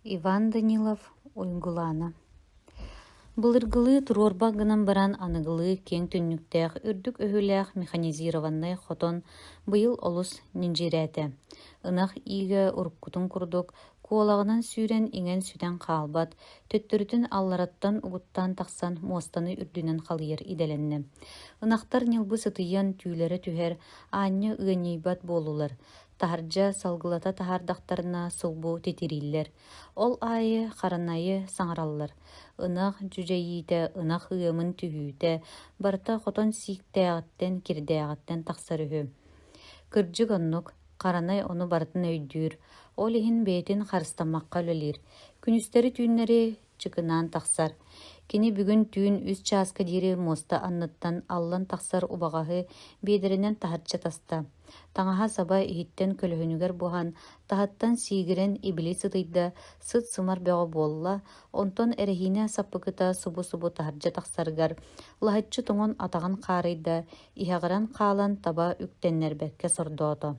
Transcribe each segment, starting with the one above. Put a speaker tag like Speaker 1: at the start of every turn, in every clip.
Speaker 1: Иван Данилов Уйгулаана Былыргылыы туруорбах гынан баран аныгылыы киэҥ түннүктээх үрдүк өһүлээх механизированнай хотон быйыл олус ньидьирээтэ. Ынах иигэ уруккутун курдук куолаҕынан сүүрэн иҥэн-сүтэн хаалбат, төттөрүтүн аллараттан угуттаан тахсан муостаны үрдүнэн халыйар идэлэннэ. Ынахтар ньылбы сытыйан түүлэрэ түһэр, аанньа ыанньыйбат буоллулар. Таһырдьа салгылата таһаардахтарына сулбу титирииллэр. Ол аайы харанайы саҥараллар. Ынах дьүдьэйиитэ, ынах ыамын түһүүтэ барыта хотон сииктээҕиттэн, кирдээҕиттэн тахсар үһү. Кырдьык оннук, Харанай ону барытын өйдүүр, ол иһин бэйэтин харыстаммакка үлэлиир. Күнүстэри-түүннэри чыкынаан тахсар. Кини бүгүн түүн үс чааска диэри муоста анныттан аллан тахсар убаҕаһы биэдэрэнэн таһырдьа таста. Таҥаһа-саба иһиттэн көлөһүнүгэр буһан, таһыттан сиигирэн ибили сытыйда, сыт-сымар бөҕө буолла, онтон эрэһиинэ саппыкыта субу-субу таһырдьа тахсарыгар лаһыччы тоҥон атаҕын хаарыйда, иһэҕирэн хаалан таба үктэннэрбэккэ сордоото.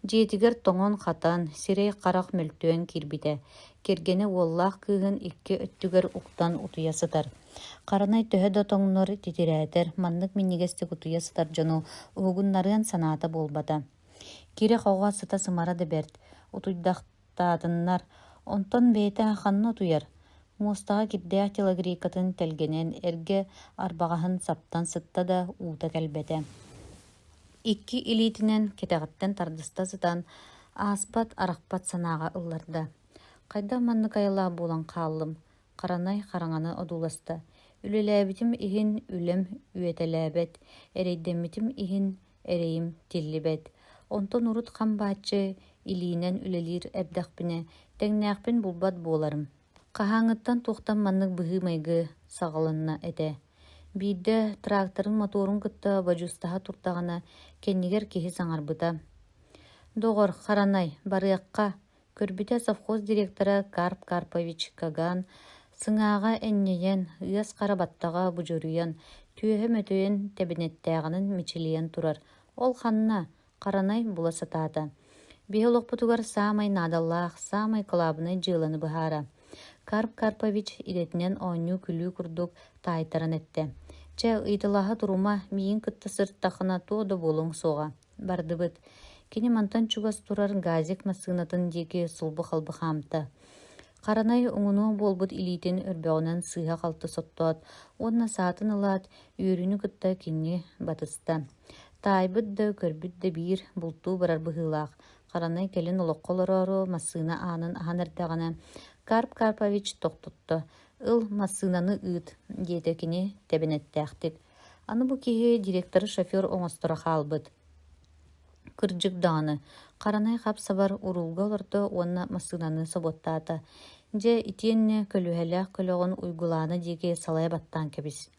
Speaker 1: Дьиэтигэр тоҥон-хатан, сирэй-харах мөлтөөн киирбитэ. Кэргэнэ уоллаах кыыһын икки өттүгэр уктан утуйа сытар. Харанай төһө да тоҥнор, титирээтэр, маннык минньигэстик утуйа сытар дьону уһугуннарыан санаата буолбата. Кирэ-хоҕо сыта-сымара да бэрт, утуйдахтаатыннар, онтон бэйэтэ ханна утуйар? Муостаҕа кирдээх телогрейкатын тэлгэнэн эргэ арбаҕаһын саптан сытта да уута кэлбэтэ. Икки илиитинэн кэтэҕиттэн тардыста сытан, ааспат, арахпат санааҕа ылларда. Хайдах маннык айылаах буолан хааллым? Харанай хараҥаны одууласта. Үлэлээбитим иһин үлэм үөтэлээбэт, эрэйдэммитим иһин эрэйим тиллибэт. Онтон урут хам бааччы илиинэн үлэлиир эрдэхпинэ, тэҥнээхпин булбат буоларым. Хаһааҥҥыттан туохтан маннык быһыы-майгы саҕаланна этэ. Биирдэ тракторын мотуорун кытта бодьуустаһа турдаҕына, кэннигэр киһи саҥарбыта: «Доҕор, Харанай, барыахха!» Көрбүтэ совхоз директора Карп Карпович Каган сыҥааҕа энньэйэн, ыас хара баттаҕа будьуруйан, түөһэ мөтөйөн тэбинэттээҕинэн мичилийэн турар. Ол ханна? Харанай була сатаата. Биһи олохпутугар саамай наадалаах, саамай кылаабынай дьыаланы быһаара. Карп Карпович идэтинэн оонньуу-күлүү курдук таайтаран эттэ: «Чэ, ыйыталаһа турума, миигин кытта сырыттаххына туох да буолуоҥ суоҕа. Бардыбыт». Кини мантан чугас турар газик массыынатын диэки сулбу-халбы хаамта. Харанай уҥунуох буолбут илиитин өрбөҕүнэн сыыһа-халты соттоот уонна саатын ылаат, үөрүүнү кытта кини батыста. Таайбыт да, көрбүт да биир, бултуу барар быһыылаах. Харанай кэлин олоххо олороору массыына аанын аһан эрдэҕинэ, Карп Карпович тохтотто: «Ыл, массыынаны ыыт», диэтэ кини тэбэнэттээхтик. Аны бу киһи директоры шофер оҥосторо хаалбыт. Кырдьык даҕаны, Харанай хап-сабар уруулга олордо уонна массыынаны собуоттаата. Дьэ, итиэннэ көлүөһэлээх көлөҕүн Уйгулаана диэки салайа баттаан кэбис.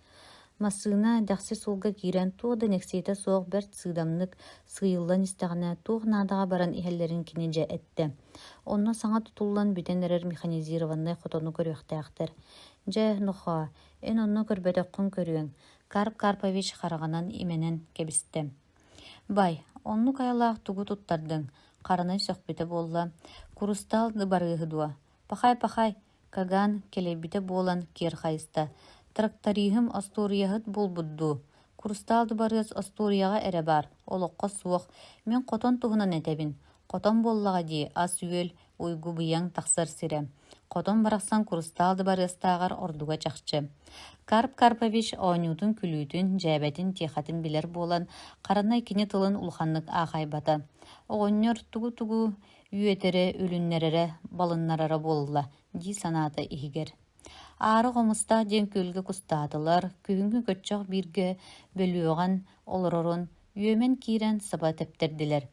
Speaker 1: Массыына дэхси суолга киирэн туох да нэксиэтэ суох бэрт сыыдамнык сыыйыллан истэҕинэ туох наадаҕа баран иһэллэрин кини дьэ эттэ. Онно саҥа тутуллан бүтэн эрэр механизированнай хотону көрүөхтээхтэр. Дьэ, нохоо, эн онно көрбөтөххүн көрүөҥ, Карп Карпович хараҕынан имэнэн кэбистэ. Бай, оннук айылаах тугу туттардыҥ? Харанай сөхпүтэ буолла. Курустаал дыбарыаһы дуо? Пахай-пахай, Каган кэлэйбитэ буолан киэр хайыста: «Тракториһым остуоруйаһыт буолбут дуу? Курустаал дыбарыас остуоруйаҕа эрэ баар, олоххо суох. Мин хотон туһунан этэбин. Хотон буоллаҕа дии, ас-үөл, уйгу-быйаҥ тахсар сирэ. Хотон барахсан курустаал дыбарыастааҕар ордуга чахчы». Карп Карпович оонньуутун-күлүүтүн, дьээбэтин-тиэхэтин билэр буолан, Харанай кини тылын улаханнык аахайбата. Оҕонньор тугу-тугу үөтэрэ, үлүннэрэрэ, балыннарара буолла дии санаата иһигэр. Аара Хомустаах диэн күөлгэ кустаатылар, күһүҥҥү көччөх бииргэ бөлүөҕэн олорорун үөмэн киирэн саба тэптэрдилэр.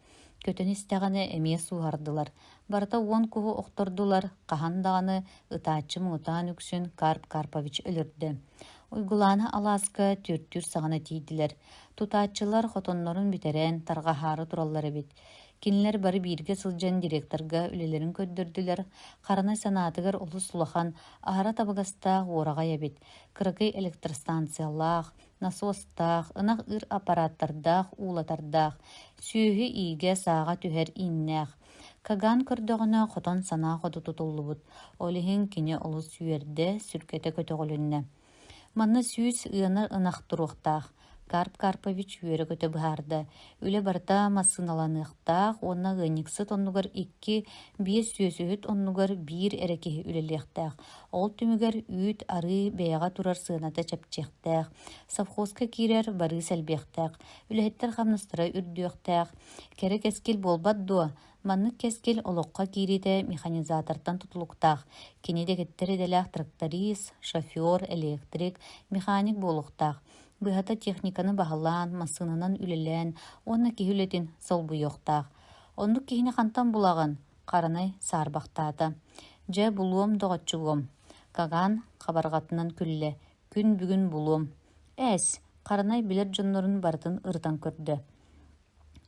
Speaker 1: Көтөн истэҕинэ эмиэ сууһардылар. Барыта уон куһу охтордулар, хаһан даҕаны ытааччы муҥутаан үксүн Карп Карпович өлөрдө. Уйгулаана алааска түөртүүр саҕана тиийдилэр. Тутааччылар хотоннорун бүтэрэн, тарҕаһаары тураллар эбит. Кинилэр бары бииргэ сылдьан директорга үлэлэрин көрдөрдүлэр, Харанай санаатыгар олус улахан, аһара табыгастаах уораҕай эбит, кыракый электростанциялаах, насостаах, ынах ыыр аппараттардаах, уулатардаах, сүөһү иигэ сааҕа түһэр ииннээх. Каган көрдөҕүнэ хотон санаа хоту тутуллубут, ол иһин кини олус үөрдэ, сүргэтэ көтөҕүлүннэ. Манна сүүс ыанар ынах туруохтаах, Карп Карпович үөрэ-көтө быһаарда: үлэ барыта массыыналаныахтаах уонна ыанньыксыт оннугар икки, биэс сүөсүһүт оннугар биир эрэ киһи үлэлиэхтээх. Ол түмүгэр үүт, арыы бэйэҕэ турар сыаната чэпчиэхтээх, совхозка киирэр барыыс элбиэхтээх, үлэһиттэр хамнастара үрдүөхтээх. Кэрэ кэскил буолбат дуо? Маннык кэскил олоххо киириитэ механизатортан тутулуктаах. Кини дэгиттэр идэлээх тракторист, шофер, электрик, механик буолуохтаах. Быһата техниканы баһылаан, массыынанан үлэлээн уонна киһи үлэтин солбуйуохтаах. Оннук киһини хантан булаҕын? Харанай саарбахтаата. Дьэ, булуом, доҕоччугуом. Каган хабарҕатынан күллэ. Күн бүгүн булуом. Эс, Харанай билэр дьоннорун барытын ырытан көрдө.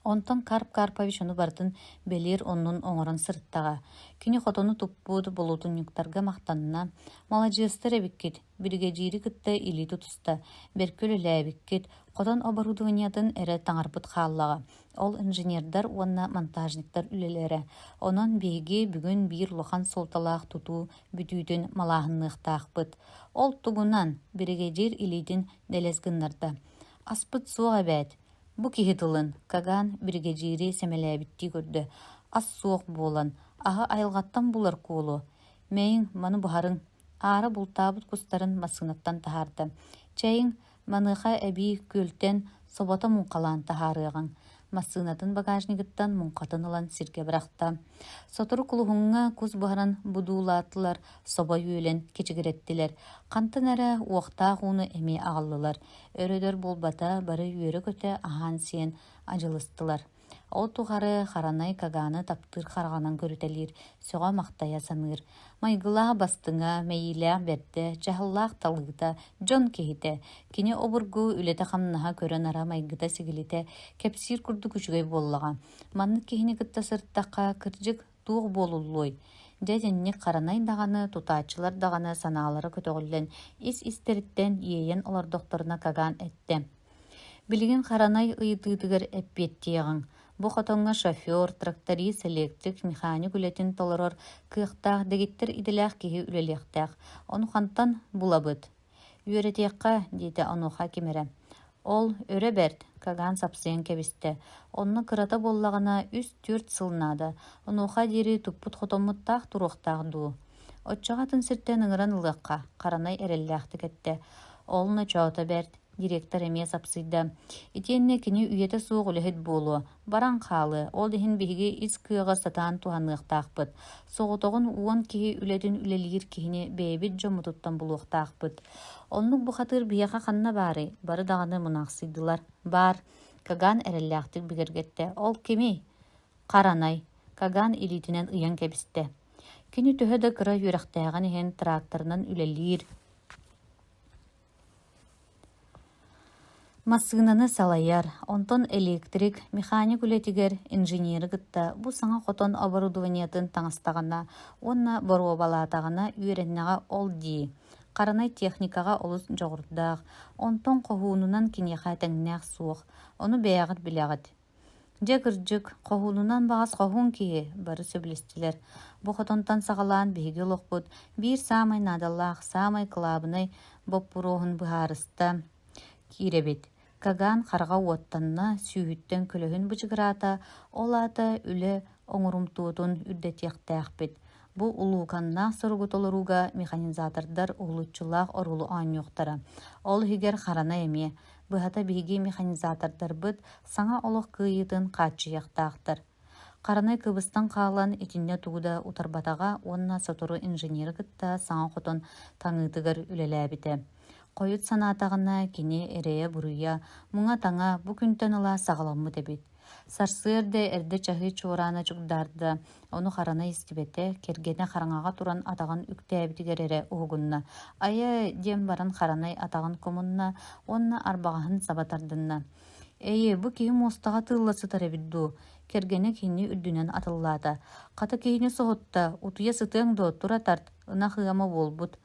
Speaker 1: Онтон Карп Карпович ону барытын бэлиэр оннун оҥорон сырыттаҕа. Кини хотону туппут, болуотунньуктарга махтанна: «Маладьыастар эбиккит, биригэдьиири кытта илии тутуста, бэркэ үлэлээбиккит, хотон оборудованиетын эрэ таҥарбыт хааллаҕа, ол инженердэр уонна монтажниктар үлэлэрэ. Онон биһиги бүгүн биир улахан суолталаах тутуу бүтүүтүн малааһынныахтаахпыт. Ол тугунан?» биригэдьиир илиитин дэлэс гыннарда. «Аспыт суох эбээт, Бу киһи тылын Каган биригэдьиири сэмэлээбиттии көрдө: ас суох буолан, аһы айылҕаттан булар куолу. Мэйиҥ, маны буһарыҥ. Аара бултаабыт кустарын массыынаттан таһаарда. Чэйиҥ, маныаха эбии күөлтэн собото муҥхалаан таһаарыаҕыҥ. Массыынатын багажнигыттан муҥхатын ылан сиргэ бырахта. Сотору кулуһуҥҥа кус буһаран будуулаатылар, собо үөлэн кэчигирэттилэр. Хантан эрэ уохтаах ууну эмиэ аҕаллылар. Өр-өтөр буолбата, бары үөрэ-көтө аһаан-сиэн адьылыстылар. Ол тухары Харанай Каганы таптыыр хараҕынан көрүтэлиир, сөҕө-махтайа саныыр. Майгылаах бастыҥа, мэйиилээх бэрдэ, дьаһаллаах талыыта, дьон киһитэ. Кини обургу үлэтэ-хамнаһа көрө-нара майгыта-сигилитэ кэпсиир курдук үчүгэй буоллаҕа. Маннык киһини кытта сырыттахха, кырдьык, туох буолуллуой? Дьэ итинник харанай даҕаны, тутааччылар даҕаны санаалара көтөҕүллэн ис-истэриттэн иэйэн олордохторуна Каган эттэ: «Билигин харанай ыйытыытыгар эппиэттиэҕиҥ. Бу хотоҥҥо шофер, тракторист, электрик, механик үлэтин толорор кыахтаах дэгиттэр идэлээх киһи үлэлиэхтээх. Ону хантан булабыт?» «Үөрэтиэххэ», диэтэ онуоха ким эрэ. Ол өрө бэрт, Каган сапсыйан кэбистэ. Онно кырата буоллаҕына үс-түөрт сыл наада. Онуоха диэри туппут хотоммут таах туруохтаах дуу? Оччоҕо атын сиртэн ыҥыран ылыахха, Харанай эрэллээхтик эттэ. Ол ночоото бэрт, директор эмиэ сапсыйда. Итиэннэ кини үйэтэ суох үлэһит буолуо, баран хаалыа, ол иһин биһиги ис кыаҕы сатаан туһаныахтаахпыт. Соҕотоҕун уон киһи үлэтин үлэлиир киһини бэйэбит дьоммутуттан булуохтаахпыт. Оннук бухатыыр биһиэхэ ханна баарый? Бары даҕаны мунаахсыйдылар. Баар, Каган эрэллээхтик бигэргэттэ. Ол кимий? Харанай, Каган илиитинэн ыйан кэбистэ. Кини төһө да кыра үөрэхтээҕин иһин тракторынан үлэлиир, Массыынаны салайар, онтон электрик, механик үлэтигэр инженери кытта бу саҥа хотон оборудованиетын таҥастаҕына уонна боруобалаатаҕына үөрэннэҕэ ол дии. Харанай техникаҕа олус дьоҕурдаах, онтон хоһуунунан киниэхэ тэҥнээх суох, ону бэйэҕит билэҕит. Дьэ, кырдьык, хоһуунунан баҕас хоһуун киһи, бары сөбүлэстилэр. Бу хотонтон саҕалаан биһиги олохпут биир саамай наадалаах, саамай кылаабынай боппуруоһун быһаарыста киирэбит. Каган хараҕа уоттанна, сүүһүттэн көлөһүн бычыгыраата, ол аата үлэ оҥорумтуотун үрдэтиэхтээхпит. Бу улууканнаах соругу толорууга механизатордар уһулуччулаах оруолу оонньуохтара. Ол иһигэр Харана эмиэ. Быһата биһиги механизатордарбыт саҥа олох кыайыытын хааччыйыахтаахтар. Харанай кыбыстан хаалан итиннэ тугу да утарбатаҕа уонна сотору инженери кытта саҥа хотон таҥыытыгар үлэлээбитэ. Хойут санаатаҕына кини эрэйэ-буруйа, муҥа-таҥа бу күнтэн ыла саҕаламмыт эбит. Сарсыарда эрдэ чаһыы чуораана чугдаарда, ону харана истибэтэ, кэргэнэ хараҥаҕа туран атаҕын үктээбитигэр эрэ уһугунна. «Айа!» диэн баран Харанай атаҕын кумунна уонна арбаҕаһын саба тардынна. «Эйи, бу киһи муостаҕа тыылла сытар эбит дуу?» Кэргэнэ кини үрдүнэн атыллаата. «Хата киһини соһутта, утуйа сытыаҥ дуо, тура тарт, ынах ыама буолбут»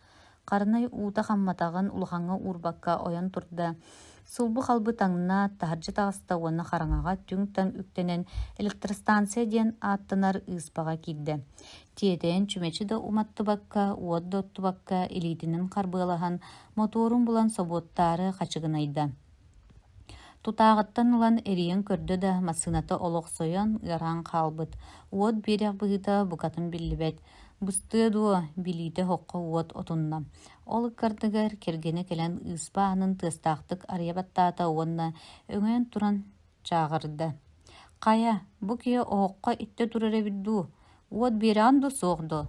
Speaker 1: Харанай уута хамматаҕын улахаҥҥа уурбакка ойон турда. Сулбу-халбы таҥнаат, таһырдьа таҕыста уонна хараҥаҕа түҥ-таҥ үктэнэн электростанция диэн ааттанар ыыспаҕа киирдэ. Тиэтэйэн чүмэчи да уматтыбакка, уот да оттубакка илиитинэн харбыалаһан, мотуорун булан собуоттаары хачыгынайда. Тутааҕыттан ылан эрийэн көрдө да, массыыната олох сойон, ыараан хаалбыт, уот биэриэх быһыыта букатын биллибэт. Быстыа дуо, билиитэ оһоххо уот отунна. Ол ыккардыгар кэргэнэ кэлэн ыыспа аанын тыастаахтык арыйа баттаата уонна өҥөйөн туран чааҕырда: «Хайа, бу киһи оһоххо иттэ турар эбит дуу, уот биэрэҕин дуу, суох дуо?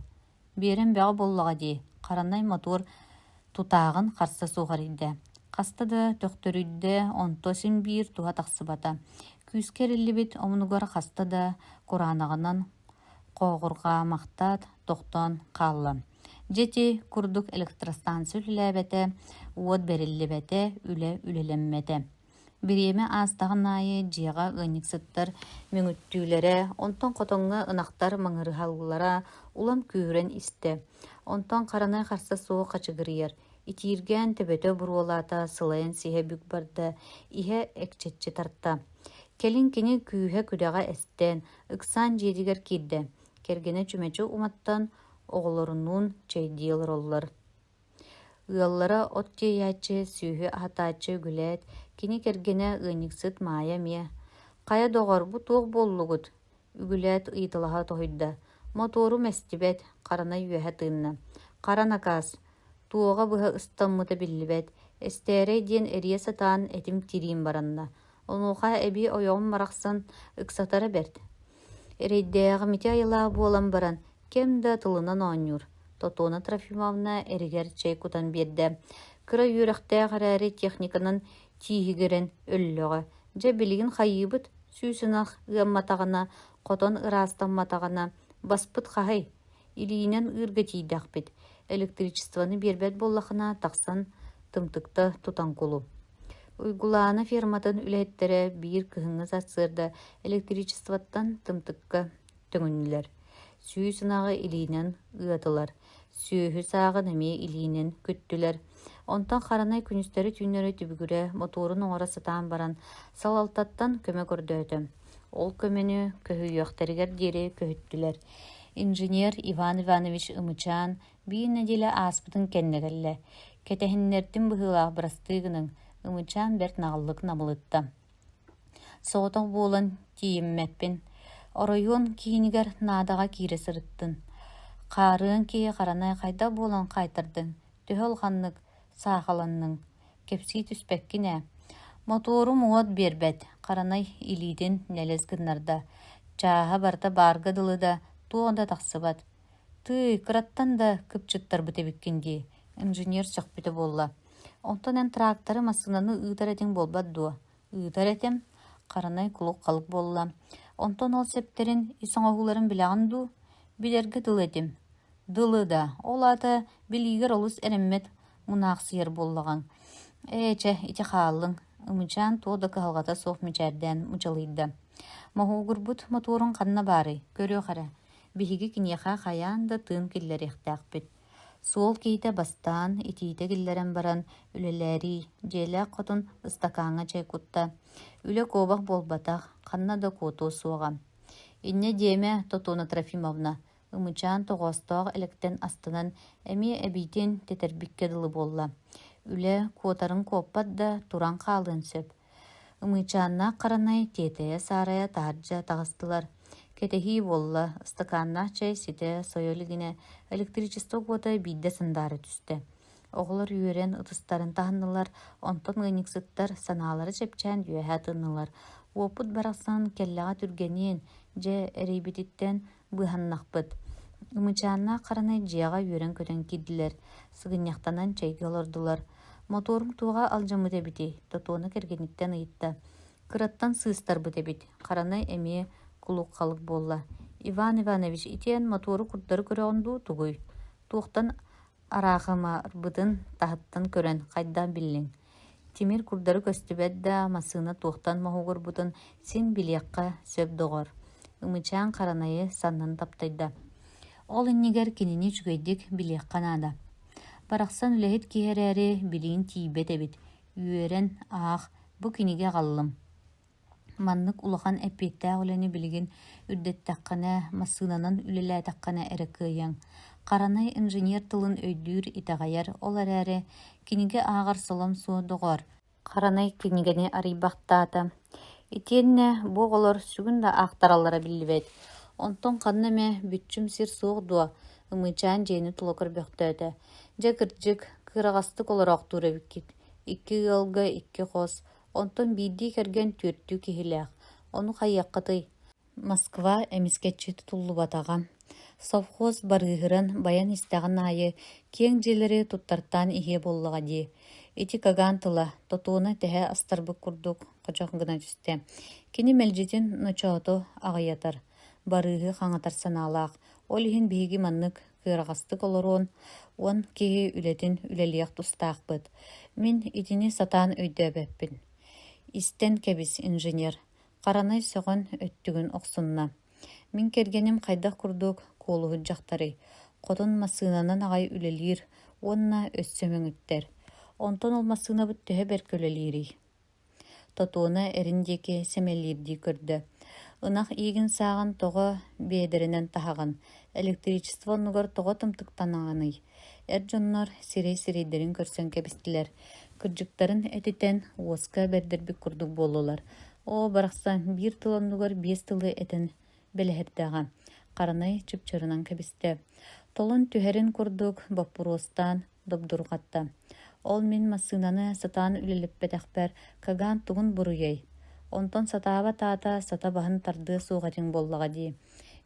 Speaker 1: Биэрэн бөҕө буоллаҕа дии, харанай мотуор тутааҕын харса суох эрийдэ. Хаста да төхтөрүйдэ, онто син биир туһа тахсыбата. Күүскэ эриллибит омунугар хаста да кураанаҕынан хооҕурҕаамахтаат, тохтоон хаалла. Дьэ ити курдук электростанция үлэлээбэтэ, уот бэриллибэтэ, үлэ үлэлэммэтэ. Бириэмэ аастаҕын аайы дьиэҕэ ыанньыксыттар мөҥүттүүлэрэ, онтон хотоҥҥо ынахтар маҥырыһаллара улам күүһүрэн истэ. Онтон харанай харса суох хачыгырыйар, итииргээн төбөтө буруолаата, сылайан сиһэ бүк барда, иһэ экчэччи тарта. Кэлин кини күүһэ-күдэҕэ эстэн, ыксаан дьиэтигэр киирдэ. Кэргэнэ чүмэчи уматтан, оҕолорунуун чэйдии олороллор. Ыаллара от тиэйээччи, сүөһү аһатааччы үгүлээт, кини кэргэнэ ыанньыксыт Маайа эмиэ: «Хайа, доҕор, бу туох буоллугут?» Үгүлээт ыйыталаһа тоһуйда: «Мотуорум эстибэт, харанай үөһэ тыынна. Хара накаас, туоҕа быһа ыстаммыта биллибэт, эстээрэй диэн эрийэ сатаан этим тириим баранна. Онуоха эбии ойоҕум барахсан ыксатара бэрт. Эрэйдээҕим ити айылаах буолан баран, кэм да тылынан оонньуур. Тотуона Трофимовна эригэр чэй кутан биэрдэ. Кыра үөрэхтээх эрээри техниканан тииһигирэн өллөҕө. Дьэ билигин хайыыбыт, сүүс ынах ыамматаҕына, хотон ыраастамматаҕына, баспыт хаһый? Илиинэн ыырга тиийдэхпит. Электричествоны биэрбэт буоллахына, тахсан тымтыкта тутан кулу. Уйгулаана ферматын үлэһиттэрэ биир кыһыҥҥы сарсыарда электричествоттан тымтыкка төҥүннүлэр. Сүүс ынаҕы илиинэн ыатылар, сүөһү сааҕын эмиэ илиинэн күттүлэр. Онтон харанай күнүстэри-түүннэри түбүгүрэ мотуорун оҥоро сатаан баран, салалтаттан көмө көрдөөтө. Ол көмөнү көһүйүөхтэригэр диэри көһүттүлэр. Инженер Иван Иванович Ымычаан Биир нэдиэлэ ааспытын кэннэ кэллэ. Кэтэһиннэрдим быһыылаах бырастыы гыныҥ, Ымычаан бэрт наҕыллык намылытта. Соҕотох буолан тиийиммэппин. Оройуон киинигэр наадаҕа киирэ сырыттын. Хаарыан киһи харанай хайдах буолан хаайтардыҥ, төһө улаханнык саахаланныҥ? Кэпсии түспэккин ээ. Мотуорум уот биэрбэт, харанай илиитин нэлэс гыннарда. Чааһа барыта баарга дылы да, туох да тахсыбат. Тыый, кыраттан да кыпчыттарбыт эбиккин дии, инженер сөхпүтэ буолла. Онтон эн тракторы, массыынаны ыытар этиҥ буолбат дуо? Ыытар этим, харанай кулук-халык буолла. Онтон ол сэптэрин, ис оҥоһууларын билэҕин дуу? Билэргэ тыл этим. Дылы да, ол аата билиигэр олус эрэммэт мунаахсыйар буоллаҕыҥ. Ээ, чэ, ити хааллыҥ, Ымычаан туох да кыһалҕата суох мичээрдээн мучалыйда. Моһуогурбут мотуоруҥ ханна баарый, көрүөх эрэ. Биһиги киниэхэ хайаан да тыын киллэриэхтээхпит. Суол киһитэ бастаан, итиитэ киллэрэн баран, үлэлээриий, дьиэлээх хотун ыстакааҥҥа чэй кутта. Үлэ куобах буолбатах, ханна да куотуо суоҕа. Инньэ диэмэ, Тотуна Трофимовна, Ымычаан тоҕоостоох элэктэн астынан эмиэ эбиитин тэтэрбиккэ дылы буолла. Үлэ куотарын куоппат да, туран хаалыан сөп. Ымыычааннаах Харанай тиэтэйэ-саарайа таһырдьа таҕыстылар. Кэтэһии буолла, ыстакааннаах чэй ситэ сойо илигинэ электричество уота биирдэ сандаара түстэ. Оҕолор үөрэн ытыстарын таһыннылар, онтон ыанньыксыттар санаалара чэпчээн үөһэ тыыннылар. Уоппут барахсан кэллэҕэ түргэниэн, дьэ, эрэйбититтэн быыһаннахпыт. Ымычааннаах Харанай дьиэҕэ үөрэн-көтөн киирдилэр, сыгынньахтанан чэйгэ олордулар. Мотуоруҥ туоҕа алдьаммыт эбитий? Тотуона кэргэниттэн ыйытта. Кыраттан сыыстарбыт эбит, Харанай эмиэ кулук-халык буолла. Иван Иванович, ити эн мотуору курдары көрөҕүн дуу, тугуй? Туохтан Араахымарбытын таһыттан көрөн хайдах биллиҥ? Тимир курдары көстүбэт да, массыына туохтан моһуогурбутун син билиэххэ сөп доҕор, Ымычаан Харанайы саннын таптайда. Ол иннигэр кинини үчүгэйдик билиэххэ наада. Барахсан үлэһит киһи эрээри билигин тиийбэт эбит. Үөрэн, аах, бу кинигэ аҕаллым. Маннык улахан эппиэттээх үлэни билигин үрдэттэххинэ, массыынанан үлэлээтэххинэ эрэ кыайыаҥ. Харанай инженер тылын өйдүүр, итэҕэйэр, ол эрээри кинигэ ааҕар солом суох доҕоор, Харанай кинигэни арыйбахтаата. Итиэннэ бу оҕолор сүгүн да аахтараллара биллибэт. Онтон ханна эмэ бүччүм сир суох дуо? Ымыычаан дьиэни тула көрбөхтөөтө. Дьэ кырдьык, кыараҕастык олороохтуур эбиккит. Икки ыалга икки хос, онтон биирдии кэргэн түөртүү киһилээх. Ону хайыаххытый? Москва эмискэччи тутуллубатаҕа. Совхоз барыыһыран байан истэҕин аайы киэҥ дьиэлэри туттартаан иһиэ буоллаҕа дии. Ити Каган тыла, тотуона тэһэ астарбыт курдук хочох гына түстэ. Кини мэлдьитин ночооту аҕыйатар, барыыһы хаҥатар санаалаах. Ол иһин биһиги маннык кыараҕастык олоруон, уон киһи үлэтин үлэлиэх тустаахпыт. Мин итини сатаан өйдөөбөппүн. Истэн кэбис, инженер, Харанай сөҕөн өттүгүн охсунна: «Мин кэргэним хайдах курдук куолуһут дьахтарый, хотун массыынанан аҕай үлэлиир уонна өссө мөҥүттэр. Онтон ол массыынабыт төһө бэркэ үлэлиирий?» Тотуона эрин диэки сэмэлиирдии көрдө: «Ынах иигин-сааҕын тоҕо биэдэрэнэн таһаҕын, электричество оннугар тоҕо тымтыктанаҕыный?» Эр дьоннор сирэй-сирэйдэрин көрсөн кэбистилэр, кырдьыктарын этитэн уоска бэрдэрбит курдук буоллулар. Оо, барахсан, биир тыл оннугар биэс тылы этэн бэлэһэрдэҕэ. Харанай чыпчырынан кэбистэ. Толон түһэрин курдук боппуруостаан добдурҕатта. Ол мин массыынаны сатаан үлэлэппэтэхпэр Каган тугун буруйай? Онтон сатаабат аата сата баһын тардыа суох этиҥ буоллаҕа дии.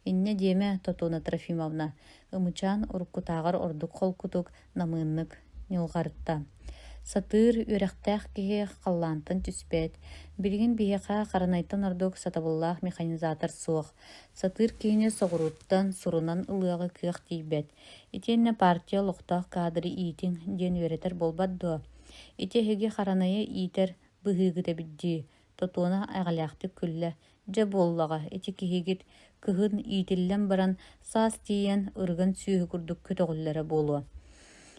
Speaker 1: Инньэ диэмэ, Тотуна Трофимовна, Ымычаан уруккутааҕар ордук холкутук, намыыннык ньылҕарытта. Сатыыр, үөрэхтээх киһи халлаантан түспэт. Билигин биһиэхэ Харанайтан ордук сатабыллаах механизатор суох. Сатыыр киһини соҕурууттан сурунан ылыаҕы кыах тиийбэт. Итиэннэ партия олохтоох кадры иитиҥ диэн үөрэтэр буолбат дуо? Ити эһиги Харанайы иитэр быһыыгыт эбит дии, Тотуона эҕэлээхтик күллэ: «Дьэ буоллаҕа, ити киһигит кыһын иитиллэн баран, саас тиийэн ырыган сүөһү курдук көтөҕүллэрэ буолуо».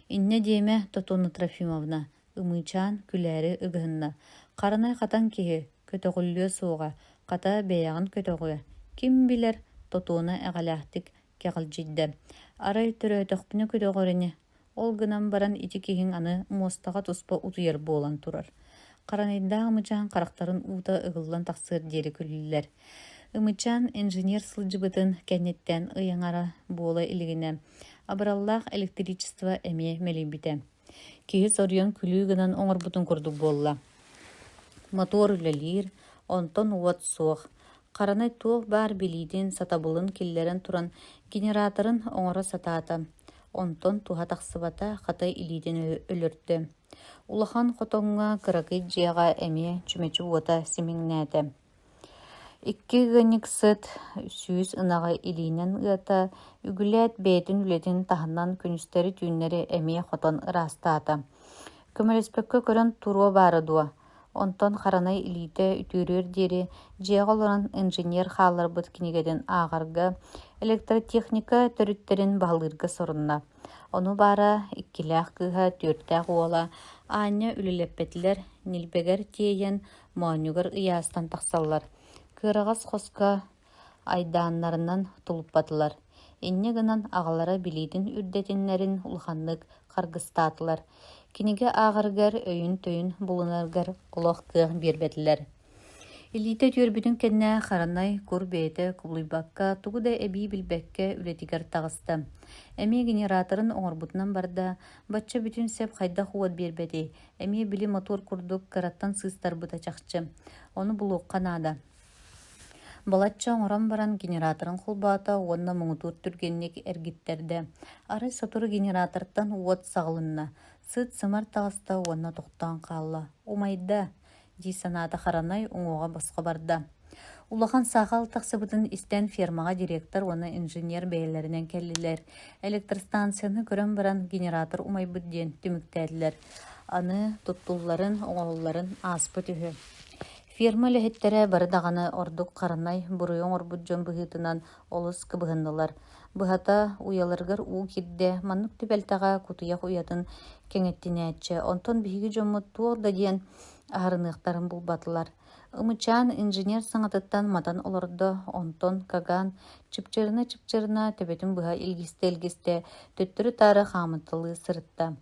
Speaker 1: «Инньэ диэмэ, Тотуона Трофимовна», Ымыычаан күлээри ыгыһынна: «Харанай хатан киһи, көтөҕүллүө суоҕа, хата бэйэҕин көтөҕүө, ким билэр» Тотуона эҕэлээхтик кэҕилдьийдэ: «Арай төрөөтөхпүнэ көтөҕөр ини, ол гынан баран ити киһиҥ аны муостаҕа туспа утуйар буолан турар. Харанайдаах Ымычаан харахтарын уута ыгыллан тахсыар диэри күллүлэр. Ымычаан инженер сылдьыбытын кэнниттэн ый аҥара буола илигинэ абыраллаах электричество эмиэ мэлийбитэ. Киһи соруйан күлүү гынан оҥорбутун курдук буолла. Мотуор үлэлиир, онтон уот суох. Харанай туох баар билиитин, сатабылын киллэрэн туран генераторын оҥоро сатаата. Онтон туһа тахсыбата, хата илиитин өлөрдө. Улахан хотоҥҥо кыракый дьиэҕэ эмиэ чүмэчи уота симиҥнээтэ. Икки ыанньыксыт 100 ынаҕы илиинэн ыата, үгүлээт бэйэтин үлэтин таһынан күнүстэри-түүннэри эмиэ хотон ыраастаата. Көмөлөспөккө көрөн туруо баара дуо, онтон харанай илиитэ үтүөрүөр диэри дьиэҕэ олорон инженер хаалларбыт кинигэтин ааҕарга, электротехника төрүттэрин баһылыырга сорунна. Ону баара иккилээх кыыһа, түөртээх уола аанньа үлэлэппэтилэр, ньилбэгэр тиэйэн моонньугар ыйаастан тахсаллар, кыараҕас хоско айдааннарынан тулуппатылар, инньэ гынан аҕалара билиитин үрдэтиннэрин улаханнык харгыстаатылар, кинигэ ааҕарыгар өйүн-төйүн булунарыгар олох кыах биэрбэтилэр. Илиитэ үтүөрбүтүн кэннэ Харанай кур бэйэтэ кубулуйбакка, тугу да эбии билбэккэ үлэтигэр таҕыста. Эмиэ генераторын оҥорбутунан барда, бачча бүтүн сэп хайдах уот биэрбэтий, Эмиэ били мотуор курдук кыраттан сыыстарбыта чахчы. Ону булуохха наада. Балачча оҥорон баран генераторын холбоото уонна муҥутуур түргэнник эргиттэрдэ. Арай сотору генератортан уот саҕылынна. Сыт-сымар таҕыста уонна тохтоон хаалла. «Умайда!» дии санаата Харанай уҥуоҕа босхо барда. Улахан саахал тахсыбытын истэн фермаҕа директор уонна инженер бэйэлэринэн кэллилэр. Электростанцияны көрөн баран генератор умайбыт диэн түмүктээтилэр. Аны туттулларын, оҥоһулларын ааспыт үһү. Ферма үлэһиттэрэ бары даҕаны ордук харанай буруйу оҥорбут дьон быһыытынан олус кыбыһыннылар. Быһата, уйаларыгар уу киирдэ, маннык түбэлтэҕэ кутуйах уйатын кэҥэттинээччи, онтон биһиги дьоммут туох да диэн аһарыныахтарын булбатылар. Ымычаан инженер саҥатыттан матан олордо, онтон Каган чыпчырына-чыпчырына төбөтүн быһа илгистэ-илгистэ төттөрү-таары хаамыталыы сырытта.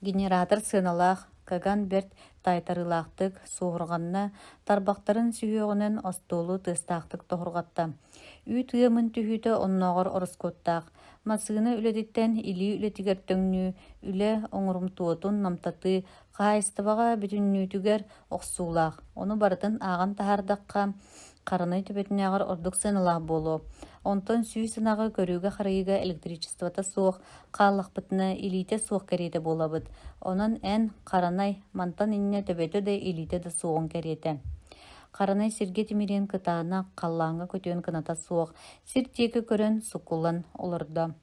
Speaker 1: Генератор сыаналаах, Каган бэрт таайтарыылаахтык суоһурҕанна, тарбахтарын сүһүөҕүнэн остуолу тыастаахтык тоһурҕатта. Үүт ыамын түһүүтэ оннооҕор ороскуоттаах. Массыына үлэтиттэн илии үлэтигэр төҥнүү, үлэ оҥорумтуотун намтатыы, хаһаайыстыбаҕа бүтүннүүтүгэр охсуулаах. Ону барытын ааҕан таһаардахха, харанай төбөтүнээҕэр ордук сыаналаах буолуо. Онтон сүүс ынаҕы көрүүгэ-харайыыга электричествота суох хааллахпытына, илиитэ суох кэриэтэ буолабыт. Онон эн, харанай, мантан инньэ төбөтө да илиитэ да суоҕуҥ кэриэтэ. Харанай сиргэ тимириэн кытаанах, халлааҥҥа көтүөн кыната суох, сир диэки көрөн суккуллан олордо.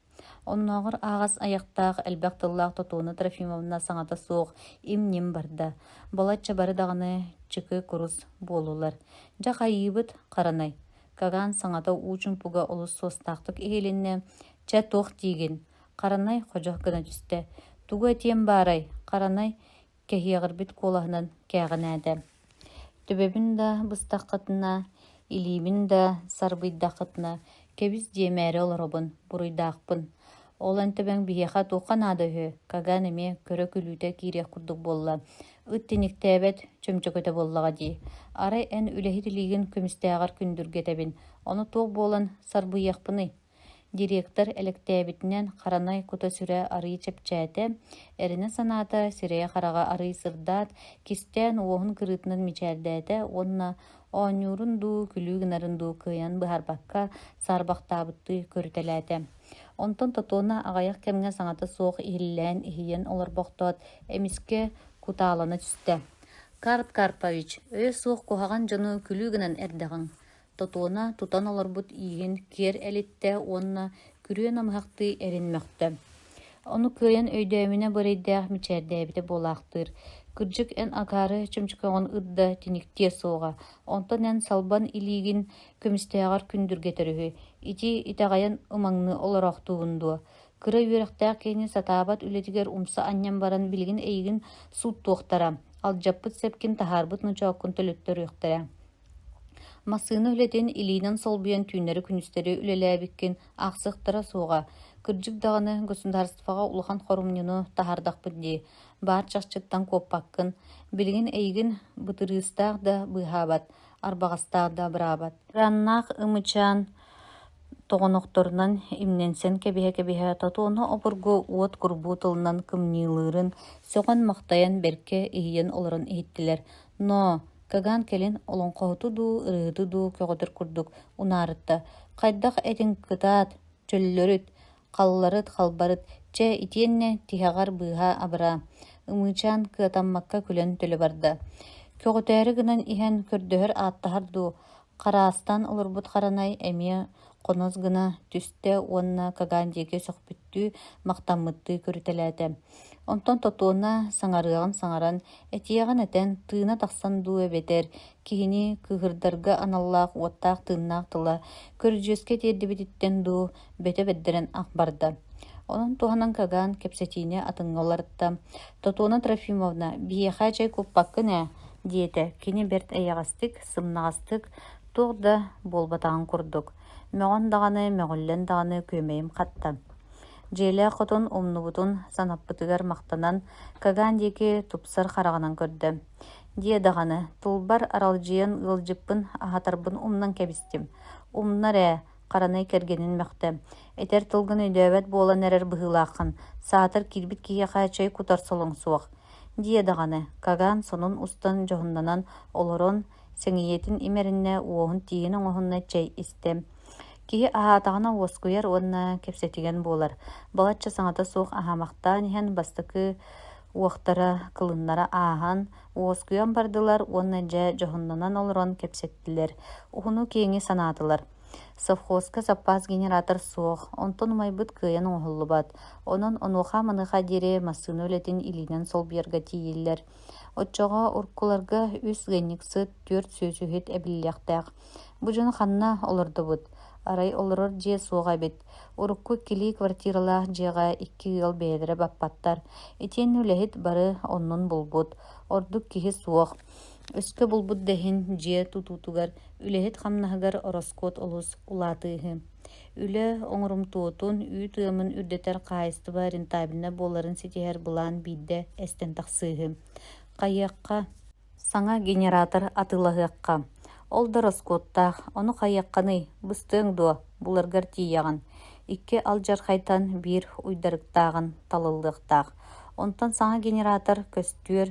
Speaker 1: Оннооҕор аһаҕас айахтаах, элбэх тыллаах Тотуона Трофимовна саҥата суох им-ньим барда. Балачча бары даҕаны чыкы-курус буоллулар. Дьэ хайыыбыт, харанай? Каган саҥата уу чумпуга олус суостаахтык иһилиннэ. Чэ, туох диигин? Харанай ходьох гына түстэ. Тугу этиэм баарай? Харанай кэһиэҕирбит куолаһынан кээҕинээтэ: «Төбөбүн да быстаххытына, илиибин да сарбыйдаххытына, кэбис диэмээри олоробун, буруйдаахпын. Ол эн төбөҥ биһиэхэ туохха наада үһү?» Каган эмиэ көрө-күлүүтэ киириэх курдук буолла. «Ыт тиниктээбэт чөмчөкөтө буоллаҕа дии. Арай эн үлэһит илиигин көмүстээҕэр күндүргэтэбин, ону туох буолан сарбыйыахпыный?» Директор элэктээбитинэн харанай кута-сүрэ арыый чэпчээтэ, эрэнэ санаата сирэйэ-хараҕа арыый сырдаат, кистээн уоһун кырыытынан мичээрдээтэ уонна оонньуурун дуу, күлүү гынарын дуу кыайан быһаарбакка саарбахтаабыттыы көрүтэлээтэ. Онтон Тотуона аҕыйах кэмҥэ саҥата суох иһиллээн иһийэн олорбохтоот, эмискэ кутаалана түстэ: «Карп Карпович, өйө суох куһаҕан дьону күлүү гынан эрдэҕиҥ. Тотуона тутан олорбут ииһин киэр элиттэ уонна күрүө намыһахтыы эрин мөхтө. Ону кыайан өйдөөмүнэ бырэйдээх мичээрдээбитэ буолаахтыыр. Кырдьык эн акаары чөмчөкөҕүн ыт да тиниктиэ суоҕа, онтон эн салбан илиигин көмүстээҕэр күндүргэтэр үһү. Ити итэҕэйэн ымаҥныы олороохтуубун дуо? Кыра үөрэхтээх киһини сатаабат үлэтигэр умса анньан баран билигин эйигин сууттуохтара, алдьаппыт сэпкин таһаарбыт ночооккун төлөттөрүөхтэрэ. Массыына үлэтин илиинэн солбуйан түүннэри-күнүстэри үлэлээбиккин аахсыахтара суоҕа. Кырдьык даҕаны, государствоҕа улахан хорумньуну таһаардахпыт дии, баар чахчыттан куоппаккын. Билигин эйигин бытырыыстаах да быыһаабат, арбаҕастаах да абыраабат. Раннаах ымычаан тоҕонохторунан имнэнсэн кэбиһэ-кэбиһэ Тотуону обургу уот курбуу тылынан кымньыылыырын сөҕөн-махтайан бэркэ иһийэн олорон иһиттилэр. «Ноо, Каган кэлин олоҥхоһуту дуу, ырыаһыты дуу көҕүтэр курдук унаарытта: «Хайдах этиҥ кытаат, чөллөрүт, халларыт, халбарыт, чэ, итиэннэ тиһэҕэр быыһаа абыраа» Ымыычаан кыатаммакка күлэн төлө барда. Көҕүтээри гынан иһэн көрдөһөр-ааттаһар дуу, хараастан олорбут Харанай эмиэ хонос гына түстэ уонна Каган диэки сөхпүттүү, махтаммыттыы көрүтэлээтэ. Онтон Тотуона саҥарыаҕын саҥаран, этиэҕин этэн, тыына тахсан дуу эбэтэр киһини кыыһырдарга аналлаах уоттаах тыыннаах тыла көрүдьүөскэ тиэрдибититтэн дуу бөтө бэрдэрэн ах барда. Онон туһанан Каган кэпсэтиини атыҥҥа уларытта: «Тотуона Трофимовна, биһиэхэ чэй куппаккын ээ» диэтэ кини бэрт эйэҕэстик, сымнаҕастык, туох да буолбатаҕын курдук. Мөҕөн даҕаны, мөҕүллэн даҕаны күөмэйим хатта. Дьиэлээх хотун умнубутун санаппытыгар махтанан, Каган диэки тупсар хараҕынан көрдө: «Диэ даҕаны, тылбар аралдьыйан ыалдьыппын аһатарбын умнан кэбистим. Умнар ээ, Харанай кэргэнин мөхтө: «Этэр тылгын өйдөөбөт буолан эрэр быһыылааххын, саатар киирбит киһиэхэ чэй кутар солоҥ суох» диэ даҕаны, Каган сонун устан дьоһуннанан олорон, сэҥийэтин имэриннэ, уоһун тииһин оҥоһунна чэй истэ. Киһи аһаатаҕына уоскуйар уонна кэпсэтигэн буолар. Балачча саҥата суох аһаамахтаан иһэн бастакы уохтара кылыннара ааһан, уоскуйан бардылар уонна дьэ дьоһуннанан олорон кэпсэттилэр, уһуну-киэҥи санаатылар. Совхозка саппаас генератор суох, онтон умайбыт кыайан оҥоһуллубат, онон онуоха-маныаха диэри массыына үлэтин илиинэн солбуйарга тиийиллэр. Оччоҕо уруккуларга үс ыанньыксыт, түөрт сүөсүһүт эбиллиэхтээх. Бу дьону ханна олордубут? Арай олорор дьиэ суох эбит. Урукку иккилии квартиралаах дьиэҕэ икки ыал бэйэлэрэ баппаттар. Итиэннэ үлэһит бары оннун булбут, ордук киһи суох. Өскө булбут да иһин дьиэ тутуутугар, үлэһит хамнаһыгар ороскуот олус улаатыыһы. Үлэ оҥорумтуотун, үүт ыамын үрдэтэр хаһаайыстыба рентабельнай буоларын ситиһэр былаан биирдэ эстэн тахсыыһы. Хайыахха, саҥа генератор атыылаһыахха. Ол да ороскуоттаах, ону хайыаххыный, быстыаҥ дуо, буларгар тиийэҕин. Икки алдьархайтан биир уйдарыктааҕын талыллыахтаах. Онтон саҥа генератор көстүөр,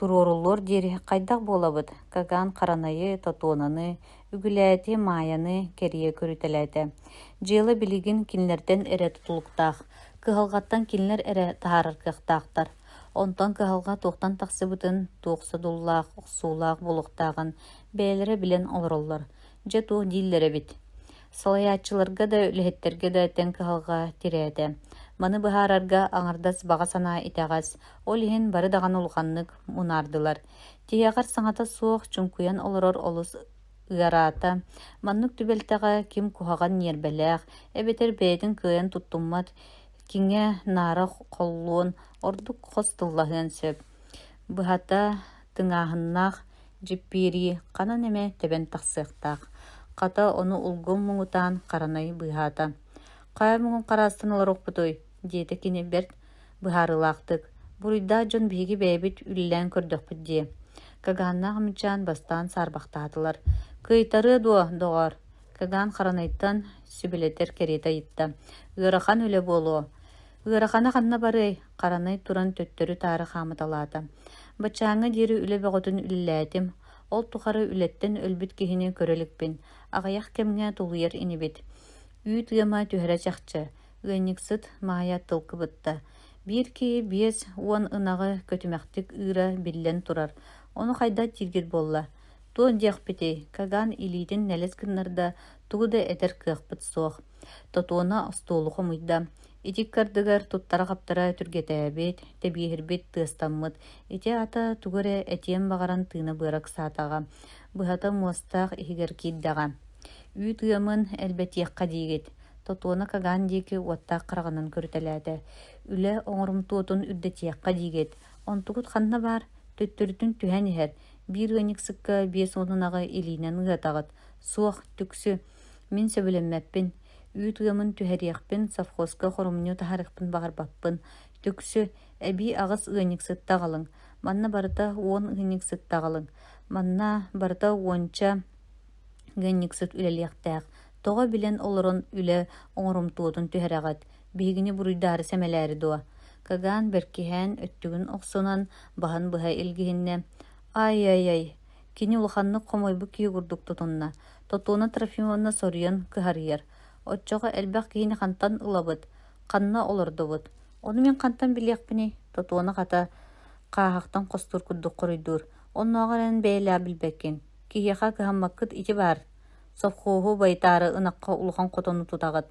Speaker 1: туруоруллуор диэри хайдах буолабыт? Каган Харанайы, Тотуонаны, Үгүлээти, Маайаны кэрийэ көрүтэлээтэ. Дьыала билигин кинилэртэн эрэ тутулуктаах, кыһалҕаттан кинилэр эрэ таһаарар кыахтаахтар. Онтон кыһалҕа туохтан тахсыбытын, туох содуллаах, охсуулаах буолуохтааҕын бэйэлэрэ билэн олороллор. Дьэ туох дииллэр эбит. Салайааччыларга да, үлэһиттэргэ да тэҥ кыһалҕа тирээтэ. Маны быһаарарга аҥардас баҕа санаа итэҕэс, ол иһин бары даҕаны улаханнык мунаардылар. Тиһэҕэр саҥата суох чуҥкуйан олорор олус ыараата. Маннык түбэлтэҕэ ким куһаҕан ньиэрбэлээх, эбэтэр бэйэтин кыайан туттуммат киҥэ-наара холлуон, ордук хос тыллаһыан сөп. Быһата, тыҥааһыннаах дьиппиэрии ханан эмэ тэбэн тахсыахтаах. Хата ону улгум муҥутаан Харанай быыһаата. «Хайа муҥун хараастан олоруохпутуй?» диэтэ кини бэрт быһаарыылаахтык. «Буруйдаах дьон биһиги бэйэбит үлэлээн көрдөхпүт дии». Каганнаах Ымычаан бастаан саарбахтаатылар. «Кыайтарыа дуо, доҕоор?» Каган Харанайтан сүбэлэтэр кэриэтэ ыйытта. «Ыарахан үлэ буолуо». «Ыарахана ханна барыай?» Харанай туран төттөрү-таары хаамыталаата. «Баччааҥҥа диэри үлэ бөҕөтүн үлэлээтим. Ол тухары үлэттэн өлбүт киһини көрө иликпин. Аҕыйах кэмҥэ тулуйар инибит. Үүт ыама түһэрэ чахчы. Ыанньыксыт Маайа тыл кыбытта. Биир киһи 50 ынаҕы көтүмэхтик ыыра биллэн турар. Ону хайдах дииргит буолла? Туох диэхпитий, Каган илиитин нэлэс гыннарда, тугу да этэр кыахпыт суох. Тотуона остуолу хомуйда. Ити ыккардыгар туттара-хаптара түргэтээбит, тэбиэһирбит, тыастаммыт. Ити аата тугу эрэ этиэн баҕаран тыына-быара ыксаатаҕа. Быһата муостаах иһигэр киирдэҕэ. Үүт ыамын элбэтиэххэ диигит. Тотуона Каган диэки уоттаах хараҕынан көрүтэлээтэ. Үлэ оҥорумтуотун үрдэтиэххэ диигит. Онтугут ханна баар? Төттөрүтүн түһэн иһэр. Биир ыанньыксыкка 50 ынаҕы илиинэн ыатаҕыт. Суох, түксү. Мин сөбүлэммэппин. Үүт ыамын түһэриэхпин, совхозка хорумньу таһаарыахпын баҕарбаппын. Түксү, эбии аҕыс ыанньыксытта аҕалыҥ. Манна барыта уон ыанньыксытта аҕалыҥ. Манна барыта уонча ыанньыксыт үлэлиэхтээх. Тоҕо билэн олорон үлэ оҥорумтуотун түһэрэҕит, биһигини буруйдаары сэмэлээри дуо? Каган бэркиһээн өттүгүн охсунан баһын быһа илгиһиннэ. Ай-ай-ай, кини улаханнык хомойбут киһи курдук тутунна. Тотуона Трофимовна соруйан кыһарыйар. Оччоҕо элбэх киһини хантан ылабыт, ханна олордубут? Ону мин хантан билиэхпиний? Тотуона хата хааһахтан хостуур курдук хоруйдуур. Оннооҕор эн бэйэлээх билбэккин. Киһиэхэ кыһаммаккыт ити баар. Совхоһу байытаары ынахха улахан хотону тутаҕыт,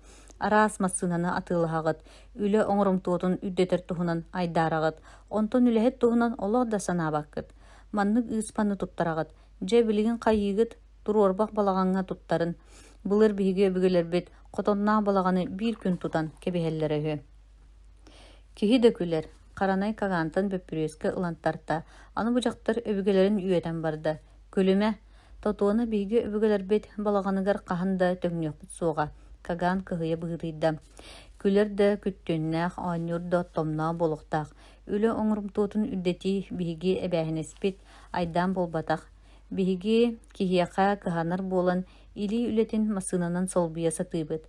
Speaker 1: араас массыынаны атыылаһаҕыт, үлэ оҥорумтуотун үрдэтэр туһунан айдаараҕыт, онтон үлэһит туһунан олох да санаабаккыт. Маннык ыыспаны туттараҕыт. Дьэ, билигин хайыыгыт, туруорбах балаҕаҥҥа туттарын. Былыр биһиги өбүгэлэрбит хотонноох балаҕаны биир күн тутан кэбиһэллэрэ үһү. Киһи да күлэр, Харанай Кагантан бөппүрүөскэ ылан тарта, аны бу дьахтар өбүгэлэрин үөтэн барда. Күлүмэ, Тотуона биһиги өбүгэлэрбит балаҕаныгар хаһан да төҥнүөхпүт суоҕа, Каган кыһыйа быһыытыйда. Күлэр да күттүөннээх, оонньуур да оттомноох буолуохтаах. Үлэ оҥорумтуотун үрдэтии биһиги эбээһинэспит, айдаан буолбатах. Биһиги киһиэхэ кыһанар буолан илии үлэтин массыынанан солбуйа сатыыбыт.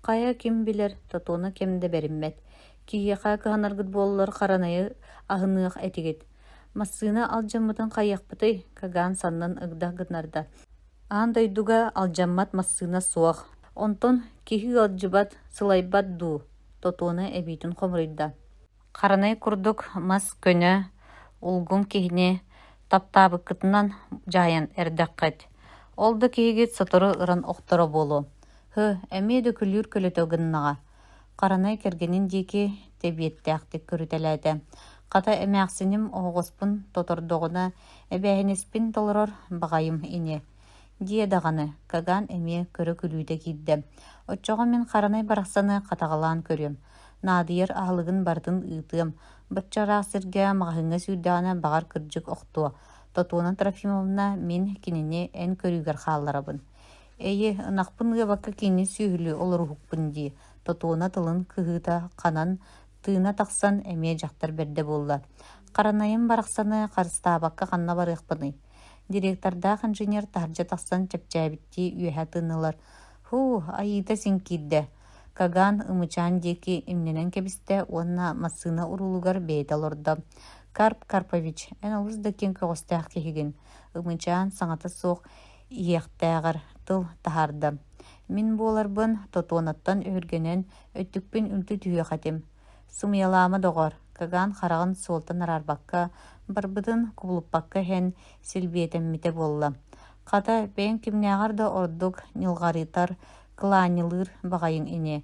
Speaker 1: Хайа ким билэр, Тотуона кэм да бэриммэт. Киһиэхэ кыһанаргыт буоллар харанайы аһыныах этигит. Массыына алдьаммытын хайыахпытый? Каган саннын ыгдах гыннарда. Аан дойдуга алдьаммат массыына суох. Онтон киһи ыалдьыбат, сылайбат дуу? Тотуона эбиитин хомуруйда. Харанай курдук мас көнө, улгум киһини таптаабыккытынан дьаһайан эрдэххит. Ол да киһигит сотору ыран охторо буолуо. Һы, эмиэ да күлүүр көлөтө гыннаҕа. Харанай кэргэнин диэки тэбиэттээхтик көрүтэлээтэ. Хата эмээхсиним оһоҕоспун тотордоҕуна, эбээһинэспин толорор баҕайым ини. Диэ даҕаны, Каган эмиэ көрө-күлүүтэ киирдэ. Оччоҕо мин харанай барахсаны хатаҕалаан көрүөм, наадыйар аһылыгын барытын ыытыам, бачча ыраах сиргэ маҕаһыыҥҥа сүүрдэҕинэ баҕар кырдьык охтуо. Тотуона Трофимовна мин кинини эн көрүүгэр хаалларабын. Эйи, ынахпын ыабакка кинини сүөһүлүү олоруһукпун дии, Тотуона тылын кыһыыта ханан, тыына тахсан эмиэ дьахтар бэрдэ буолла. Харанайым барахсаны харыстаабакка ханна барыахпыный? Директордаах инженер таһырдьа тахсан чэпчээбиттии үөһэ тыыннылар. «Һуу, айыыта син киирдэ» Каган Ымычаан диэки имнэнэн кэбистэ уонна массыына уруулугар бэйэтэ олордо. «Карп Карпович, эн олус да киэҥ көҕүстээх киһигин» Ымычаан саҥата суох иһиэхтээҕэр тыл таһаарда. «Мин буоларбын Тотуонаттан өһүргэнэн өттүкпүн үлтү түһүөх этим. Сымыйалаама, доҕор, Каган хараҕын суолтан араарбакка, барбытын кубулуппакка иһэн силбиэтэммитэ буолла. Хата, бэйэҥ кимнээҕэр да ордук ньылҕарытар, кылаанньылыыр баҕайыҥ ини.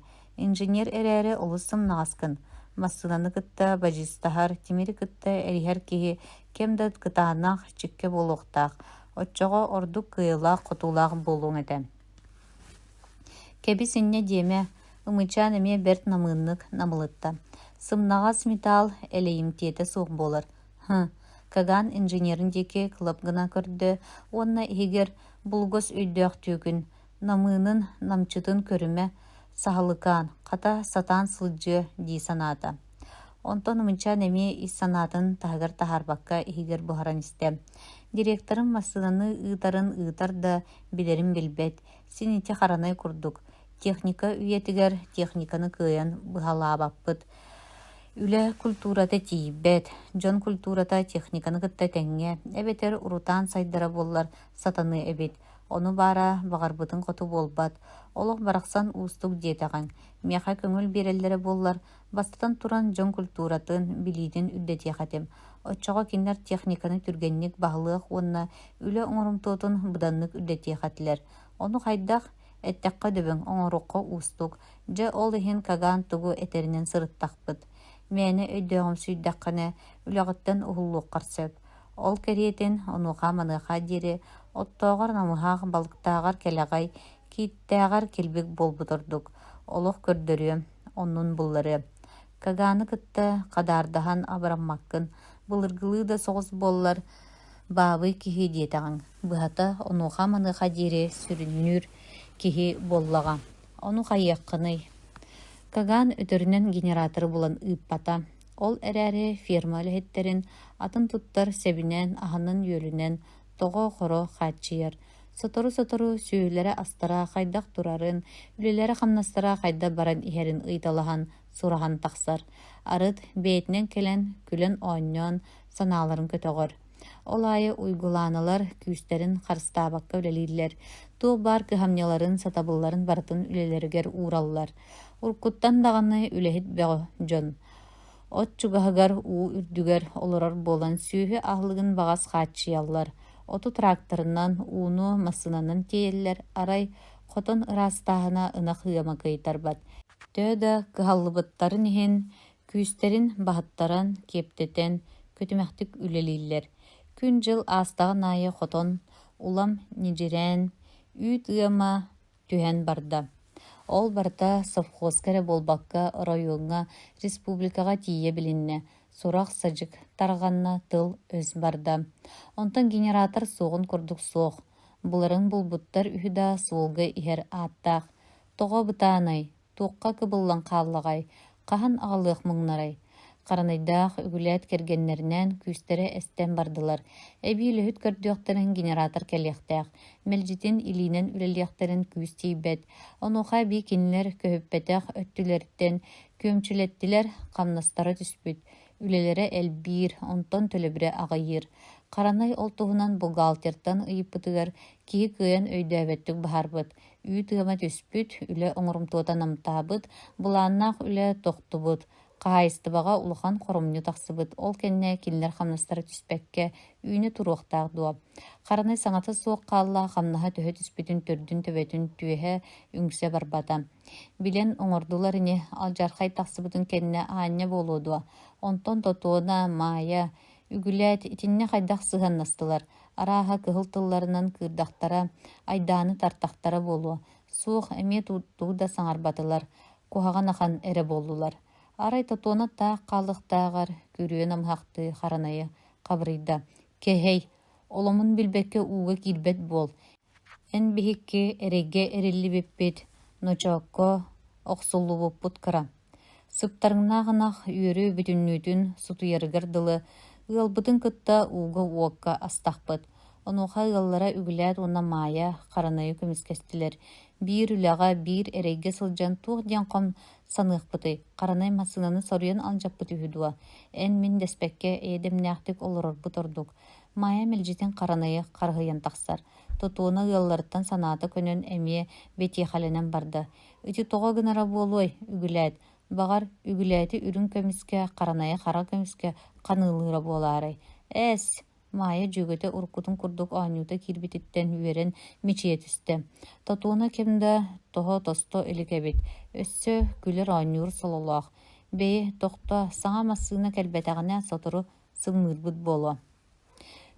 Speaker 1: Инженер эрээри олус сымнаҕаскын. Массыынаны кытта бадьыыстаһар, тимири кытта эриһэр киһи кэм да кытаанах, чиккэ буолуохтаах. Оччоҕо ордук кыайыылаах-хотуулаах буолуоҥ этэ. Кэбис инньэ диэмэ, Ымычаан эмиэ бэрт намыыннык намылытта. Сымнаҕас металл элэйимтиэтэ суох буолар. Һы, Каган инженерин диэки кылап гына көрдө уонна иһигэр булугас өйдөөх түөкүн, намыынын, намчытын көрүмэ, саһылыкаан, хата сатаан сылдьыа дии санаата. Онтон Ымычаан эмиэ ис санаатын таһыгар таһаарбакка иһигэр буһаран истэ. Директорым массыынаны ыытарын ыытар да, билэрин билбэт, син ити харанай курдук, Техника үйэтигэр техниканы кыайан быһалаабаппыт. Үлэ культурата тиийбэт, дьон культурата техниканы кытта тэҥҥэ эбэтэр урутаан сайдара буоллар сатаныа эбит. Ону баара баҕарбытыҥ хоту буолбат. Олох барахсан уустук диэтэҕиҥ. Миэхэ көҥүл биэрэллэрэ буоллар, бастатан туран дьон культуратын, билиитин үрдэтиэх этим. Оччоҕо кинилэр техниканы түргэнник баһылыах уонна үлэ оҥорумтуотун быданнык үрдэтиэх этилэр. Ону хайдах Эттэххэ дөбөҥ, оҥоруохха уустук. Дьэ, ол иһин Каган тугу этэринэн сырыттахпыт. Мээнэ өйдөөҕүмсүйдэххинэ, үлэҕиттэн уһуллуоххар сөп. Ол кэриэтин, онуоха-маныаха диэри, оттооҕор намыһах, балыктааҕар кэлэҕэй, кииттээҕэр килбик буолбут ордук. Олох көрдөрүөм, оннун булларыам. Каганы кытта хадаардаһан абыраммаккын, былыргылыы да соҕус буоллар, баабый киһи диэтэҕиҥ, быһата, онуоха-маныаха диэри сүрүннүүр киһи буоллаҕа. Ону хайыаххыный? Каган өтөрүнэн генераторы булан ыыппата. Ол эрээри ферма үлэһиттэрин атын туттар сэбинэн, аһынан-үөлүнэн тоҕо-хоро хааччыйар. Сотору-сотору сүөһүлэрэ-астара хайдах турарын, үлэлэрэ-хамнастара хайдах баран иһэрин ыйыталаһан, сураһан тахсар. Арыт бэйэтинэн кэлэн, күлэн-оонньоон, санааларын көтөҕөр. Ол аайы уйгулааналар күүстэрин харыстаабакка үлэлииллэр, туох баар кыһамньыларын, сатабылларын барытын үлэлэригэр уураллар. Уруккуттан даҕаны үлэһит бөҕө дьон. От чугаһыгар, уу үрдүгэр олорор буолан сүөһү аһылыгын баҕас хааччыйаллар. Оту тракторынан, ууну массыынанан тиэйэллэр, арай хотон ыраастааһына ынах ыама кыайтарбат. Төһө да кыһаллыбыттарын иһин, күүстэрин баһыттаран, киэптэтэн, көтүмэхтик үлэлииллэр. Күн-дьыл аастаҕын аайы хотон улам ньидьирээн, үүт ыама түһэн барда. Ол барыта совхозка эрэ буолбакка, оройуоҥҥа, республикаҕа тиийэ билиннэ, сурах-садьык тарҕанна, тыл-өс барда. Онтон генератор суоҕун курдук суох. Буларын булбуттар үһү да суолга иһэр ааттаах. Тоҕо бытаанай, Туохха кыбыллан хааллаҕай, хаһан аҕалыах муҥнарай? Харанайдаах үгүлээт кэргэннэринээн күүстэрэ эстэн бардылар. Эбии үлэһит көрдүөхтэрин генератор кэлиэхтээх, мэлдьитин илиинэн үлэлиэхтэрин күүс тиийбэт. Онуоха эбии кинилэр көһүппэтэх өттүлэриттэн күөмчүлэттилэр, хамнастара түспүт, үлэлэрэ элбиир, онтон төлөбүрэ аҕыйыыр. Харанай ол туһунан бухгалтертан ыйыппытыгар киһи кыайан өйдөөбөттүк баһарбыт. Үүт ыама түспүт, үлэ оҥорумтуота намтаабыт, былааннаах үлэ тохтубут, хаһаайыстыбаҕа улахан хоромньу тахсыбыт, ол кэннэ кинилэр хамнастара түспэккэ үүнэ туруохтаах дуо? Харанай саҥата суох хаалла, хамнаһа төһө түспүтүн төрдүн-төбөтүн түөһэ үҥсэ барбата. Билэн оҥордулар ини, алдьархай тахсыбытын кэннэ аанньа буолуо дуо? Онтон Тотуона, Маайа, Үгүлээт итиннэ хайдах сыһыаннастылар? Арааһа кыһыл тылларынан кыырдахтара, айдааны тартахтара буолуо. Суох, эмиэ тугу да саҥарбатылар, куһаҕан ахан эрэ буоллулар. Арай Тотуона таах хаалыахтааҕар күрүө намыһахтыы харанайы хабырыйда: «Кэһэй, оломун билбэккэ ууга киирбэт буол, Эн биһикки эрэйгэ эриллибиппит, ночоокко охсуллубуппут кыра. Сыптарыҥнаах ынах үөрү бүтүннүүтүн сутуйарыгар дылы ыалбытын кытта ууга-уокка астахпыт. Онуоха ыаллара Үгүлээт уонна Маайа Харанайы көмүскэстилэр. Биир үлэҕэ, биир эрэйгэ сылдьан туох диэн хом саныахпытый, Харанай массыынаны соруйан алдьаппыт үһү дуо? Эн-мин дэспэккэ эйэ-дэмнээхтик олорорбут ордук. Маайа мэлдьитин Харанайы харыһыйан тахсар. Тотуона ыалларыттан санаата көнөн эмиэ бэтиэхэлэнэн барда. Ити тоҕо гынара буолуой, Үгүлээт? Баҕар, Үгүлээти үрүҥ көмүскэ, Харанайы хара көмүскэ ханыылыыра буолаарай? Ээс! Маайа дьүөгэтэ уруккутун курдук оонньуута киирбититтэн үөрэн мичийэ түстэ. Тотуона ким да тоһо-тосто илик эбит, өссө күлэр-оонньуур сололоох. Бэйи, тохтоо, саҥа массыына кэлбэтэҕинэ сотору сымныырбыт буолуо.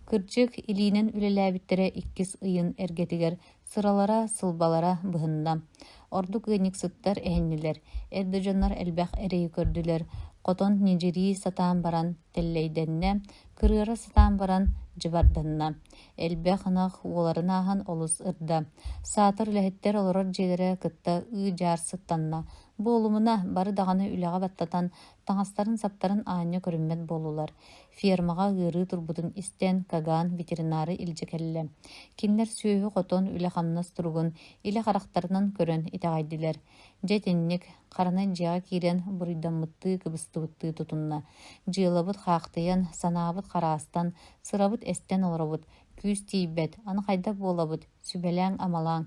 Speaker 1: Кырдьык, илиинэн үлэлээбиттэрэ иккис ыйын эргэтигэр сыралара-сылбалара быһынна. Ордук ыанньыксыттар эһиннилэр, эр да дьоннор элбэх эрэйи көрдүлэр, хотон ньидьирии сатаан баран тэллэйдэннэ, кырыара сатаан баран дьыбарданна. Элбэх ынах уоларын ааһан олус ырда. Саатар үлэһиттэр олорор дьиэлэрэ кытта ыы-дьаар сыттанна. Буолумуна, бары даҕаны үлэҕэ баттатан, таҥастарын-саптарын аанньа көрүммэт буоллулар. Фермаҕа ыарыы турбутун истэн, Каган ветеринары илдьэ кэллэ. Кинилэр сүөһү хотон үлэ-хамнас туругун илэ харахтарынан көрөн итэҕэйдилэр. Дьэ итинник, харанай дьиэҕэ киирэн буруйдаммыттыы кыбыстыбыттыы тутунна. Дьыалабыт хаахтыйан, санаабыт хараастан, сырабыт эстэн олоробут, күүс тиийбэт, аны хайдах буолабыт, сүбэлээҥ-амалааҥ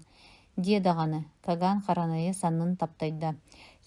Speaker 1: диэ даҕаны, Каган харанайы саннын таптайда.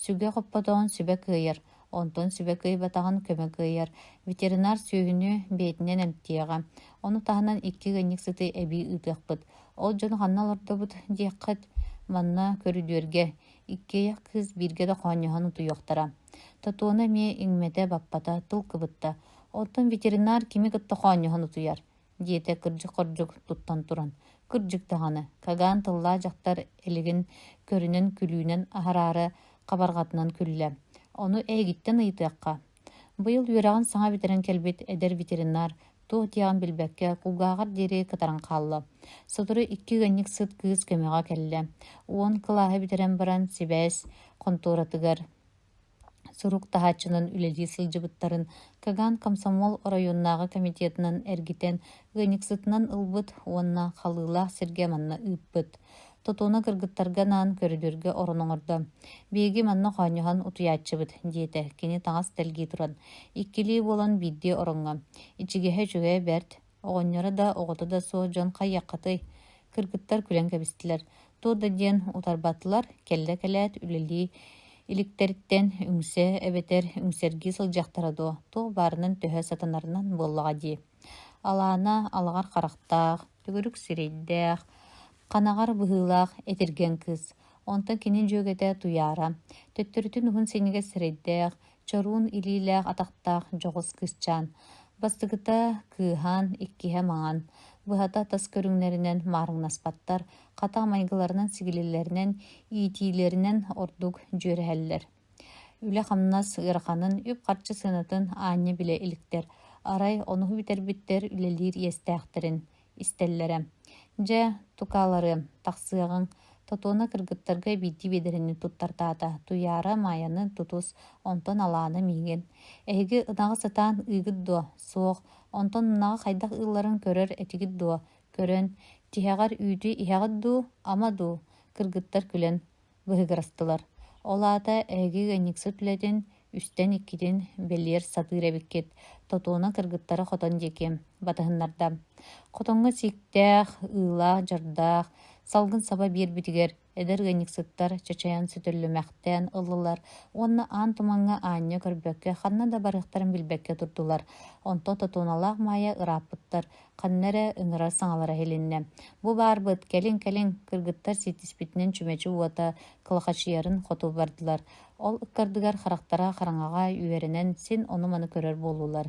Speaker 1: Сүгэ хоппотоҕун сүбэ кыайар, онтон сүбэ кыайбатаҕын көмө кыайар. Ветеринар сүөһүнү бэйэтинэн эмтиэҕэ. Ону таһынан икки ыанньык сыты эбии ыытыахпыт. Ол дьону ханна олордобут диэххит? Манна көрүдүөргэ. Иккиэйэх кыыс бииргэ да хоонньоһон утуйуохтара. Тотуона эмиэ иҥмэтэ, баппата, тыл кыбытта. Оттон ветеринар кими кытта хоонньоһон утуйар? диэтэ кырдьык-хордьук туттан туран. Кырдьык даҕаны, Каган тыллаах дьахтар элигин көрүнэн күлүүнэн аһараары хабарҕатынан күллэ. Ону эйигиттэн ыйытыахха. Быйыл үөрэҕин саҥа бүтэрэн кэлбит эдэр ветеринар туох диэҕин билбэккэ кулгааҕар диэри кытаран хаалла. Сотору икки ыанньык сыт кыыс көмөҕө кэллэ. Уон кылааһы бүтэрэн баран сибээс хонтуоратыгар Сурук таһааччынан үлэлии сылдьыбыттарын Каган комсомол оройуоннааҕы комитетынан эргитэн ыанньыксытынан ылбыт уонна халыылаах сиргэ манна ыыппыт. Тотуона кыргыттарга анаан көрүдүөргэ орон оҥордо. «Биһиги манна хоонньоһон утуйааччыбыт» диэтэ кини таҥас тэлгии туран. Иккилии буолан биирдии ороҥҥо. Ичигэһэ үчүгэйэ бэрт, Оҕонньоро да, оҕото да суох дьон хайыаххытый? Кыргыттар күлэн кэбистилэр. Туох да диэн утарбатылар, кэллэ кэлээт үлэлии иликтэриттэн үҥсэ эбэтэр үҥсэргии сылдьыахтара дуо, туох баарынан төһө сатанарынан буоллаҕа дии. Алаана алаҕар харахтаах, төгүрүк сирэйдээх, ханаҕар быһыылаах этиргэн кыыс. Онтон кини дьүөгэтэ Туйаара, төттөрүтүн уһун синньигэс сирэйдээх, чоруун илиилээх-атахтаах дьоҕус кыысчаан. Бастакыта кыыһаан, иккиһэ маҥан. Быһата тас көрүҥнэринэн маарыҥнаспаттар, хата майгыларынан-сигилилэринэн, иитиилэринэн ордук дьүөрэһэллэр. Үлэ-хамнас ыараханын, үп-харчы сыанатын аанньа билэ иликтэр. Арай онуһу бүтэрбиттэр үлэлиир иэстээхтэрин истэллэрэ. Дьэ, тукааларыам, тахсыаҕыҥ, Тотуона кыргыттарга биирдии биэдэрэни туттартаата, Туйаара Маайаны тутус, онтон Алаана миигин. Эһиги ынаҕы сатаан ыыгыт дуо? Суох. Онтон ынаҕы хайдах ыылларын көрөр этигит дуо? Көрөн. Тиһэҕэр үүтү иһэҕит дуу, ама дуу? Кыргыттар күлэн быһыгырастылар. Ол аата эһиги ыанньыксыт үлэтин үстэн иккитин бэлиэр сатыыр эбиккит, Тотуона кыргыттара хотон диэки батыһыннарда. Хотоҥҥо сииктээх, ыылаах, дьардаах, салгын саба биэрбитигэр эдэр ыанньыксыттар чачайан сөтөллүмэхтээн ыллылар уонна аан тумаҥҥа аанньа көрбөккө ханна да барыахтарын билбэккэ турдулар. Онтон Тотуоналаах Маайа ырааппыттар, ханна эрэ ыҥырар саҥалара иһилиннэ. Бу баарбыт, кэлиҥ-кэлиҥ, кыргыттар сиэтиспитинэн чүмэчи уота кылахачыйарын хоту бардылар. Ол ыккардыгар харахтара хараҥаҕа үөрэнэн син ону-маны көрөр буоллулар.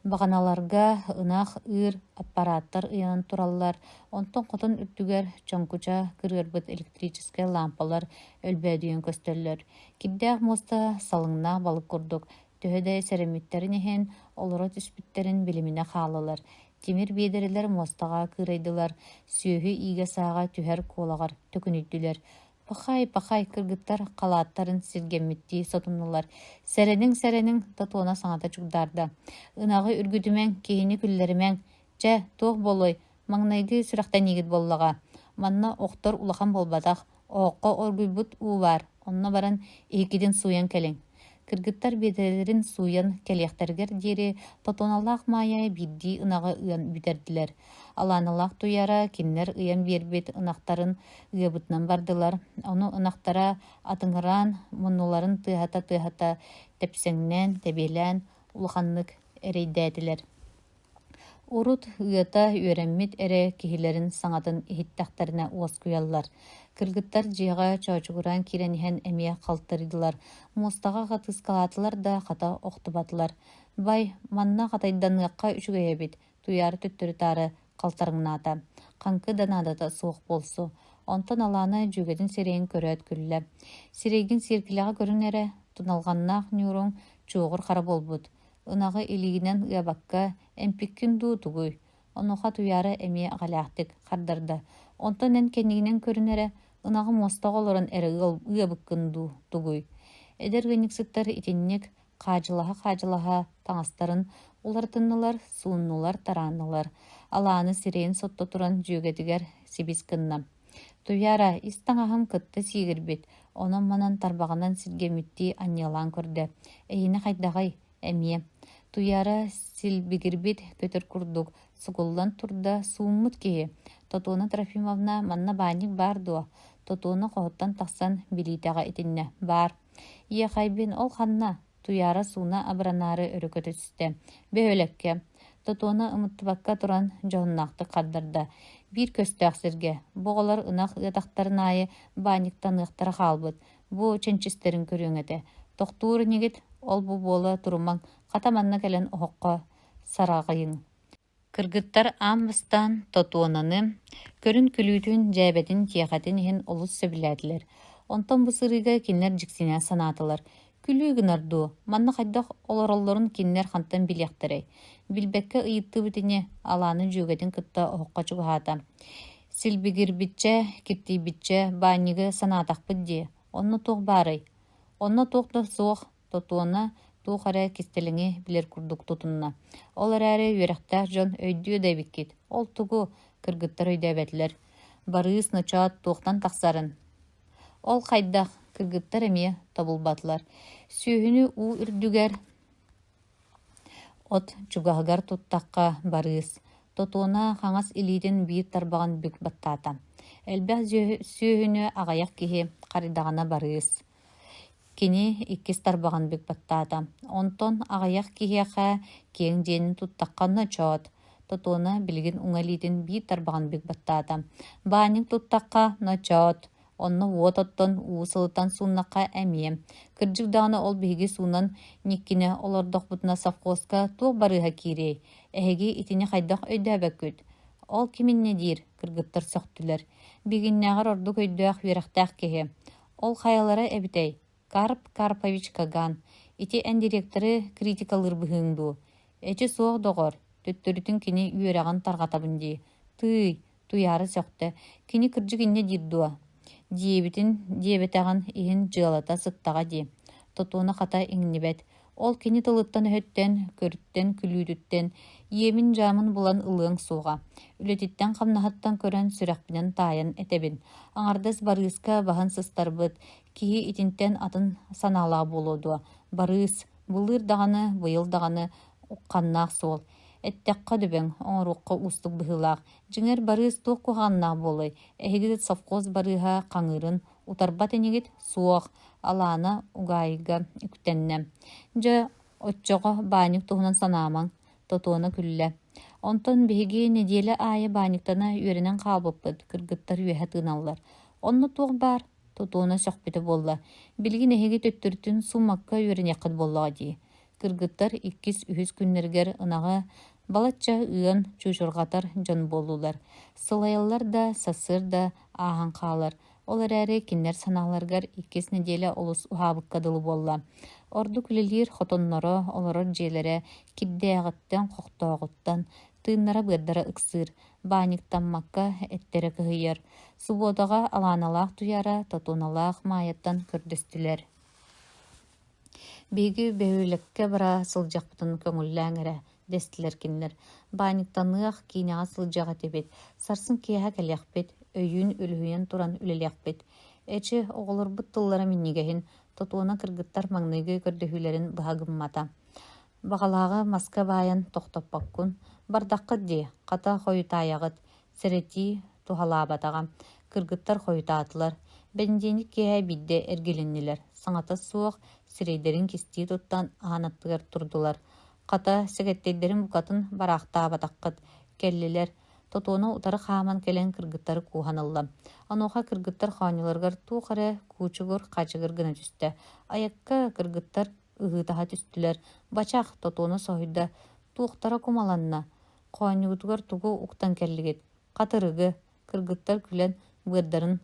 Speaker 1: Баҕаналарга ынах ыыр аппарааттар ыйанан тураллар, онтон хотон үрдүгэр чоҥкуча кырыарбыт электрическэй лаампалар өлбөөдүйэн көстөллөр. Кирдээх муоста салыҥнаах балык курдук, төһө да сэрэммиттэрин иһин, олоро түспүттэрин билиминэ хааллылар. Тимир биэдэрэлэр муостаҕа кыырайдылар, сүөһү иигэ-сааҕа түһэр куолаҕар төкүнүйдүлэр. Пахай, пахай, кыргыттар халааттарын сиргэммиттии сотуннулар. Сэрэниҥ, сэрэниҥ, Тотуона саҥата чугдаарда. Ынаҕы үргүтүмэҥ, киһини күллэримэҥ. Чэ, туох буолуой, маҥнайгы сүрэхтэниигит буоллаҕа. Манна охтор улахан буолбатах, оһоххо оргуйбут уу баар, онно баран иһиккитин сууйан кэлиҥ. Кыргыттар биэдэрэлэрин сууйан кэлиэхтэригэр диэри Тотуоналаах Маайа биирдии ынаҕы ыан бүтэрдилэр. Алааналаах Туйара кинилэр ыйан биэрбит ынахтарын ыабытынан бардылар, ону ынахтара атыҥыраан, муннуларын тыаһата-тыаһата тэпсэҥнээн, тэбиэлээн улаханнык эрэйдээтилэр. Урут ыата үөрэммит эрэ киһилэрин саҥатын иһиттэхтэринэ уоскуйаллар. Кыргыттар дьиэҕэ чоочугураан киирэн иһэн эмиэ халтарыйдылар, муостаҕа хатыыскалаатылар да хата охтубатылар. Бай, манна хатайданыахха үчүгэй эбит, Туйаара төттөрү-таары халтарыҥнаата, хаҥкы да наадата суох буолсу. Онтон Алаана дьүөгэтин сирэйин көрөөт күллэ: «Сирэйгин сиэркилэҕэ көрүҥ эрэ, туналҕаннаах ньууруҥ чуоҕур хара буолбут. Ынаҕы илиигинэн ыабакка, эмпиккин дуу, тугуй?» Онуоха Туйаара эмиэ эҕэлээхтик хардарда: «Онтон эн кэннигинэн көрүн эрэ, ынаҕы муостаҕа олорон эрэ ыабыккын дуу, тугуй?» Эдэр ыанньыксыттар итинник хаадьылаһа-хаадьылаһа таҥастарын уларытыннылар, сууннулар-тарааннылар, Алааны сирэйин сотто туран дьүөгэтигэр сибис гынна: «Туйаара, ис таҥаһым кытта сиигирбит, онон-манан тарбаҕынан сиргэммиттии анньыалаан көрдө. Эйиэнэ хайдаҕый?» Эмиэ Туйаара силбигирбит көтөр курдук сукуллан турда, сууммут киһи: «Тотуона Трофимовна, манна баанньык баар дуо?» Тотуона хоһуттан тахсан билиитэҕэ итиннэ: «Баар» Иэхэйбин ол ханна? Туйаара сууна абыранаары өрө көтө түстэ. Бөһүөлэккэ. Тотуона ымыттыбакка туран дьоһуннаахтык хардарда. Биир көстөөх сиргэ. Бу оҕолор ынах ыатахтарын аайы баанньыктаныахтара хаалбыт. Бу чэнчистэрин көрүөҥ этэ. Тохтуур инигит, ол-бу буола турумаҥ, хата манна кэлэн оһоххо сараҕыйыҥ. Кыргыттар аан бастаан Тотуонаны көрүн-күлүүтүн, дьээбэтин-тиэхэтин иһин олус сөбүлээтилэр. Онтон бу сырыыга кинилэр дьиксинэ санаатылар: «Күлүү гынар дуу, манна хайдах олороллорун кинилэр хантан билиэхтэрэй?» Билбэккэ ыйыттыбыт ини, Алаана дьүөгэтин кытта оһоххо чугаһаата. «Силбигирбиччэ, киртийбиччэ, баанньыгы санаатахпыт дии, онно туох баарый?» «Онно туох да суох, Тотуона туох эрэ кистэлэҥи билэр курдук тутунна. Ол эрээри үөрэхтээх дьон өйдүө да эбиккит. Ол тугу? Кыргыттар өйдөөбөтүлэр. Барыыс ночоот туохтан тахсарын? Ол хайдах? Кыргыттар эмиэ тобулбатылар. Сүөһүнү уу үрдүгэр От чугаһыгар туттахха барыыс, Тотуона хаҥас илиитин биир тарбаҕын бүк баттаата. Элбэх сүөһүнү аҕыйах киһи харайдаҕына барыыс. Кини иккис тарбаҕын бүк баттаата. Онтон аҕыйах киһиэхэ киэҥ дьиэни туттахха ночоот. Тотуона билигин уҥа илиитин биир тарбаҕын бүк баттаата. Баанньык туттахха ночоот. Онно уот оттон, уу сылытан сууннахха эмиэ. Кырдьык даҕаны ол биһиги суунан ньиккинэ олордохпутуна совхозка туох барыыһа киириэй? Эһиги итини хайдах өйдөөбөккүт? Ол ким инньэ диир? кыргыттар сөхтүлэр. Биһигиннээҕэр ордук өйдөөх үөрэхтээх киһи. Ол хайалара эбитэй? Карп Карпович Каган, ити эн директоры критикалыыр быһыыҥ дуу? Эчи суох доҕор, төттөрүтүн кини үөрэҕин тарҕатабын дии. Тыый, Туйаара сөхтө, кини кырдьык инньэ диир дуо? Диэбитин диэбэтэҕин иһин дьыалата сыттаҕа дии. Тотуона хата иҥнибэт. Ол кини тылыттан-өһүттэн, көрүттэн, күлүүтүттэн, иэмин-дьаамын булан ылыаҥ суоҕа. Үлэтиттэн-хамнаһыттан көрөн сүрэхпинэн таайан этэбин. Аҥардас барыыска баһын сыстарбыт, киһи итинтэн атын санаалаах буолуо дуо? Барыыс, былыр даҕаны, быйыл даҕаны ухханнаах суол. Эттэххэ дөбөҥ, оҥоруохха уустук быһыылаах. Дьиҥэр барыыс туох куһаҕаннаах буолуой? Эһиги совхоз барыыһа хаҥыырын утарбат инигит? Суох, Алаана угаайыга үктэннэ. Дьэ, оччоҕо баанньык туһунан санаамаҥ, Тотуона күллэ. Онтон биһиги нэдиэлэ аайы баанньыктана үөрэнэн хаалбыппыт, кыргыттар үөһэ тыыналлар. Онно туох баар? Тотуона сөхпүтэ буолла. Билигин эһиги төттөрүтүн суумакка үөрэниэххит буоллаҕа дии. Кыргыттар иккис-үһүс күннэригэр ынаҕы балачча ыан чуучурҕатар дьон буоллулар. Сылайаллар да, сарсыарда ааһан хаалар. Ол эрээри кинилэр санааларыгар иккис нэдиэлэ олус уһаабыкка дылы буолла. Ордук үлэлиир хотонноро, олорор дьиэлэрэ кирдээҕиттэн-хохтооҕуттан, тыыннара-быардара ыксыыр, баанньыктаммакка эттэрэ кыһыйар. Субуотаҕа Алааналаах Туйаара Тотуоналаах Маайаттан көрдөстүлэр: «Биһиги бөһүөлэккэ бара сылдьыахпытын көҥүллээҥ эрэ» дэстилэр кинилэр. «Баанньыктаныах, киинэҕэ сылдьыах этибит, сарсын киэһэ кэлиэхпит, өйүүн үлүһүйэн туран үлэлиэхпит». Эчи, оҕолорбут тыллара минньигэһин, Тотуона кыргыттар маҥнайгы көрдөһүүлэрин быһа гыммата. Баҕалааҕы маска баайан тохтоппоккун, бардаххыт дии, хата хойутаайаҕыт, сэрэтии туһалаабатаҕа. Кыргыттар хойутаатылар, бэнидиэнньик киэһэ биирдэ эргилиннилэр, саҥата суох, сирэйдэрин кистии туттан аан аттыгар турдулар. Хата, сэгэттэйдэрин букатын бараахтаабатаххыт, кэллилэр. Тотуона утары хааман кэлэн кыргыттары кууһан ылла. Онуоха кыргыттар хоонньуларыгар туох эрэ куучугур-хаачыгыр гына түстэ. Айакка кыргыттар ыһыытаһа түстүлэр. Бачах, Тотуона соһуйда, туохтара кумаланна? Хоонньугутугар тугу уктан кэллигит? Хатырыгы, кыргыттар күлэн быардарын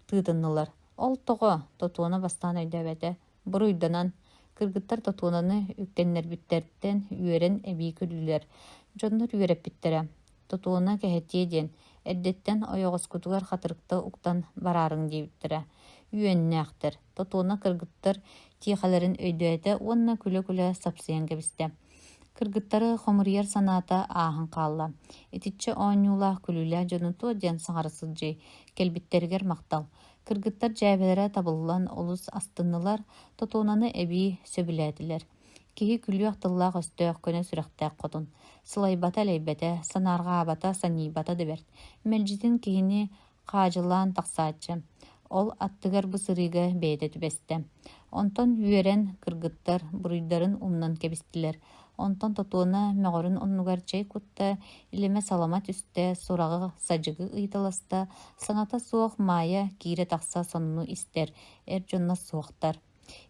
Speaker 1: тыытыннылар. Ол тоҕо? Тотуона бастаан өйдөөбөтө. Буруйданан, кыргыттар Тотуонаны үктэннэрбиттэртэн үөрэн эбии күллүлэр. Дьоннор үөрэппиттэрэ. Тотуона кэһэтиэ диэн, эрдэттэн ойоҕоскутугар хатырыкта уктан бараарыҥ диэбиттэрэ. Үөннээхтэр, Тотуона кыргыттар тиэхэлэрин өйдөөтө уонна күлэ-күлэ сапсыйан кэбистэ. Кыргыттары хомуруйар санаата ааһан хаалла. Итиччэ оонньуулаах күлүүлээх дьону туох диэн саҥара сылдьыай, кэлбиттэригэр махтал. Кыргыттар дьээбэлэрэ табыллан олус астыннылар, Тотуонаны эбии сөбүлээтилэр. Киһи күлүөх тыллаах-өстөөх, көнө сүрэхтээх хотун. Сылайбата-элэйбэтэ, санаарҕаабата, санньыйбата да бэрт. Мэлдьитин киһини хаадьылаан тахсааччы. Ол аттыгар бу сырыыга бэйэтэ түбэстэ. Онтон үөрэн, кыргыттар буруйдарын умнан кэбистилэр. Онтон Тотуона мөҕөрүн оннугар чэй кутта, илимэ-салама түстэ, сураҕы садьыгы ыйыталаста, саҥата суох Маайа киирэ-тахса сонуну истэр, эр дьонно суохтар.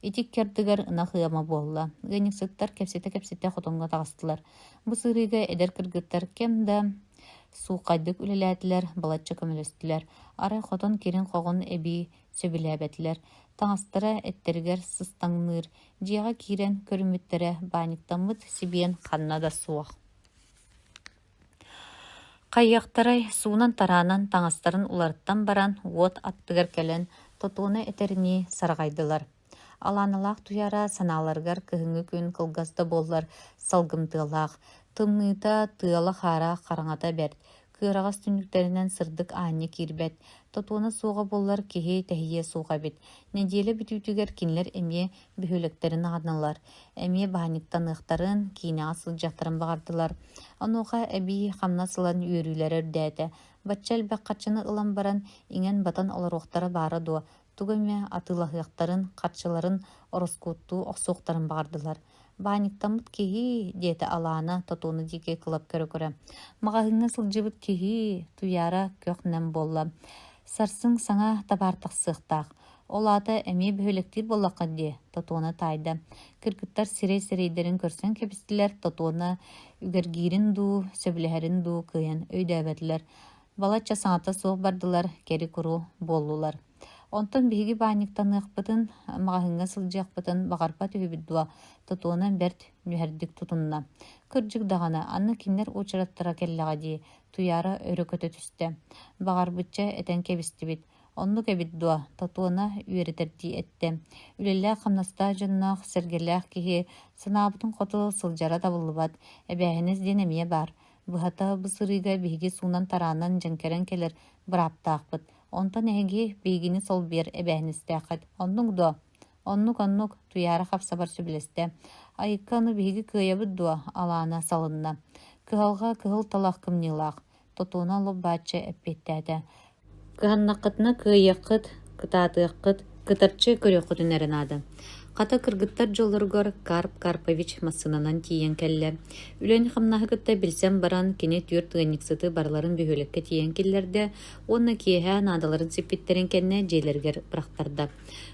Speaker 1: Ити икки ардыгар ынах ыама буолла, ыанньыксыттар кэпсэтэ-кэпсэтэ хотоҥҥо таҕыстылар. Бу сырыыга эдэр кыргыттар кэм да сууххайдык үлэлээтилэр, балачча көмөлөстүлэр. Арай хотон кирин-хоҕун эбии сөбүлээбэтилэр. Таҥастара эттэригэр сыстаҥныыр, дьиэҕэ киирэн көрүммүттэрэ баанньыктаммыт сибиэн ханна да суох. Хайыахтарай, суунан-тараанан таҥастарын уларыттан баран, уот аттыгар кэлэн, Тотуона этэринии сараҕайдылар. Алааналаах Туйаара санааларыгар кыһыҥҥы күн кылгас да буоллар салгымтыалаах, тымныыта, тыала-хаара хараҥата бэрт, кыараҕас түннүктэринэн сырдык аанньа киирбэт, Тотуона суоҕа буоллар киһи тэһийиэ суох эбит. Нэдиэлэ бүтүүтүгэр кинилэр эмиэ бөһүөлэктэрин аҕыннылар, эмиэ баанньыктаныахтарын, киинэҕэ сылдьыахтарын баҕардылар. Онуоха эбии хамнас ылан үөрүүлэрэ үрдээтэ. Бачча элбэх харчыны ылан баран, иҥэн-батан олоруохтара баара дуо, тугу эмэ атыылаһыахтарын, харчыларын ороскуоттуу охсуохтарын баҕардылар. «Баанньыктаммыт киһи» диэтэ Алаана Тотууну диэки кылап көрө-көрө. «Маҕаһыыҥҥа сылдьыбыт киһи» Туйаара көх-нэм буолла. «Сарсын саҥа табаар тахсыахтаах. Ол аата эмиэ бөһүөлэктиир буоллаххыт дии, Тотуона таайда. Кыргыттар сирэй-сирэйдэрин көрсөн кэбистилэр, Тотуона үгэргиирин дуу, сөбүлэһэрин дуу кыайан өйдөөбөтүлэр. Балачча саҥата суох бардылар, кэри-куру буоллулар. Онтон биһиги баанньыктаныахпытын, маҕаһыыҥҥа сылдьыахпытын баҕарбат үһүбүт дуо, Тотуона бэрт нүһэрдик тутунна. Кырдьык даҕаны, аны кинилэр уочараттара кэллэҕэ дии, Туйаара өрө көтө түстэ. Баҕарбычча этэн кэбистибит. Оннук эбит дуо, Тотуона үөрэтэрдии эттэ. Үлэлээх-хамнастаах дьонноох, сэргэлээх киһи санаабытын хоту сылдьара табыллыбат, эбээһинэс диэн эмиэ баар. Быһата, бу сырыыга биһиги суунан-тараанан дьэҥкэрэн кэлэр бырааптаахпыт. Онтон эһиги биһигини солбуйар эбээһинэстээххит. Оннук дуо? Оннук-оннук, Туйаара хапсабар сөбүлэстэ. Айыкка ону биһиги кыайабыт дуо? Алаана салынна. Кыһалҕа кыһыл талах кымньыылаах. Тотуона лоп-бааччы эппиэттээтэ: «Кыһаннаххытына кыайыаххыт, кытаатыаххыт, кытарчы көрүөххүтүн эрэ наада». Хата кыргыттар дьоллоругар Карп Карпович массыынанан тиийэн кэллэ. Үлэни-хамнаһы кытта билсэн баран, кини түөрт ыанньыксыты барыларын бөһүөлэккэ тиийэн киллэрдэ уонна киэһэ наадаларын сиппиттэрин кэннэ дьиэлэригэр бырахтарда.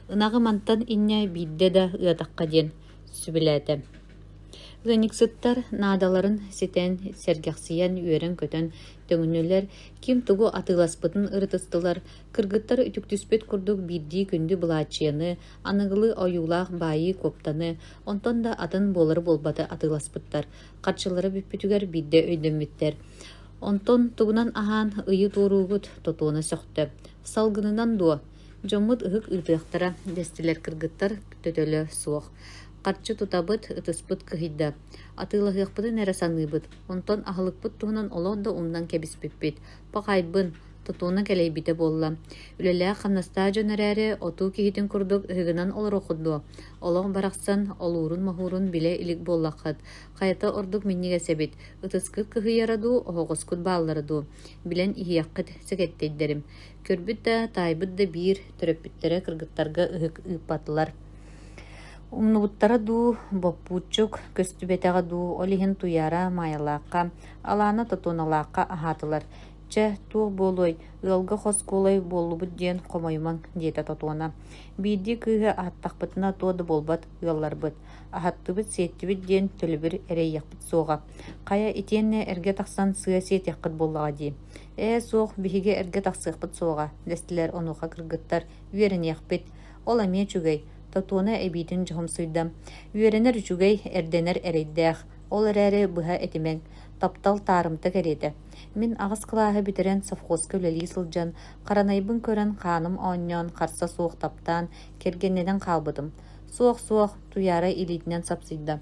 Speaker 1: Ынаҕы мантан инньэ биирдэ да ыатахха диэн сүбэлээтэ. Ыанньыксыттар наадаларын ситэн, сэргэхсийэн, үөрэн-көтөн төҥүннүлэр, ким тугу атыыласпытын ырытыстылар, кыргыттар үтүктүспүт курдук биирдии күндү былааччыйаны, аныгылыы ойуулаах баайыы куоптаны, онтон да атын буолары-буолбаты атыыласпыттар. Харчылара бүппүтүгэр биирдэ өйдөммүттэр. Онтон тугунан аһаан ыйы туоруугут, Тотуона сөхтө. Салгынынан дуо? Дьоммут ыһык ыытыахтара, дэстилэр кыргыттар төтөлө суох. Харчы тутабыт, ытыспыт кыһыйда. Атыылаһыахпытын эрэ саныыбыт, онтон аһылыкпыт туһунан олох да умнан кэбиспиппит. Пахайбын, тутууна кэлэйбитэ буолла. Үлэлээх-хамнастаах дьон эрээри, отуу киһитин курдук ыһыгынан олоруоххут дуо? Олох барахсан олуурун-моһуурун билэ илик буоллаххыт. Хайата ордук минньигэс эбит, ытыскыт кыһыйара дуу, оһоҕоскут бааллара дуу? Билэн иһиэххит, сэкэттэйдэрим. Көрбүт да, таайбыт да биир, төрөппүттэрэ кыргыттарга ыһык ыыппатылар. Умнубуттара дуу, боппууччук көстүбэтэҕэ дуу, ол иһин Туйаара Маайалаахха, Алаана Тотуоналаахха аһаатылар. «Чэ, туох буолуой, ыалга хос куолай буоллубут диэн хомойумаҥ» диэтэ Тотуона. «Биирдии кыыһы аһаттахпытына туох да буолбат ыалларбыт. Аһаттыбыт-сиэттибит диэн төлөбүр эрэйиэхпит суоҕа. Хайа, итиэннэ эргэ тахсан сыа сиэтиэххит буоллаҕа дии. Ээ, суох, биһиги эргэ тахсыахпыт суоҕа, дэстилэр онуоха кыргыттар, үөрэниэхпит. Ол эмиэ үчүгэй, Тотуона эбиитин дьоһумсуйда. Үөрэнэр үчүгэй, эрдэнэр эрэйдээх. Ол эрээри быһа этимэҥ, таптал таарымта кэриэтэ. Мин аҕыс кылааһы бүтэрэн совхозка үлэлии сылдьан, харанайбын көрөн хааным оонньоон, харса суох таптаан, кэргэннэнэн хаалбытым. Суох-суох, Туйаара илиитинэн сапсыйда.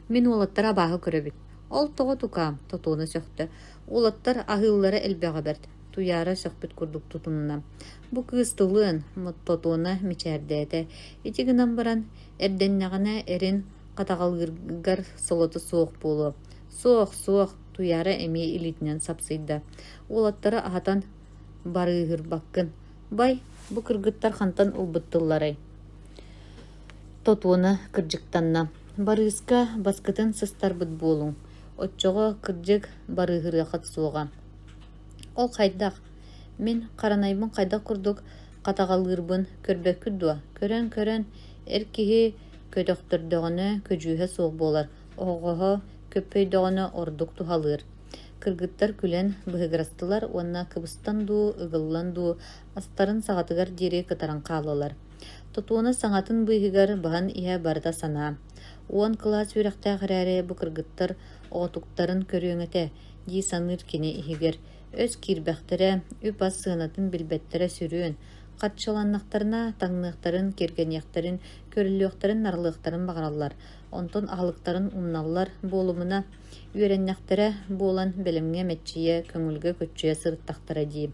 Speaker 1: Мин уолаттары абааһы көрөбүн. Ол тоҕо тукаам, Тотуона сөхтө. Уолаттар аһыыллара элбэҕэ бэрт, Туйаара сөхпүт курдук тутунна. Бу кыыс тылыан, Тотуона мичээрдээтэ. Ити гынан баран, эрдэннэҕинэ эрин хатаҕалыыргар солото суох буолуо. Суох, суох, Туйаара эмиэ илиитинэн сапсыйда. Уолаттары аһатан барыыһырбаккын. Бай, бу кыргыттар хантан ылбыт тылларай? Тотуона кырдьыктанна: «Барыыска баскытын сыстарбыт буолуҥ, оччоҕо кырдьык барыыһырыаххыт суоҕа». «Ол хайдах? Мин харанайбын хайдах курдук хатаҕалыырбын көрбөккүт дуо? Көрөн-көрөн, эр киһи көтөхтөрдөҕүнэ көдьүүһэ суох буолар, оһоҕоһо көппөйдөҕүнэ ордук туһалыыр». Кыргыттар күлэн быһыгырастылар уонна кыбыстан дуу, ыгыллан дуу астарын саҕатыгар диэри кытаран хааллылар. Тотуона саҥатын быыһыгар баһан иһэ барыта санаа: «Уон кылаас үөрэхтээх эрээри бу кыргыттар оҕотуктарын көрүөҥ этэ» дии саныыр кини иһигэр. Өс киирбэхтэрэ, үп-ас сыанатын билбэттэрэ сүрүөн, харчыланнахтарына таҥныахтарын, киэргэниэхтэрин, көрүллүөхтэрин-нарылыахтарын баҕараллар, онтон аһылыктарын умналлар буолумуна, үөрэннэхтэрэ буолан бэлэмҥэ мэччийэ, көҥүлгэ көччүйэ сырыттахтара дии.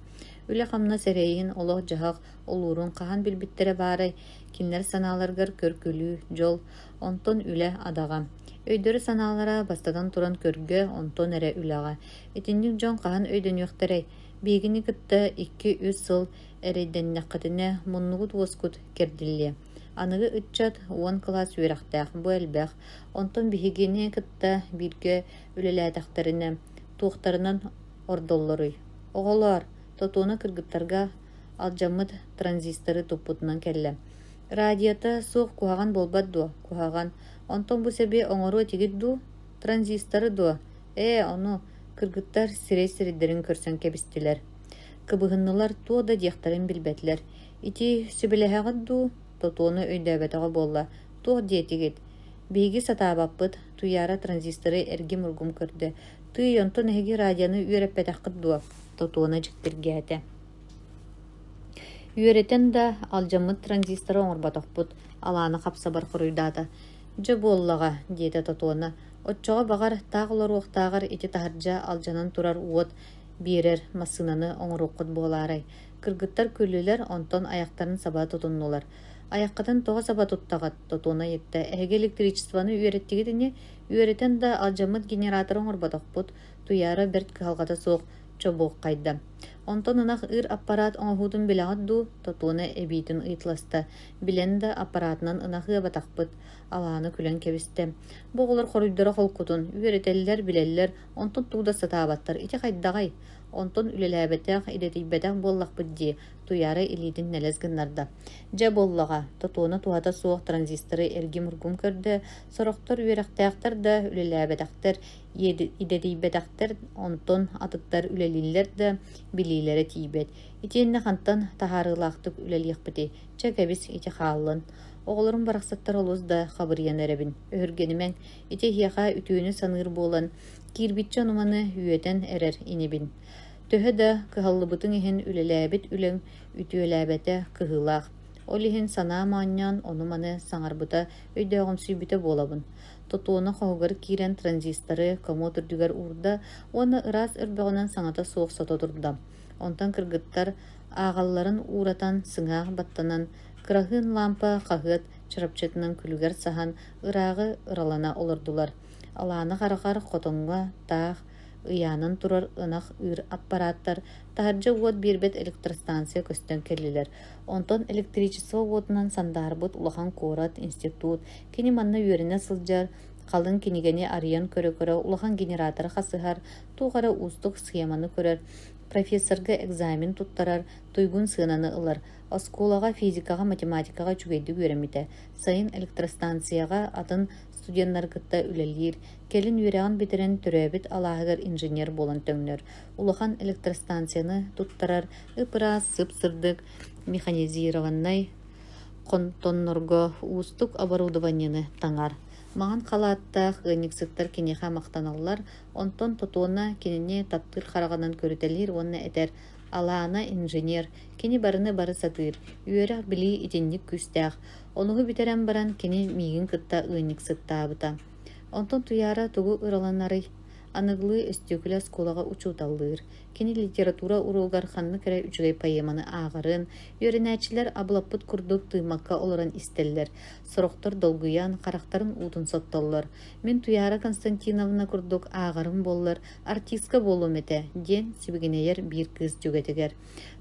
Speaker 1: Үлэ-хамнас эрэйин, олох-дьаһах олуурун хаһан билбиттэрэ баарай, кинилэр санааларыгар көр-күлүү, дьол, онтон үлэ адаҕа. Өйдөрө-санаалара бастатан туран көргө, онтон эрэ үлэҕэ. Итинник дьон хаһан өйдөнүөхтэрэй? Биһигини кытта икки-үс сыл эрэйдэннэххитинэ муннугут-уоскут кэрдиллиэ. Аныгы ыччат уон кылаас үөрэхтээх, бу элбэх. Онтон биһигини кытта бииргэ үлэлээтэхтэринэ, туохтарынан ордоллоруй? Оҕолоор, Тотуона кыргыттарга алдьаммыт транзисторы туппутунан кэллэ. «Радиота суох куһаҕан буолбат дуо? Куһаҕан. Онтон бу сэби оҥоруо этигит дуу? Транзисторы дуо? Ээ, ону» кыргыттар сирэй-сирэйдэрин көрсөн кэбистилэр. Кыбыһыннылар, туох да диэхтэрин билбэтилэр. «Ити сүбэлэһэҕит дуу?» Тотуону өйдөөбөтөҕө буолла. «Туох диэтигит? Биһиги сатаабаппыт», Туйаара транзисторы эргим-ургум көрдө. «Тыый, онтон эһиги радионы үөрэппэтэххит дуо?» Тотуона дьиктиргээтэ. Үөрэтэн да, алдьаммыт транзисторы оҥорботохпут, Алаана хапсабар хоруйдаата. «Дьэ буоллаҕа», диэтэ Тотуона, «оччоҕо баҕар, таах олоруохтааҕар ити таһырдьа алдьанан турар уот биэрэр массыынаны оҥоруоххут буолаарай?» Кыргыттар күллүлэр, онтон айахтарын саба тутуннулар. «Айаххытын тоҕо саба туттаҕыт?» Тотуона ыйытта. «Эһиги электричествоны үөрэттигит ини? Үөрэтэн да, алдьаммыт генераторы оҥорботохпут». Туйаара бэрт кыһалҕата суох чобуоххайда. Онтон ынах ыыр аппараат оҥоһуутун билэҕит дуу? Тотуона эбиитин ыйыталаста. Билэн да аппараатынан ынах ыабатахпыт. Алаана күлэн кэбистэ. Бу оҕолор хоруйдара холкутун, үөрэтэллэр, билэллэр, онтон тугу да сатаабаттар. Ити хайдаҕай? Онтон үлэлээбэтэх, идэтийбэтэх буоллахпыт дии, Туйаара илиитин нэлэс гыннарда. Дьэ буоллаҕа, тотуона туһата суох транзисторы эргим-ургум көрдө, сорохтор үөрэхтээхтэр да, үлэлээбэтэхтэр, идэтийбэтэхтэр, онтон атыттар үлэлииллэр да, билиилэрэ тиийбэт. Итиэннэ хантан таһаарыылаахтык үлэлиэхпитий? Чэ, кэбис, ити хааллын. Оҕолорум барахсаттар олус да хабырыйан эрэбин. Өһүргэнимэҥ, ити эһиэхэ үтүөнү саныыр буолан, киирбиччэ ону-маны үөтэн эрэр инибин. Төһө да кыһаллыбытыҥ иһин үлэлээбит үлэҥ үтүөлээбэтэ кыһыылаах. Ол иһин санаам оонньоон ону-маны саҥарбыта, өйдөөҕүмсүйбүтэ буолабын. Тотуона хоһугар киирэн транзисторы комод үрдүгэр уурда уонна ыраас өрбөҕүнэн саҥата суох сото турда. Онтон кыргыттар ааҕалларын ууратан, сыҥаах баттанан, кыраһыын лаампа хаһыат чарапчытынан күлүгэр саһан, ырааҕы ыралана олордулар. Алаана харахар хотоҥҥо таах ыйаанан турар ынах ыыр аппарааттар, таһырдьа уот биэрбэт электростанция көстөн кэллилэр. Онтон электричество уотунан сандаарбыт улахан куорат, институт, кини манна үөрэнэ сылдьар, халыҥ кинигэни арыйан көрө-көрө улахан генераторы хасыһар, туох эрэ уустук схеманы көрөр, профессорга экзамен туттарар, туйгун сыананы ылар. Оскуолаҕа физикаҕа, математикаҕа үчүгэйдик үөрэммитэ. Сайын электростанцияҕа атын студеннары кытта үлэлиир, кэлин үөрэҕин бүтэрэн төрөөбүт алааһыгар инженер буолан төҥнөр, улахан электростанцияны туттарар, ып-ыраас, сып-сырдык механизированнай хотоннорго уустук оборудованиены таҥар. Маҥан халааттаах ыанньыксыттар киниэхэ махтаналлар, онтон Тотуона кинини таптыыр хараҕынан көрүтэлиир уонна этэр: «Алаана инженер, кини барыны бары сатыыр, үөрэх-билии итинник күүстээх, Онуһу бүтэрэн баран кини миигин кытта ыанньыксыттаабыта. Онтон Туйаара тугу ыраланарый? Аныгылыы өстүөкүлэ оскуолаҕа учууталлыыр. Кини литература уруогар ханнык эрэ үчүгэй поэманы ааҕарын, үөрэнээччилэр абылаппыт курдук тыыммакка олорон истэллэр. Сорохтор долгуйан, харахтарын уутун соттоллор. Мин Туйаара Константиновна курдук ааҕарым буоллар, артистка буолуом этэ, диэн сибигинэйэр биир кыыс дьүөгэтигэр.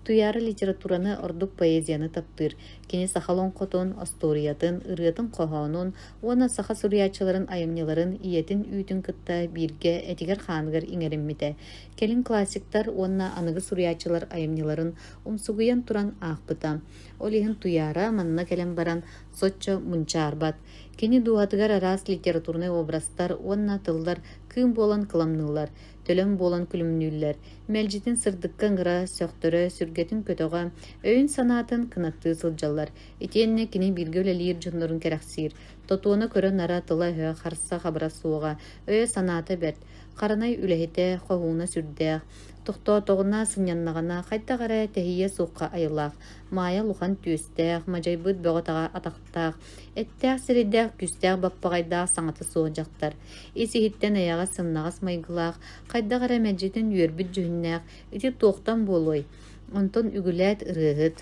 Speaker 1: Туйаара литератураны, ордук поэзияны таптыыр. Кини саха олоҥхотун, остуоруйатын, ырыатын-хоһоонун уонна саха суруйааччыларын айымньыларын ийэтин үүтүн кытта бииргэ этигэр-хааныгар иҥэриммитэ. Кэлин классиктар уонна аныгы суруйааччылар айымньыларын умсугуйан туран аахпыта. Ол иһин Туйаара манна кэлэн баран соччо мунчаарбат. Кини дууһатыгар араас литературнай образтар уонна тыллар кыым буолан кыламныыллар, төлөн буолан күлүмнүүллэр, мэлдьитин сырдыкка ыҥыра, сөхтөрө, сүргэтин көтөҕө, өйүн-санаатын кынаттыы сылдьаллар. Итиэннэ кини бииргэ үлэлиир дьоннорун кэрэхсиир. Тотуона көрө-нара, тыла-өһө, харса-хабыра суоҕа, өйө-санаата бэрт. Харанай үлэһитэ, хоһууна сүрдээх. Тохтоотоҕуна, сынньаннаҕына, хайдах эрэ тэһийиэ суохха айылаах. Маайа улахан түөстээх, мадьайбыт бөҕө-таҕа атахтаах, эттээх сирэйдээх, күүстээх баппаҕайдаах саҥата суох дьахтар. Ис-иһиттэн эйэҕэс сымнаҕас майгылаах, хайдах эрэ мэлдьитин үөрбүт дьүһүннээх, ити туохтан буолуой? Онтон үгүлээт ырыаһыт,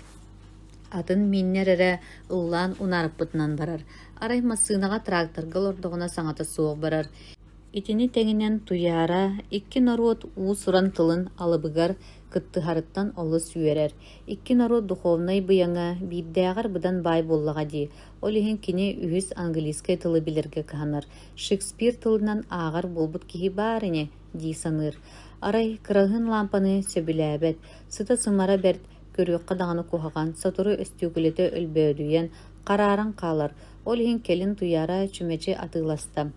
Speaker 1: атын мииннэр эрэ ыллаан унаарыппытынан барар. Арай массыынаҕа тракторга олордоҕуна саҥата суох барар. Итини тэҥинэн Туйаара икки норуот уус-уран тылын алыбыгар кыттыһарыттан олус үөрэр. Икки норуот духовнай быйаҥа биирдээҕэр быдан баай буоллаҕа дии, ол иһин кини үһүс английскай тылы билэргэ кыһанар. Шекспир тылынан ааҕар буолбут киһи баар ини дии саныыр. Арай кыраһыын лаампаны сөбүлээбэт, сыта-сымара бэрт, көрүөххэ даҕаны куһаҕан, сотору өстүөкүлэтэ өлбөөдүйэн, харааран хаалар. Ол иһин кэлин Туйаара чүмэчи атыыласта.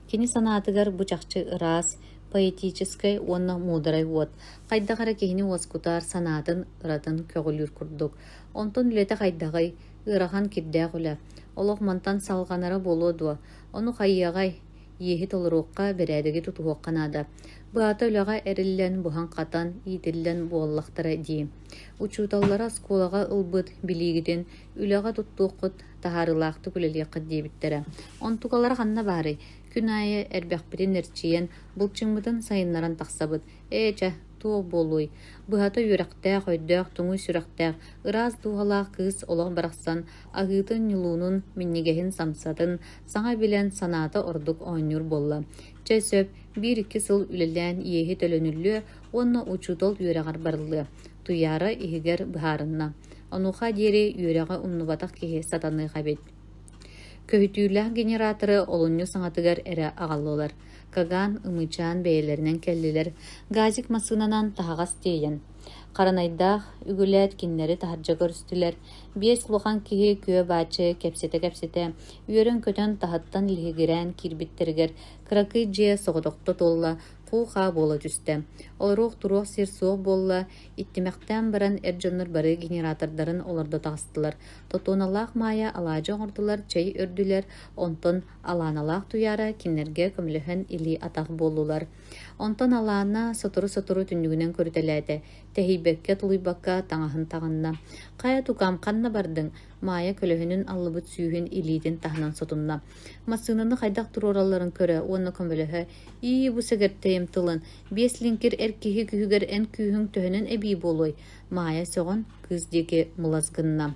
Speaker 1: Кини санаатыгар бу чахчы ыраас, поэтическай уонна муударай уот, хайдах эрэ киһини уоскутар, санаатын ыратын көҕүлүүр курдук. Онтон үлэтэ хайдаҕый? Ыарахан кирдээх үлэ. Олох мантан салҕанара буолуо дуо? Ону хайыаҕай? Иэһи толоруохха, бэрээдэги тутуһуохха наада. Быһата үлэҕэ эриллэн, буһан-хатан, иитиллэн буоллахтара дии. Учууталлара оскуолаҕа ылбыт билиигитин үлэҕэ туттуоххут, таһаарыылаахтык үлэлиэххит диэбиттэрэ. Онтукалара ханна баарый? Күн аайы эрбэхпитин эрчийэн, былчыҥмытын сайыннаран тахсабыт. Ээ чэ, туох буолуой? Быһата үөрэхтээх, өйдөөх, туҥуй сүрэхтээх, ыраас дууһалаах кыыс олох барахсан аһыытын-ньулуунун, минньигэһин самсатын саҥа билэн санаата ордук оонньуур буолла. Чэ сөп, биир-икки сыл үлэлээн иэһи төлөнүллүө уонна учуутал үөрэҕэр барыллыа. Туйаара иһигэр быһаарынна. Онуоха диэри үөрэҕи умнубатах киһи сатаныах эбит. Көһүтүүлээх генераторы олунньу саҥатыгар эрэ аҕаллылар. Каган, Ымыычаан бэйэлэринэн кэллилэр, газик массыынанан таһаҕас тиэйэн. Харанайдаах үгүлээт кинилэри таһырдьа көрүстүлэр. Биэс улахан киһи күө-бааччы кэпсэтэ-кэпсэтэ, үөрэн-көтөн таһыттан лиһигирээн киирбиттэригэр кыракый дьиэ соҕотохто туолла, хуу-хаа буола түстэ. Олоруох-туруох сир суох буолла, иттимэхтээн баран эр дьоннор бары генератордарын олордо таҕыстылар. Тотуоналаах Маайа алаадьы оҥордулар, чэй өрдүлэр, онтон Алааналаах Туйаара кинилэргэ көмөлөһөн илии-атах буоллулар. Онтон Алаана сотору-сотору түннүгүнэн көрүтэлээтэ, тэһийбэккэ-тулуйбакка таҥаһын таҕынна. «Хайа, тукаам, ханна бардыҥ?» Маайа көлөһүнүн аллыбыт сүүһүн илиитин таһынан сотунна. Массыынаны хайдах туруоралларын көрө уонна көмөлөһө, «Ии, бу сэгэртэйим тылын, биэс лиҥкир эр киһи күһүгэр эн күүһүҥ төһөнөн эбии буолуой?» Маайа сөҕөн, кыыс диэки мылас гынна.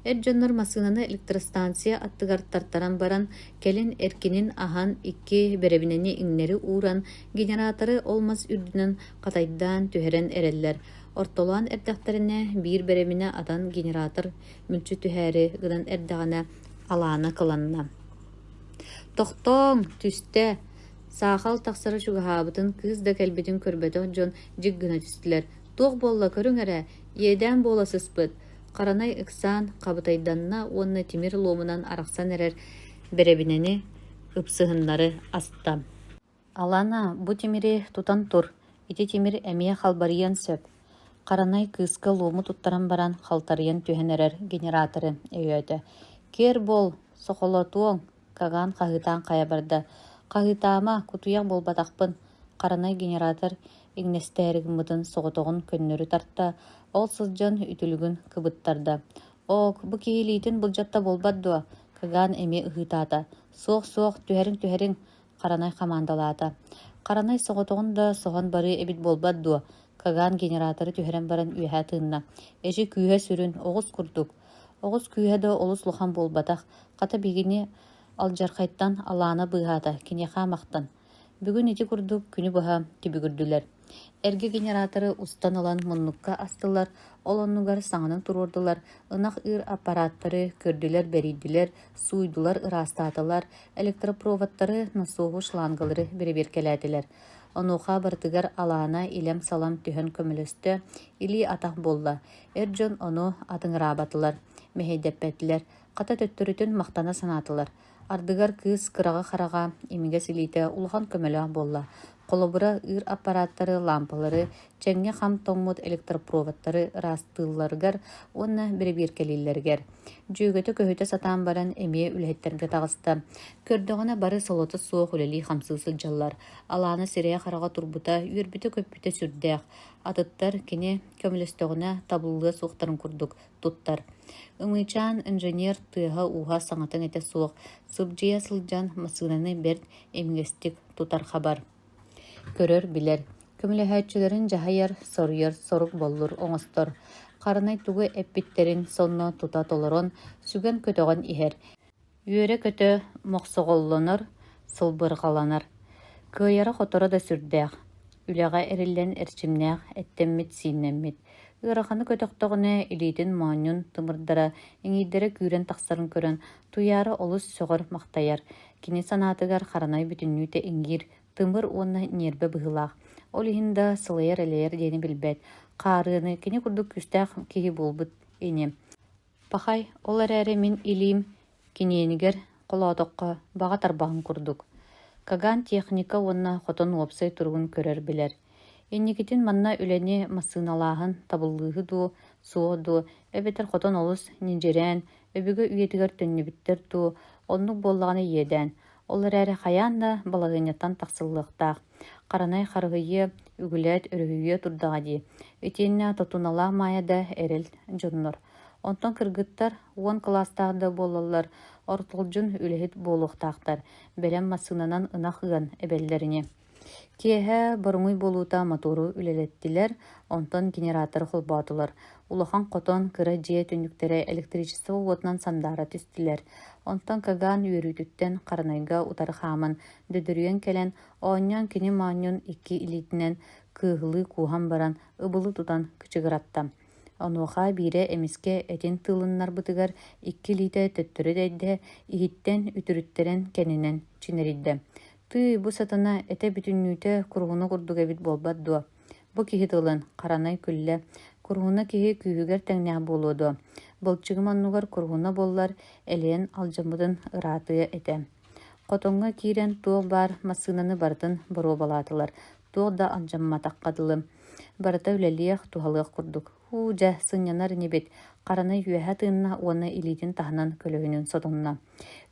Speaker 1: Эр дьоннор массыынаны электростанция аттыгар тартаран баран, кэлин эркинин аһан икки бэрэбинэни иҥнэри ууран, генераторы ол мас үрдүнэн хатайдаан түһэрэн эрэллэр. Ортолоон эрдэхтэринэ, биир бэрэбинэ атан генератор мүлчү түһээри гынан эрдэҕинэ, алаана кыланна. «Тохтооҥ, түстэ!» Саахал тахсара чугаһаабытын, кыыс да кэлбитин көрбөтөх дьон дьик гына түстүлэр. «Туох буолла, көрүҥ эрэ, иэдээн буола сыспыт!» Харанай ыксаан, хабытайданна уонна тимир луомунан арахсан эрэр бэрэбинэни ыпсыһыннары аста. «Алана, бу тимири тутан тур, ити тимир эмиэ халбарыйыан сөп» Харанай кыыска луому туттаран баран халтарыйан түһэн эрэр генераторы өйөөтө. «Киэр буол, сохолотуоҥ!» Каган хаһыытаан хайа барда. «Хаһыытаама, кутуйах буолбатахпын!» Харанай генератор иҥнэстээри гыммытын соҕотоҕун көннөрү тарта, ол сылдьан үтүлүгүн кыбыттарда. «Оок, бу киһи илиитин былдьатта буолбат дуо?» Каган эмиэ ыһыытаата. «Суох-суох, түһэриҥ-түһэриҥ!» Харанай хамаандалаата. Харанай соҕотоҕун да соһон барыы эбит буолбат дуо? Каган генераторы түһэрэн баран үөһэ тыынна. Эчи күүһэ сүрүн, оҕус курдук. Оҕус күүһэ да олус улахан буолбатах. Хата биһигини алдьархайтан алаана быыһаата, киниэхэ махтан. Бүгүн ити курдук күнү быһа түбүгүрдүлэр. Эргэ генераторы устан ылан муннукка астылар, ол оннугар саҥаны туруордулар, ынах ыыр аппарааттары көрдүлэр-бэрийдилэр, сууйдулар, ыраастаатылар, электропроводтары, насоһу, шлангалары бэрэбиэркэлээтилэр. Онуоха барытыгар Алаана илэм-салам түһэн көмөлөстө, илии-атах буолла. Эр дьон ону атыҥыраабатылар, мэһэйдэппэтилэр, хата төттөрүтүн махтана санаатылар. Ардыгар кыыс кыраҕы хараҕа, имигэс илиитэ улахан көмөлөөх буолла. Холобура, ыыр аппарааттары, лаампалары, чэҥҥэ хам тоҥмут электропроводтары ыраастыылларыгар уонна бэрэбиэркэлииллэригэр. Дьүөгэтэ көһүтэ сатаан баран эмиэ үлэһиттэргэ таҕыста. Көрдөҕүнэ бары солото суох үлэлии-хамсыы сылдьаллар. Алаана сирэйэ-хараҕа турбута, үөрбүтэ-көппүтэ сүрдээх. Атыттар кини көмөлөстөҕүнэ табыллыа суохтарын курдук туттар. Ымыычаан инженер тыаһа-ууһа саҥата-иҥэтэ суох сыбдьыйа сылдьан массыынаны бэрт имигэстик тутар-хабар. Көрөр-билэр, көмөлөһөөччүлэрин дьаһайар, соруйар сорук-боллур оҥостор. Харанай тугу эппиттэрин сонно тута толорон, сүгэн-көтөҕөн иһэр. Үөрэ-көтө мохсоҕоллонор, сылбырҕаланар. Кыайара-хоторо да сүрдээх. Үлэҕэ эриллэн эрчимнээх эттэммит-сииннэммит. Ыараханы көтөхтөҕүнэ илиитин моонньун тымырдара, иҥиирдэрэ күүрэн тахсарын көрөн, Туйаара олус сөҕөр-махтайар. Кини санаатыгар харанай бүтүннүүтэ иҥиир, тымыр уонна ньиэрбэ быһыылаах. Ол иһин да сылайар-элэйэр диэни билбэт. Хаарыаны кини курдук күүстээх киһи буолбут ини. Пахай, ол эрээри мин илиим киниэнигэр холоотоххо баҕа тарбаҕын курдук. Каган техника уонна хотон уопсай туругун көрөр-билэр. Инникитин манна үлэни массыыналааһын табыллыыһы дуу, суох дуу, эбэтэр хотон олус ньидьирээн, өбүгэ үйэтигэр төннүбүттэр дуу, оннук буоллаҕына иэдээн. Ол эрээри хайаан да балаһыанньаттан тахсыллыахтаах. Харанай харыһыйыа, үгүлээт өрүһүйүө турдаҕа дии. Итиэннэ Тотуналаах Маайа да эрэл дьоннор. Онтон кыргыттар уон кылаастаах да буоллаллар, ортолдьун үлэһит буолуохтаахтар, бэлэм массыынанан ынах ыан эбэллэр ини. Киэһэ боруҥуй буолуута мотуору үлэлэттилэр, онтон генераторы холбоотулар. Улахан хотон, кыра дьиэ түннүктэрэ электричество уотунан сандаара түстүлэр. Онтон Каган үөрүүтүттэн Харанайга утары хааман, дөдөрүйэн кэлэн, оонньоон кини моонньун икки илиитинэн кыыһылыы кууһан баран, ыбылы тутан кычыгыратта. Онуоха биирэ эмискэ этин тыылыннарбытыгар икки илиитэ төттөрү дэйдэ, иһиттэн үтүрүттэрэн кэннинэн чинэрийдэ. Тыый, бу сатана этэ бүтүннүүтэ куруһуна курдук эбит буолбат дуо? Бу киһи тылын, Харанай күллэ, куруһуна киһи күүһүгэр тэҥнээх буолуо дуо? Былчыгым оннугар куруһуна буоллар, элэйэн алдьаммытын ыраатыа этэ. Хотоҥҥо киирэн туох баар массыынаны барытын боруобалаатылар, туох да алдьамматахха дылы. Барыта үлэлиэх, туһалыах курдук. Һуу, дьэ, сынньанар инибит, Харанай үөһэ тыынна уонна илиитин таһынан көлөһүнүн сотунна.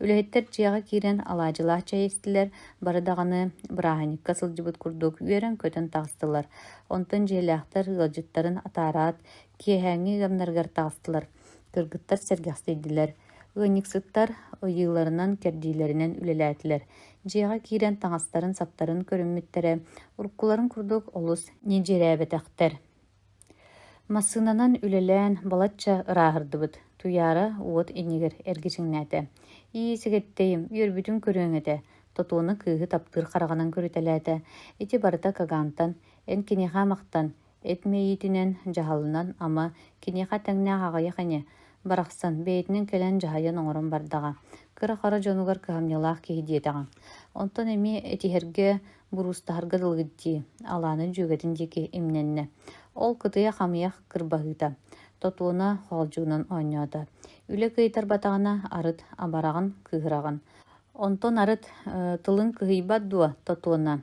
Speaker 1: Үлэһиттэр дьиэҕэ киирэн алаадьылаах чэй истилэр, бары даҕаны бырааһынньыкка сылдьыбыт курдук үөрэн-көтөн таҕыстылар. Онтон дьиэлээхтэр ыалдьыттарын атаараат, киэһээҥҥи ыамнарыгар таҕыстылар. Кыргыттар сэргэхсийдилэр. Ыанньыксыттар ыйыыларынан-кэрдиилэринэн үлэлээтилэр. Дьиэҕэ киирэн таҥастарын-саптарын көрүммүттэрэ, уруккуларын курдук олус ньидьирээбэтэхтэр. Массыынанан үлэлээн балачча ырааһырдыбыт, Туйаара уот иннигэр эргичиҥнээтэ: «Ии, сэгэттэйим, үөрбүтүн көрүөҥ этэ», Тотуона кыыһы таптыыр хараҕынан көрүтэлээтэ: «Ити барыта Кагантан, эн киниэхэ махтан, эт мэйиитинэн, дьаһалынан, ама, киниэхэ тэҥнээх аҕыйах ини, барахсан, бэйэтинэн кэлэн дьаһайан оҥорон бардаҕа, кыра-хара дьонугар кыһамньылаах киһи диэтэҕиҥ. Онтон эмиэ этиһэргэ буруустаһарга дылыгыт дии, Алаана дьүөгэтин диэки имнэннэ. Ол кытыйа-хамыйах кырбаһыыта, Тотуона хоолдьугунан оонньоото. Үлэ кыайтарбатаҕына арыт абараҕын, кыыһыраҕын. Онтон арыт тылыҥ кыһыйбат дуо, Тотуона?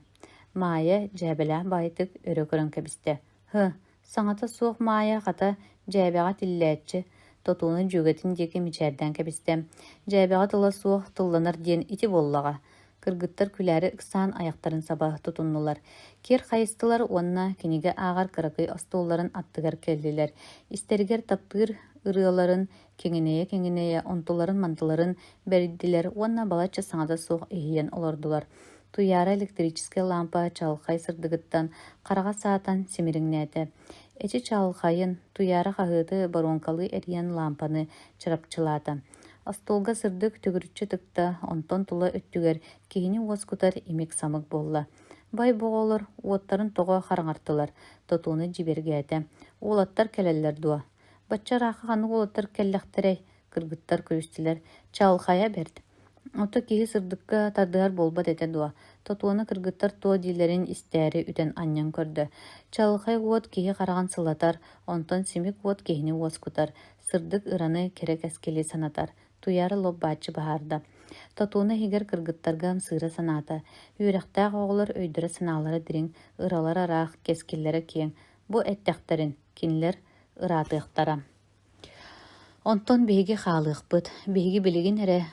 Speaker 1: Маайа дьээбэлээх баайытык өрө көрөн кэбистэ. Һы, Саҥата суох Маайа хата дьээбэҕэ тиллээччи, Тотууну дьүөгэтин диэки мичээрдээн кэбистэ. Дьээбэҕэ тыла суох тылланар диэн ити буоллаҕа. Кыргыттар күлээри ыксаан айахтарын саба тутуннулар. Киэр хайыстылар уонна кинигэ ааҕар кыракый остуолларын аттыгар кэллилэр. Истэригэр таптыыр ырыаларын киҥинэйэ-киҥинэйэ онтуларын-мантыларын бэрийдилэр уонна балачча саҥата суох иһийэн олордулар. Туйаара электрическэй лаампа чаҕылхай сырдыгыттан хараҕа саатан симириҥнээтэ. Эчи чаҕылхайын, Туйаара хаһыаты боруоҥкалыы эрийэн лаампаны чарапчылаата. Остуолга сырдык төгүрүччү тыкта, онтон тула өттүгэр киһини уоскутар имик-самык буолла. Бай бу оҕолор уоттарын тоҕо хараҥартылар, Тотууну дьибиргээтэ. Уолаттар кэлэллэр дуо? Бачча ыраахха ханнык уолаттар кэллэхтэрэй? Кыргыттар күлүстүлэр. Чаҕылхайа бэрт. Ото киһи сырдыкка тардыһар буолбат этэ дуо? Тотуона кыргыттар туо дииллэрин истээри үтэн анньан көрдө. Чаҕылхай уот киһи хараҕын сылатар, онтон симик уот киһини уоскутар, сырдык ыраны, кэрэ кэскили санатар. Туйаара лоп-бааччы баһаарда. Тотуона иһигэр кыргыттарга ымсыыра санаата. Үөрэхтээх оҕолор өйдөрө-санаалара дириҥ, ыралара ыраах, кэскиллэрэ киэҥ. Бу эттэхтэрин, кинилэр ыраатыахтара. Онтон биһиги хаалыахпыт, биһиги билигин эрэ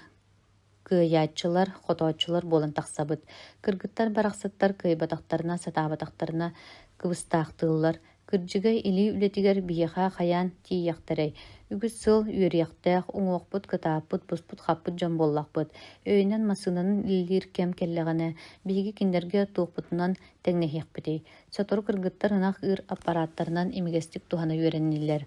Speaker 1: кыайааччылар, хотооччулар буолан тахсабыт. Кыргыттар барахсаттар кыайбатахтарына, сатаабатахтарына кыбыстаахтыыллар. Кырдьыга илии үлэтигэр биһиэхэ хайаан тиийиэхтэрэй? Үгүс сыл үөрүйэхтээх, уҥуохпут кытааппыт, буспут-хаппыт дьон буоллахпыт. Өйүнэн массыынанан үлэлиир кэм кэллэҕинэ, биһиги кинилэргэ туохпутунан тэҥнэһиэхпитий? Сотору кыргыттар ынах ыыр аппарааттарынан имигэстик туһана үөрэннилэр.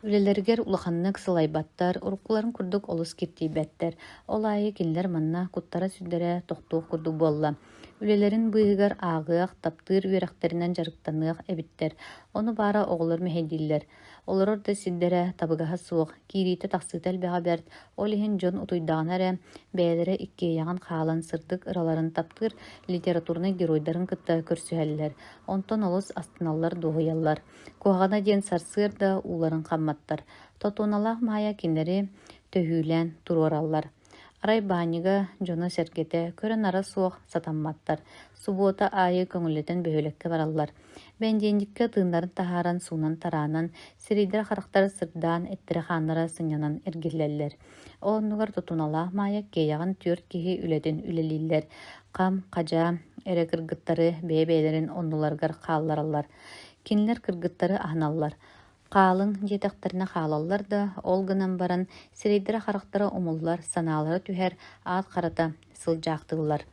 Speaker 1: Үлэлэригэр улаханнык сылайбаттар, уруккуларын курдук олус киртийбэттэр. Ол аайы кинилэр манна куттара-сүрдэрэ тохтуох курдук буолла. Үлэлэрин быыһыгар ааҕыах, таптыыр үөрэхтэринэн дьарыктаныах эбиттэр. Ону баара оҕолор мэһэйдииллэр. Олорор да сирдэрэ табыгаһа суох, киириитэ-тахсыыта элбэҕэ бэрт, ол иһин дьон утуйдаҕына эрэ бэйэлэрэ иккиэйэҕин хаалан сырдык ыраларын таптыыр литературнай геройдарын кытта көрсүһэллэр, онтон олус астыналлар-дуоһуйаллар. Куһаҕана диэн сарсыарда ууларын хамматтар. Тотуоналаах Маайа кинилэри төһүүлээн туруораллар. Арай баанньыга дьоно-сэргэтэ көрө-нара суох сатамматтар, субуота аайы көҥүллэтэн бөһүөлэккэ бараллар. Бэндиэнньиккэ тыыннарын таһааран суунан-тараанан, сирэйдэрэ-харахтара сырдаан, эттэрэ-хааннара сынньанан эргиллэллэр. Ол оннугар Тутуналаах Маайа киэйэҕин түөрт киһи үлэтин үлэлииллэр. Хам, хадьаа эрэ кыргыттары бэйэ-бэйэлэрин оннуларыгар хааллараллар. Кинилэр кыргыттары аһыналлар. Хаалыҥ диэтэхтэринэ хаалаллар да, ол гынан баран сирэйдэрэ-харахтара умуллар, санаалара түһэр, аат харата сылдьаахтыыллар.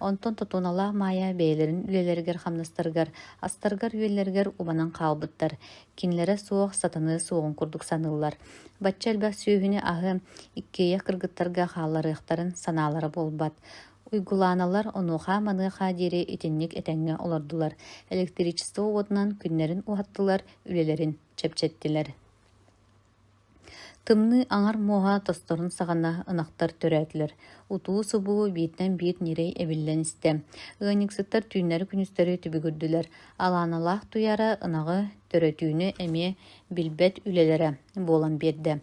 Speaker 1: Онтон Тотуналаах Маайа бэйэлэрин үлэлэригэр-хамнастарыгар, астарыгар-үөллэригэр убанан хаалбыттар, кинилэрэ суох сатаныа суоҕун курдук саныыллар. Бачча элбэх сүөһүнү-аһы иккиэйэх кыргыттарга хаалларыахтарын санаалара буолбат. Уйгулааналар онуоха-маныаха диэри итинник этэҥҥэ олордулар, электричество уотунан күннэрин уһаттылар, үлэлэрин чэпчэттилэр. Тымныы аҥар муоһа тосторун саҕана ынахтар төрөөтүлэр, утуу-субуу бииртэн биир ньирэй эбиллэн истэ. Ыанньыксыттар түүннэри-күнүстэри түбүгүрдүлэр, Алааналаах Туйаара ынаҕы төрөтүүнү эмиэ билбэт үлэлэрэ буолан биэрдэ.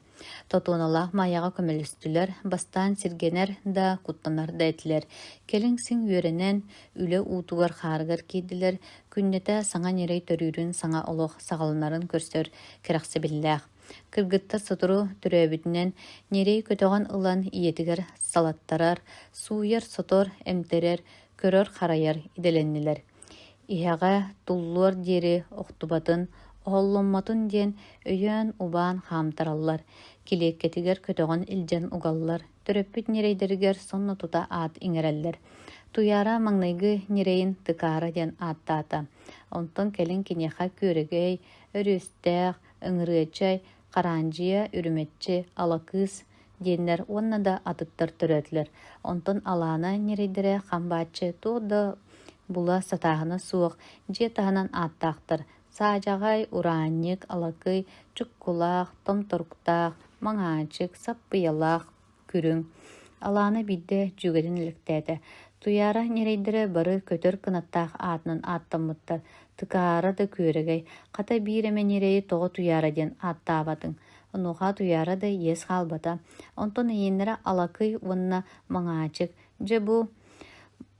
Speaker 1: Тотуоналаах Майаҕа көмөлөстүлэр, бастаан сиргэнэр да, куттанар да этилэр. Кэлин син үөрэнэн, үлэ уутугар-хаарыгар киирдилэр, күннэтэ саҥа ньирэй төрүүрүн саҥа олох саҕаланарын көрсөр кэрэхсэбиллээх. Кыргыттар сотору төрөөбүтүнэн ньирэй көтөҕөн ылан ийэтигэр салаттарар, сууйар-сотор, эмтэрэр, көрөр-харайар идэлэннилэр. Иһэҕэ туллуор диэри охтубатын, оһолломмотун диэн өйөөн-убаан хаамтараллар, килиэккэтигэр көтөҕөн илдьэн угаллар, төрөппүт ньирэйдэригэр сонно тута аат иҥэрэллэр. Туйаара маҥнайгы ньирэйин Тыкаара диэн ааттаата. Онтон кэлин киниэхэ Күөрэгэй, Өрүөстээх, Ыҥырыачай, Хараандьыйа, Үрүмэччи, Алакыыс диэннэр уонна да атыттар төрөөтүлэр. Онтон Алаана ньирэйдэрэ хам бааччы туох да була сатааһына суох, дьиэ таһынан ааттаахтар: Саадьаҕай, Ураанньык, Алакый, Чуккулаах, Томторуктаах, Маҥаачык, Саппыйалаах, Күрүҥ. Алаана биирдэ дьүөгэтин элэктээтэ. Туйаара ньирэйдэрэ бары көтөр кынаттаах аатынан ааттаммыттар. Тыкаара да күөрэгэй, хата биир эмэ ньирэйи тоҕо Туйаара диэн ааттаабатыҥ? Онуоха Туйаара да иэс хаалбата. Онтон эйиэннэрэ Алакый уонна Маҥаачык. Дьэ бу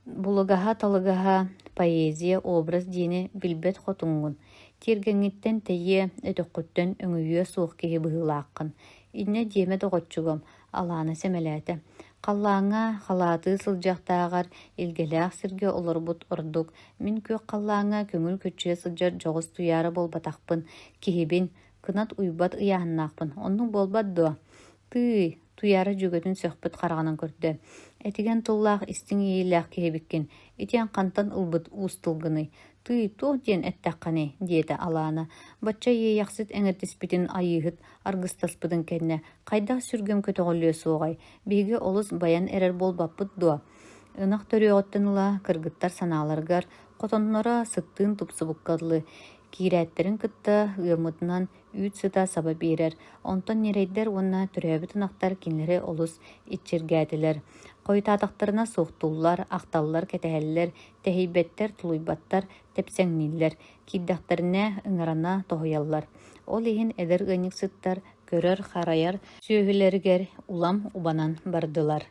Speaker 1: Булугаһа-талыгаһа, поэзия, образ диэни билбэт хотуҥҥун, тиэргэҥҥиттэн тэйиэ, өтөххүттэн өҥөйүө суох киһи быһыылааххын. Инньэ диэмэ доҕоччугум, Алаана сэмэлээтэ. Халлааҥҥа халаатыы сылдьыахтааҕар илгэлээх сиргэ олорбут ордук. Мин күөх халлааҥҥа көҥүл көччүйэ сылдьар дьоҕус туйаара буолбатахпын, киһибин, кынат уйбат ыйааһыннаахпын. Оннук буолбат дуо? Тыый, Туйаара дьүөгэтин сөхпүт хараҕынан көрдө: «Этигэн тыллаах истиҥ иэйиилээх киһибиккин, итиэн хантан ылбыт уус тылгыный? Тыый, туох диэн эттэххиний?» диэтэ Алаана. Бачча иэйэхсит эҥэрдиспитин айыыһыт аргыстаспытын кэннэ хайдах сүргэм көтөҕүллүө суоҕай, биһиги олус байан эрэр буолбаппыт дуо? Ынах төрүөҕүттэн ыла кыргыттар санааларыгар хотонноро сыттыын тупсубукка дылы, киирээттэрин кытта ыаммытынан үүт сыта саба биэрэр, онтон ньирэйдэр уонна төрөөбүт ынахтар кинилэри олус иччиргээтилэр. Хойутаатахтарына суохтууллар, ахталлар, кэтэһэллэр, тэһийбэттэр, тулуйбаттар, тэпсэҥнииллэр, киирдэхтэринэ ыҥырана тоһуйаллар. Ол иһин эдэр ыанньыксыттар көрөр-харайар сүөһүлэригэр улам убанан бардылар.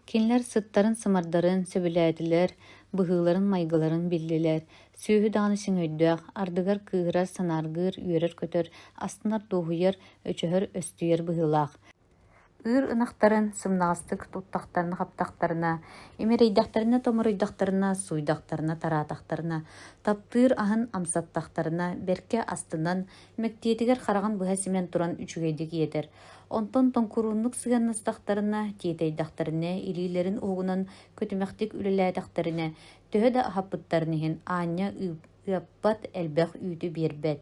Speaker 1: Кинилэр сыттарын-сымардарын сөбүлээтилэр, быһыыларын-майгыларын биллилэр, сүөһү даҕаны син өйдөөх, ардыгар кыыһырар, санааргыыр, үөрэр-көтөр, астынар-дуоһуйар, өчөһөр-өстүйэр быһыылаах. Ыыр ынахтарын сымнаҕастык туттахтарына-хаптахтарына, имэрийдэхтэринэ-томоруйдахтарына, сууйдахтарына-тараатахтарына, таптыыр аһын амсаттахтарына, бэркэ астынан, мэктиэтигэр хараҕын быһа симэн туран үчүгэйдик иэтэр. Онтон тоҥкурууннук сыһыаннастахтарына, тиэтэйдэхтэринэ, илиилэрин уһугунан көтүмэхтик үлэлээтэхтэринэ, төһө да аһаппыттарын иһин аанньа ыаппат, элбэх үүтү биэрбэт.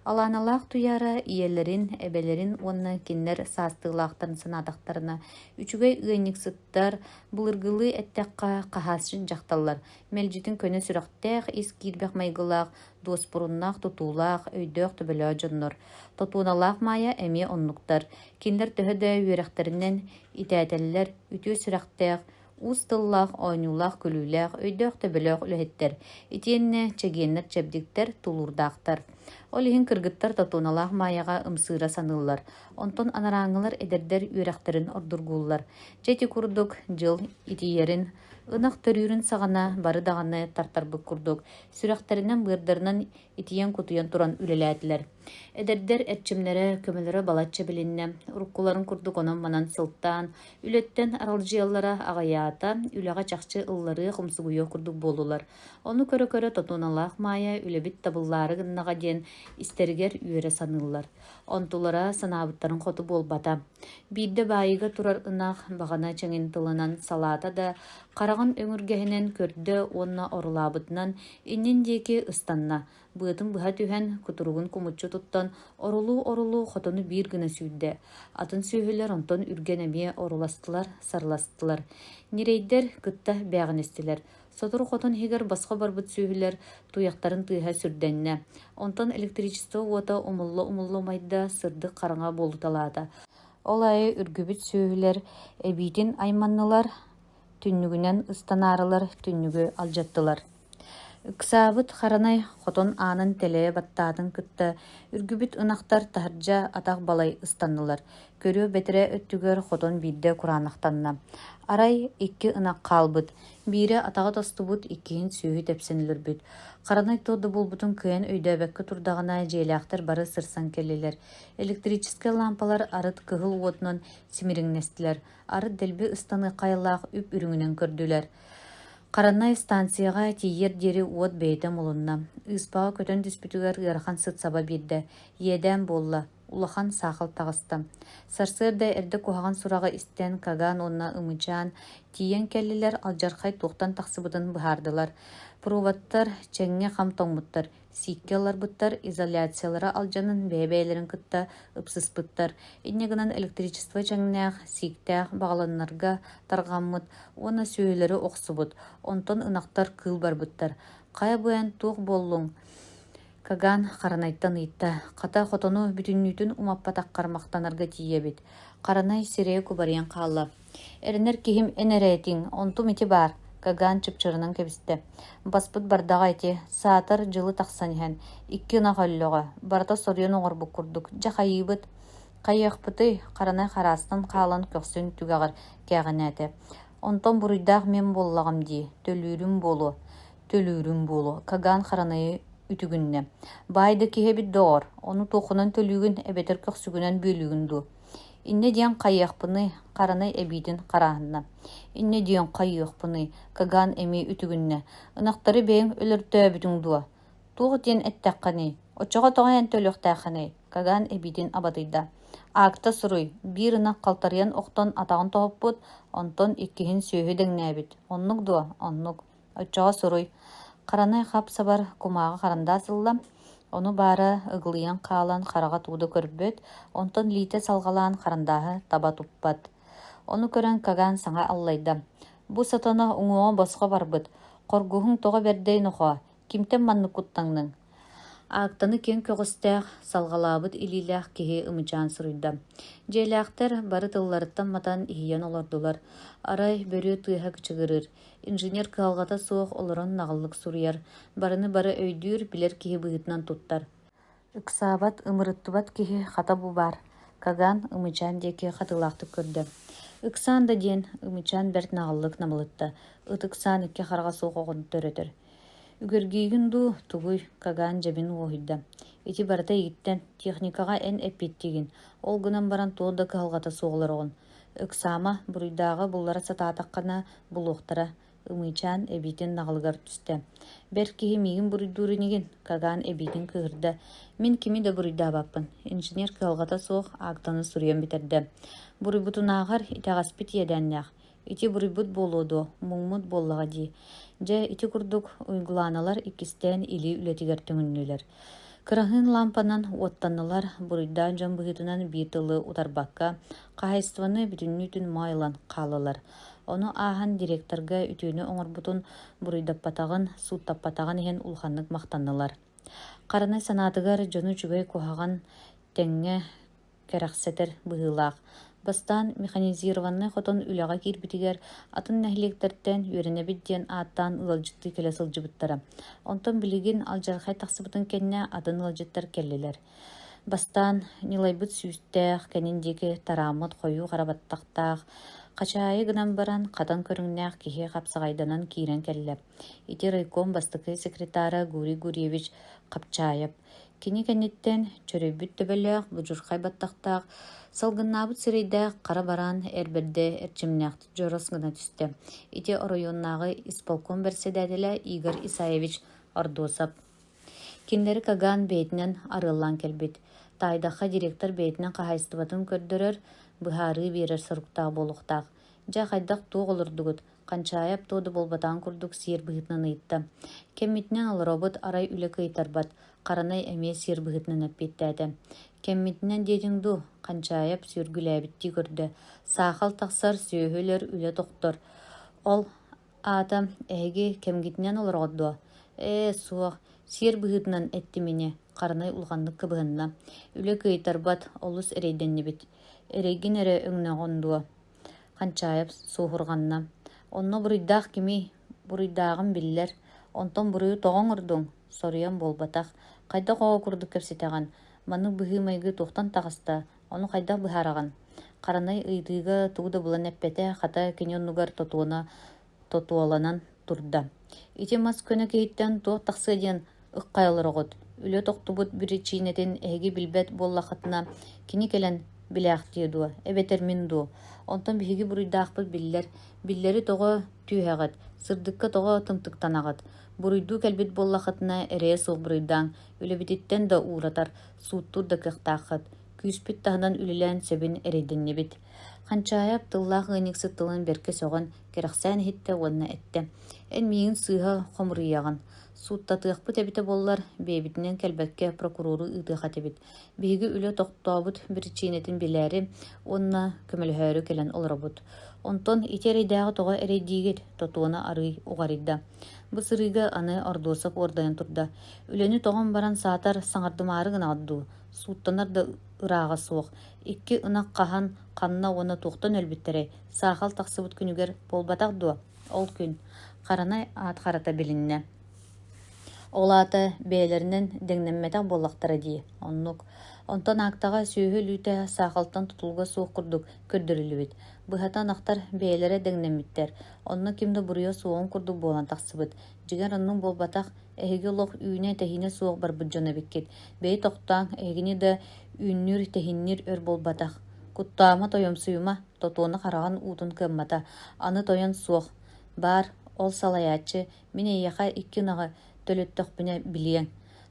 Speaker 1: Алааналаах Туйаара ийэлэрин, эбэлэрин уонна кинилэр саастыылаахтарын санаатахтарына, үчүгэй ыанньыксыттар, былыргылыы эттэххэ, хаһаасчыт дьахталлар, мэлдьитин көнө сүрэхтээх, ис киирбэх майгылаах, дуоспуруннаах тутуулаах, өйдөөх-төбөлөөх дьоннор. Тотууналаах Маайа эмиэ оннуктар. Кинилэр төһө да үөрэхтэринэн итээтэллэр, үтүө сүрэхтээх, уус тыллаах, оонньуулаах-күлүүлээх, өйдөөх-төбөлөөх үлэһиттэр. Итиэннэ чэгиэннэр-чэбдиктэр, тулуурдаахтар. Ол иһин кыргыттар Тотууналаах Маайаҕа ымсыыра саныыллар. Онтон анарааҥҥылар эдэрдэр үөрэхтэрин ордургууллар. Дьэ ити курдук дьыл итийэрин, ынах төрүүрүн саҕана бары даҕаны тартарбыт курдук, сүрэхтэринэн-быардарынан итийэн-кутуйан туран үлэлээтилэр. Эдэрдэр эрчимнэрэ, көмөлөрө балачча билиннэ. Уруккуларын курдук онон-манан сылтаан, үлэттэн аралдьыйаллара аҕыйаата, үлэҕэ чахчы ылларыах, умсугуйуох курдук буоллулар. Ону көрө-көрө Тотуналаах Маайа үлэбит табыллаары гыннаҕа диэн истэригэр үөрэ саныыллар. Онтулара санаабыттарын хоту буолбата. Биирдэ баайыыга турар ынах баҕана чэҥин тылынан салаата да, хараҕын өҥүргэһинэн көрдө уонна орулаабытынан иннин диэки ыстанна, быатын быһа түһэн, кутуругун кумуччу туттан, орулуу-орулуу хотону биир гына сүүрдэ. Атын сүөһүлэр онтон үргэн эмиэ оруластылар, сарыластылар. Ньирэйдэр кытта бээҕинэстилэр. Сотору хотон иһигэр босхо барбыт сүөһүлэр туйахтарын тыаһа сүрдэннэ. Онтон электричество уота умулла-умулла умайда, сырдык хараҥа буолуталаата. Ол аайы үргүбүт сүөһүлэр эбиитин айманнылар, түннүгүнэн ыстанаарылар түннүгү алдьаттылар. Ыксаабыт харанай хотон аанын тэлэйэ баттаатын кытта үргүбүт ынахтар таһырдьа атах балай ыстаннылар. Көрүө бэтэрээ өттүгэр хотон биирдэ кураанахтанна. Арай икки ынах хаалбыт. Биирэ атаҕа тостубут, иккиһин сүөһү тэпсэн өлөрбүт. Харанай туох да буолбутун кыайан өйдөөбөккө турдаҕына, дьиэлээхтэр бары сырсан кэллилэр. Электрическэй лаампалар арыт кыһыл уотунан симириҥнэстилэр, арыт дэлби ыстаныахха айылаах үп-үрүҥүнэн көрдүлэр. Харанай станцияҕа тиийиэр диэри уот бэйэтэ мулунна. Ыыспаҕа көтөн түспүтүгэр ыарахан сыт саба биэрдэ. Иэдээн буолла, улахан саахал таҕыста. Сарсыарда эрдэ куһаҕан сураҕы истэн Каган уонна Ымычаан тиийэн кэллилэр, алдьархай туохтан тахсыбытын быһаардылар. Проводтар чэҥҥэ хам тоҥмуттар, сииккэ ылларбыттар, изоляциялара алдьанан бэйэ-бэйэлэрин кытта ыпсыспыттар. Инньэ гынан электричество чэҥнээх, сииктээх баҕаланнарга тарҕаммыт уонна сүөһүлэри охсубут, онтон ынахтар кыыл барбыттар. Хайа бу эн туох буоллуҥ? Каган Харанайтан ыйытта: «Хата, хотону бүтүннүүтүн умаппатаххар махтанарга тиийэбит». Харанай сирэйэ кубарыйан хаалла. «Эрэнэр киһим эн эрэ этиҥ, онтум ити баар», Каган чыпчырынан кэбистэ. «Баспыт бардаҕа ити, саатар дьылы тахсан иһэн, икки ынах өллөҕө, барыта соруйан оҥорбут курдук, дьэ хайыыбыт?» «Хайыахпытый?» Харанай хараастан хаалан көхсүн түгэҕэр кээҕинээтэ. «Онтон буруйдаах мин буоллаҕым дии, төлүүрүм буолуо» Төлүүрүм буолуо, Каган Харанайы үтүгүннэ. Баай да киһи эбит доҕор, ону туоххунан төлүүгүн эбэтэр көхсүгүнэн бүөлүүгүн дуу? Инньэ диэн хайыахпыный, Харанай эбиитин харааһынна. Инньэ диэн хайыахпыный, Каган эмиэ үтүгүннэ. Ынахтары бэйэҥ өлөртөөбүтүҥ дуо? Туох диэн эттэххиний? Оччоҕо тоҕо эн төлүөхтээххиний? Каган эбиитин абатыйда. Аакта суруй, биир ынах халтарыйан охтон атаҕын тоһуппут, онтон иккиһин сүөһү дэҥнээбит. Оннук дуо? Оннук. Оччоҕо суруй: Харанай хап-сабар кумааҕы харандаас ылла, ону баара ыгылыйан хаалан хараҕа тугу да көрбөт, онтон илиитэ салҕалаан харандааһы таба туппат. Ону көрөн Каган саҥа аллайда: «Бу сатана уҥуоҕа босхо барбыт, хоргуһуҥ тоҕо бэрдэй нохоо, кимтэн маннык куттаҥныҥ?» Аактаны киэҥ көҕүстээх, салҕалаабыт илиилээх киһи ымычаан суруйда. Дьиэлээхтэр бары тылларыттан матан иһийэн олордулар. Арай бөрүө тыаһа кычыгырыыр. Инженер кыһалҕата суох олорон наҕыллык суруйар, барыны бары өйдүүр, билэр киһи быһыытынан туттар. Ыксаабат, ымырыттыбат киһи хата бу баар, Каган Ымычаан диэки хатыылаахтык көрдө. Ыксаан да диэн, Ымычаан бэрт наҕыллык намылытта, ыт ыксаан икки хараҕа суох оҕону төрөтөр. Үгэргиигин дуу, тугуй, Каган дьэбин уоһуйда. Ити барыта эйигиттэн, техникаҕа эн эппиэттиигин, ол гынан баран туох да кыһалҕата суох олороҕун. Ыксаама, буруйдааҕы буллара сатаатаххына булуохтара, Ымыычаан эбиитин наҕылыгар түстэ. Бэрт киһи миигин буруйдуур инигин, Каган эбиитин кыыһырда. Мин кими да буруйдаабаппын, инженер кыһалҕата суох аактаны суруйан бүтэрдэ. Буруйбутунааҕар итэҕэспит иэдээннээх. Ити буруйбут буолуо дуо, муҥмут буоллаҕа дии. Дьэ, ити курдук Уйгулааналар иккистээн илии үлэтигэр төҥүннүлэр. Кыраһыын лаампанан уоттаннылар, буруйдаах дьон быһыытынан биир тылы утарбакка, хаһаайыстыбаны бүтүннүүтүн моой ылан хааллылар. Ону ааһан директорга үтүөнү оҥорбутун буруйдаппатаҕын, сууттаппатаҕын иһин улаханнык махтаннылар. Харанай санаатыгар дьону үчүгэй куһаҕан тэҥҥэ кэрэхсэтэр быһыылаах. Бастаан механизированнай хотон үлэҕэ киирбитигэр атын нэһилиэктэртэн үөрэнэбит диэн ааттаан ыалдьыттыы кэлэ сылдьыбыттара. Онтон билигин алдьархай тахсыбытын кэннэ атын ыалдьыттар кэллилэр. Бастаан ньылайбыт сүүстээх, кэнин диэки тарааммыт хойуу хара баттахтаах, хачаайы гынан баран хатан көрүҥнээх киһи хапсаҕайданан киирэн кэллэ. Ити райком бастакы секретара Гурий Гурьевич Хапчаев. Кини кэнниттэн чөрөйбүт төбөлөөх, будьурхай баттахтаах, салгыннаабыт сирэйдээх хара бараан эр бэрдэ эрчимнээхтик дьорос гына түстэ. Ити оройуоннааҕы исполком бэрэссэдээтэлэ Игорь Исаевич Ордосов. Кинилэри Каган бэйэтинэн арыаллаан кэлбит. Таайдахха директор бэйэтинэн хаһаайыстыбатын көрдөрөр, быһаарыы биэрэр соруктаах буолуохтаах. Дьэ, хайдах туох олордугут? Ханчаайап туох да буолбатаҕын курдук сиэр быһыытынан ыйытта. Кэммитинэн олоробут, арай үлэ кыайтарбат, Харанай эмиэ сиэр быһыытынан эппиэттээтэ. Кэммитинэн диэтиҥ дуу? Ханчаайап сүөргүлээбиттии көрдө. Саахал тахсар, сүөһү өлөр, үлэ тохтор. Ол аата эһиги кэмгитинэн олороҕут дуо? Ээ, суох. Сиэр быһыытынан эттим ини, Харанай улаханнык кыбыһынна. Үлэ кыайтарбат, олус эрэйдэннибит. Эрэйгин эрэ өҥнөҕүн дуо? Ханчаайап суоһурҕанна. Онно буруйдаах кимий? Буруйдааҕым биллэр. Онтон буруйу тоҕо оҥордуҥ? Соруйан буолбатах. Хайдах оҕо курдук кэпсэтэҕин? Маннык быһыы-майгы туохтан таҕыста? Ону хайдах быһаараҕын? Харанай ыйытыыга тугу да булан эппэтэ, хата кини оннугар тотуона тотуоланан турда. Ити мас көнө киһиттэн туох тахсыа диэн ыккай олороҕут? Үлэ тохтубут биричиинэтин эһиги билбэт буоллаххытына, кини кэлэн билээхтиэ дуо, эбэтэр мин дуо? Онтон биһиги буруйдаахпыт биллэр. Биллэри тоҕо түөһэҕит, сырдыкка тоҕо тымтыктанаҕыт? Буруйдуу кэлбит буоллаххытына, эрэйэ суох буруйдааҥ, үлэбититтэн да ууратар, сууттуур да кыахтааххыт. Күүспүт таһынан үлэлээн сөбүн эрэйдэннибит. Ханчаайап тыллаах ыанньыксыт тылын бэркэ сөҕөн, кэрэхсээн иһиттэ уонна эттэ: «Эн миигин сыыһа хомуруйаҕын. Сууттатыахпыт эбитэ буоллар, бэйэбитинэн кэлбэккэ прокурору ыытыах этибит. Биһиги үлэ тохтообут биричиинэтин билээри уонна көмөлөһөөрү кэлэн олоробут. Онтон ити эрэйдээҕи тоҕо эрэйдиигит?» Тотуона арыый уҕарыйда. Бу сырыыга аны Ордуосап уордайан турда. «Үлэни тоҕон баран саатар саҥардымаары гынаҕыт дуу? Сууттанар да ырааҕа суох. Икки ынах хаһан, ханна уонна туохтан өлбүттэрэй? Саахал тахсыбыт күнүгэр буолбатах дуо? Ол күн Харанай аат харата билиннэ. Ол аата бэйэлэринэн дэҥнэммэтэх буоллахтара дии, оннук. Онтон аактаҕа сүөһү өлүүтэ саахалтан тутулуга суох курдук көрдөрүллүбүт. Быһата ынахтар бэйэлэрэ дэҥнэммиттэр. Онно ким да буруйа суоҕун курдук буолан тахсыбыт. Дьиҥэр оннук буолбатах, эһиги олох үүнэ-тэһиинэ суох барбыт дьон эбиккит. Бэйи тохтооҥ, эһигини да үүннүүр-тэһиинниир өр буолбатах. Куттаама, тойомсуйума, Тотуона хараҕын уутун кыаммата. Аны тойон суох. Баар, ол салайааччы, мин эйиэхэ икки ынаҕы төлөттөхпүнэ билиэҥ.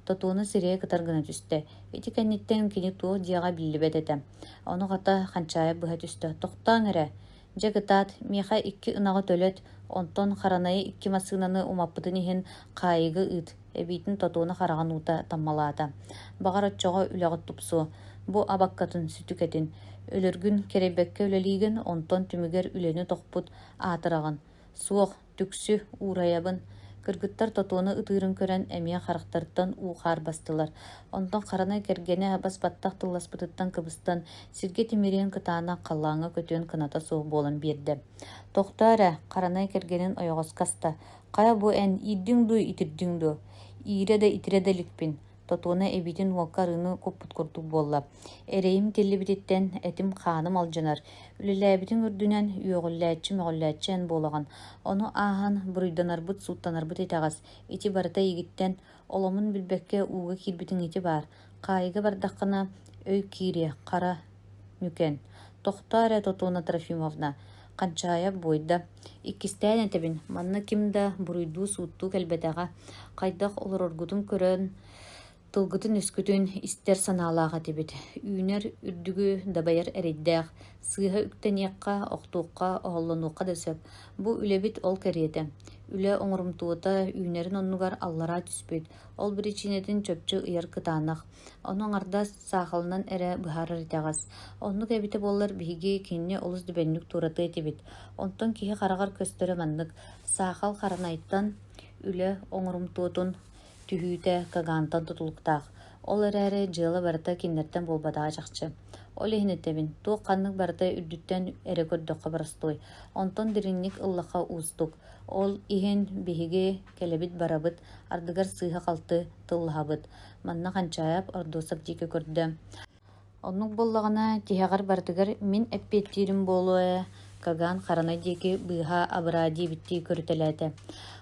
Speaker 1: Тотуона сирэйэ кытар гына түстэ. Ити кэнниттэн кини туох диэҕэ биллибэт этэ. Ону хата Ханчаайа быһа түстэ. Тохтооҥ эрэ. Дьэ кытаат, миэхэ икки ынаҕы төлөт, онтон Харанайы икки массыынаны умаппытын иһин хаайыыга ыыт, эбиитин Тотуона хараҕын уута таммалаата. Баҕар оччоҕо үлэҕит тупсуо. Бу абаккатын сүтүкэтин. Өлөргүн кэрэйбэккэ үлэлиигин, онтон түмүгэр үлэни тохпут аатыраҕын. Суох, түксү, уурайабын. Кыргыттар Тотуону ытыырын көрөн эмиэ харахтарыттан уу-хаар бастылар. Онтон Харанай кэргэнэ бас-баттах тылласпытыттан кыбыстан, сиргэ тимириэн кытаанах халлааҥҥа көтүөн кыната суох буолан биэрдэ. «Тохтоо эрэ!» Харанай кэргэнин ойоҕоско аста. «Хайа бу эн иирдиҥ дуу, итирдиҥ дуу?» «Иирэ да итирэ да иликпин. Тотуона эбиитин уокка арыыны куппут курдук буолла. Эрэйим тиллибититтэн этим-хааным алдьанар. Үлэлээбитиҥ үрдүнэн үөҕүллээччи-мөҕүллээччи эн буолаҕын. Ону ааһан буруйданарбыт, сууттанарбыт итэҕэс. Ити барыта эйигиттэн, оломун билбэккэ ууга киирбитиҥ ити баар. Хаайыыга бардаххына өй киириэ, хара ньүкэн. Тохтоо эрэ, Тотуона Трофимовна, Ханчаайап буойда. Иккистээн этэбин, манна ким да буруйдуу-сууттуу кэлбэтэҕэ. Хайдах олороргутун көрөн, тылгытын-өскүтүн истэр санаалаах этибит. Үүнэр үрдүгү дабайар эрэйдээх, сыыһа үктэниэххэ, охтуохха, оһоллонуохха да сөп. Бу үлэбит ол кэриэтэ. Үлэ оҥорумтуота үүнэрин оннугар аллараа түспүт. Ол биричиинэтин чопчу ыйар кытаанах. Ону аҥардас саахалынан эрэ быһаарар итэҕэс. Оннук эбитэ буоллар биһиги кинини олус дөбөннүк туоратыа этибит. Онтон киһи хараҕар көстөрө маннык: саахал харанайтан үлэ оҥорумтуотун түһүүтэ Кагантан тутулуктаах. Ол эрээри дьыала барыта кинилэртэн буолбатаҕа чахчы. Ол иһин этэбин, туох-ханнык барыта үрдүттэн эрэ көрдөххө боростуой, онтон дириҥник ыллахха уустук. Ол иһин биһиги кэлэбит-барабыт, ардыгар сыыһа-халты тыллаһабыт. Манна Ханчаайап Ордуосап диэки көрдө. Оннук буоллаҕына, тиһэҕэр барытыгар мин эппиэттиирим буолуо ээ, Каган Харанай диэки быыһаа-абыраа диэбиттии көрүтэлээтэ.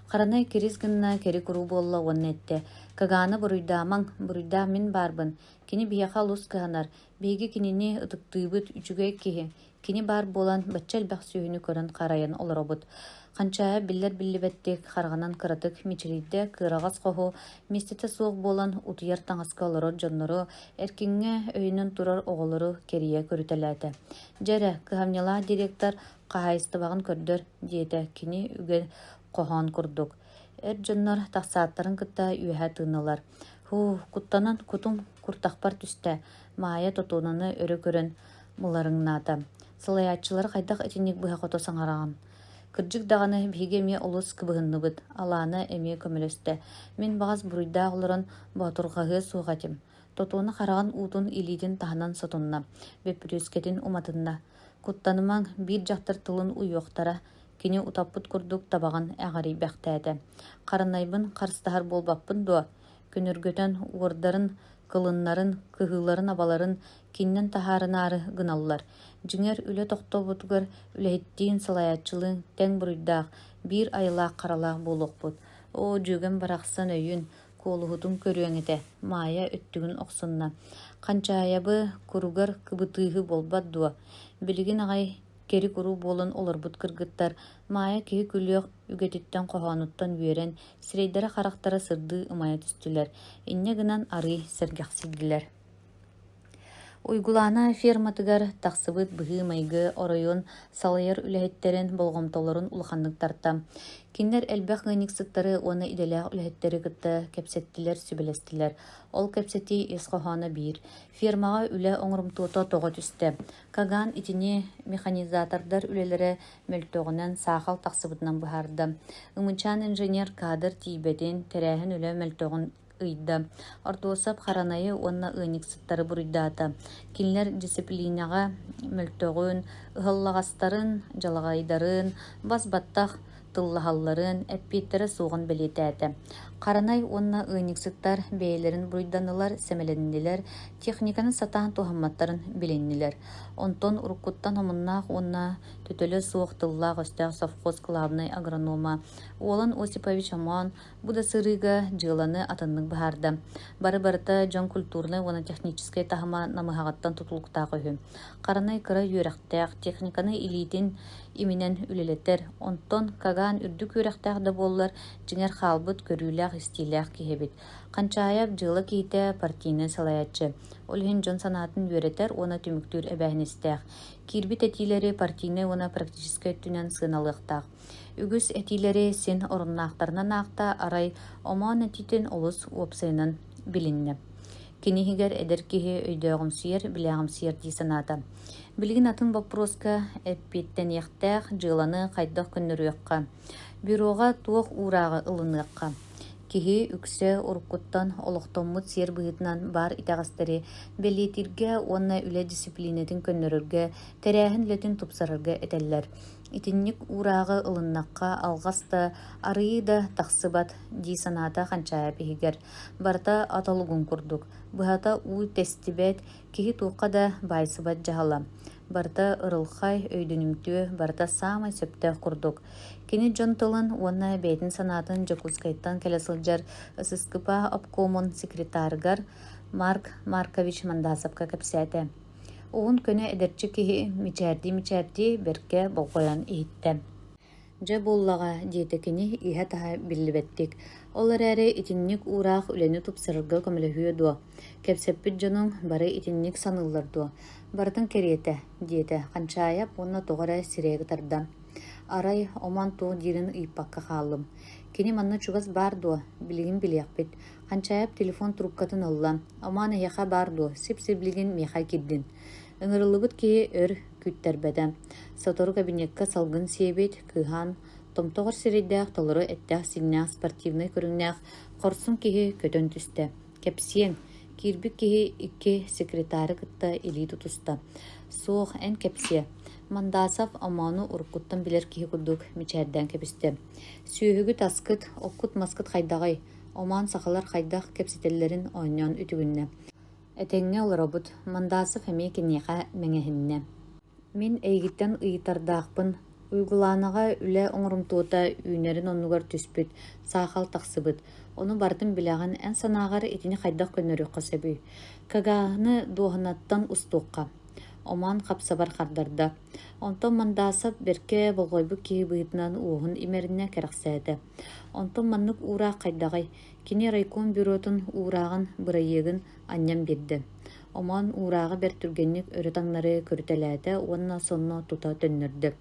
Speaker 1: Харанай кирис гынна кэри-куру буолла уонна эттэ: «Каганы буруйдаамаҥ, буруйдаах мин баарбын. Кини биһиэхэ олус кыһанар. Биһиги кинини ытыктыыбыт, үчүгэй киһи. Кини баар буолан, бачча элбэх сүөһүнү көрөн-харайан олоробут. Ханчаайа биллэр-биллибэттик хараҕынан кыратык мичилийдэ, кыараҕас хоһу, миэстэтэ суох буолан утуйар таҥаска олорор дьоннору, эркиҥҥэ өйөнөн турар оҕолору кэрийэ көрүтэлээтэ. «Дьэ эрэ, кыһамньылаах директор хаһаайыстыбаҕын көрдөр», диэтэ кини үгэ хоһоон курдук. Эр дьоннор тахсааттарын кытта үөһэ тыыннылар. «Һуу, куттанан кутум куртахпар түстэ», Маайа Тотуонаны өрө көрөн мыларыҥнаата. Салайааччылары хайдах итинник быһа-хото саҥараҕын? Кырдьык даҕаны, биһиги эмиэ олус кыбыһынныбыт, Алаана эмиэ көмөлөстө. Мин баҕас буруйдаах олорон боотурҕаһыа суох этим. Тотуона хараҕын уутун илиитин таһынан сотунна, бөппүрүөскэтин уматынна. Куттанымаҥ, биир дьахтар тылын уйуохтара, кини утаппыт курдук табаҕын эҕэрийбэхтээтэ. Харанайбын харыстаһар буолбаппын дуо? Көнөргөтөн уордарын, кылыннарын, кыһыыларын-абаларын кининэн таһаарынаары гыналлар. Дьиҥэр, үлэ тохтобутугар үлэһиттиин, салайааччылыын тэҥ буруйдаах, биир айылаах харалаах буолуохпут. Оо, дьүөгэм барахсан өйүн, куолуһутун көрүөҥ этэ, Маайа өттүгүн охсунна. Ханчаайабы куругар кыбытыыһы буолбат дуо? Билигин аҕай кэри-куру буолан олорбут кыргыттар Маайа киһи күлүөх үгэтиттэн хоһоонуттан үөрэн, сирэйдэрэ-харахтара сырдыы ымайа түстүлэр, инньэ гынан арыый сэргэхсийдилэр. Уйгулаана ферматыгар тахсыбыт быһыы-майгы оройуон салайар үлэһиттэрин болҕомтолорун улаханнык тарта. Кинилэр элбэх ыанньыксыттары уонна идэлээх үлэһиттэри кытта кэпсэттилэр, сүбэлэстилэр. Ол кэпсэтии ис хоһооно биир: фермаҕа үлэ оҥорумтуота тоҕо түстэ? Каган итини механизатордар үлэлэрэ мөлтөҕүнэн, саахал тахсыбытынан быһаарда. Ымычаан инженер кадр тиийбэтин, тэрээһин үлэ мөлтөҕүн ыйда. Ортуосап Харанайы уонна ыанньыксыттары буруйдаата. Кинилэр дьиссипилиинэҕэ мөлтөҕүн, ыһыллаҕастарын, дьалаҕайдарын, бас-баттах тыллаһалларын, эппиэттэрэ суоҕун бэлиэтээтэ. Харанай уонна ыанньыксыттар бэйэлэрин буруйданнылар, сэмэлэннилэр, техниканы сатаан туһамматтарын билиннилэр. Онтон уруккуттан омуннаах уонна төтөлө суох тыллаах-өстөөх совхоз кылаабынай агронома Уолан Осипович Омоон Бу да сырыыга дьыаланы атыннык быһаарда. Бары-барыта дьон культурнай уонна техническэй таһыма намыһаҕыттан тутулуктаах үһү. Харанай кыра үөрэхтээх, техниканы илиитин иминэн үлэлэтэр, онтон Каган үрдүк үөрэхтээх да буоллар, дьиҥэр хаалбыт көрүүлээх-истиилээх киһи эбит. Ханчаайап дьыала киһитэ, партийнай салайааччы. Ол иһин дьон санаатын үөрэтэр уонна түмүктүүр эбээһинэстээх. Киирбит этиилэри партийнай уонна практическай өттүнэн сыаналыахтаах. Үгүс этиилэри син оруннаахтарынан аахта, арай омоон этиитин олус уопсайынан билиннэ. Кини иһигэр эдэр киһи өйдөөҕүмсүйэр, билээҕимсийэр дии санаата. Билигин атын боппуруоска эппиэттэниэхтээх дьыаланы хайдах көннөрүөххэ, бюроҕа туох уурааҕы ылыныахха? Киһи үксэ уруккуттан олохтоммут сиэр быһыытынан баар итэҕэстэри бэлиэтииргэ уонна үлэ дьиссипилиинэтин көннөрөргө, тэрээһин үлэтин тупсарарга этэллэр. Итинник уурааҕы ылыннахха алҕас да, арыйыы да тахсыбат дии санаата Ханчаайап иһигэр. Барыта ат олугун курдук, быһата уу тэстибэт, киһи туохха да баайсыбат дьаһала. Барыта ырылхай, өйдөнүмтүө, барыта саамай сөптөөх курдук. Кини дьон тылын уонна бэйэтин санаатын Дьокуускайтан кэлэ сылдьар ССКП обкомун секретарыгар Марк Маркович Мандасовка кэпсээтэ. Уһун көнө эдэрчи киһи мичээрдии-мичээрдии бэркэ болҕойон иһиттэ. «Дьэ буоллаҕа» диэтэ кини иһэ-таһа биллибэттик. «Ол эрээри итинник уураах үлэни тупсарарга көмөлөһүө дуо? Кэпсэппит дьонуҥ бары итинник саныыллар дуо? Барытын кэриэтэ» диэтэ Ханчаайап уонна тоҕо эрэ сирэйэ кытарда. Арай Омон туох диирин ыйыппакка хааллым. Кини манна чугас баар дуо? Билигин билиэхпит. Ханчаайап телефон трубкатын ылла. Омоон эһиэхэ баар дуо? Сип-сиблигин миэхэ киирдин. Ыҥырыллыбыт киһи өр күүттэрбэтэ. Сотору кабинекка салгын сиэбит, кыыһаан, томтоҕор сирэйдээх толору эттээх-сииннээх спортивнай көрүҥнээх хорсун киһи көтөн түстэ. Кэпсиэҥ, киирбит киһи икки секретары кытта илии тутуста. Суох, эн кэпсиэ. Мандасов Омоону уруккуттан билэр киһи курдук мичээрдээн кэбистэ. Сүөһүгүт-аскыт, оккут-маскыт хайдаҕый? Омоон сахалар хайдах кэпсэтэллэрин оонньоон үтүгүннэ. Этэҥҥэ олоробут, Мандасов эмиэ киниэхэ мэҥэһиннэ. Мин эйигиттэн ыйытардаахпын. Уйгулаанаҕа үлэ оҥорумтуота үүнэрин оннугар түспүт, саахал тахсыбыт. Ону барытын билэҕин, эн санааҕар итини хайдах көннөрүөххэ сөбүй? Кагааһыны дуоһунаттан устуохха. Омоон хапсабар хардарда. Онтон Мандасов бэркэ болҕойбут киһи быһыытынан уоһун имэринэ кэрэхсээтэ. Онтон маннык уураах хайдаҕый? Кини райком бюротун уурааҕын бырайыагын анньан биэрдэ. Омоон уурааҕы бэрт түргэнник өрө-таҥнары көрүтэлээтэ уонна сонно тута төннөрдө.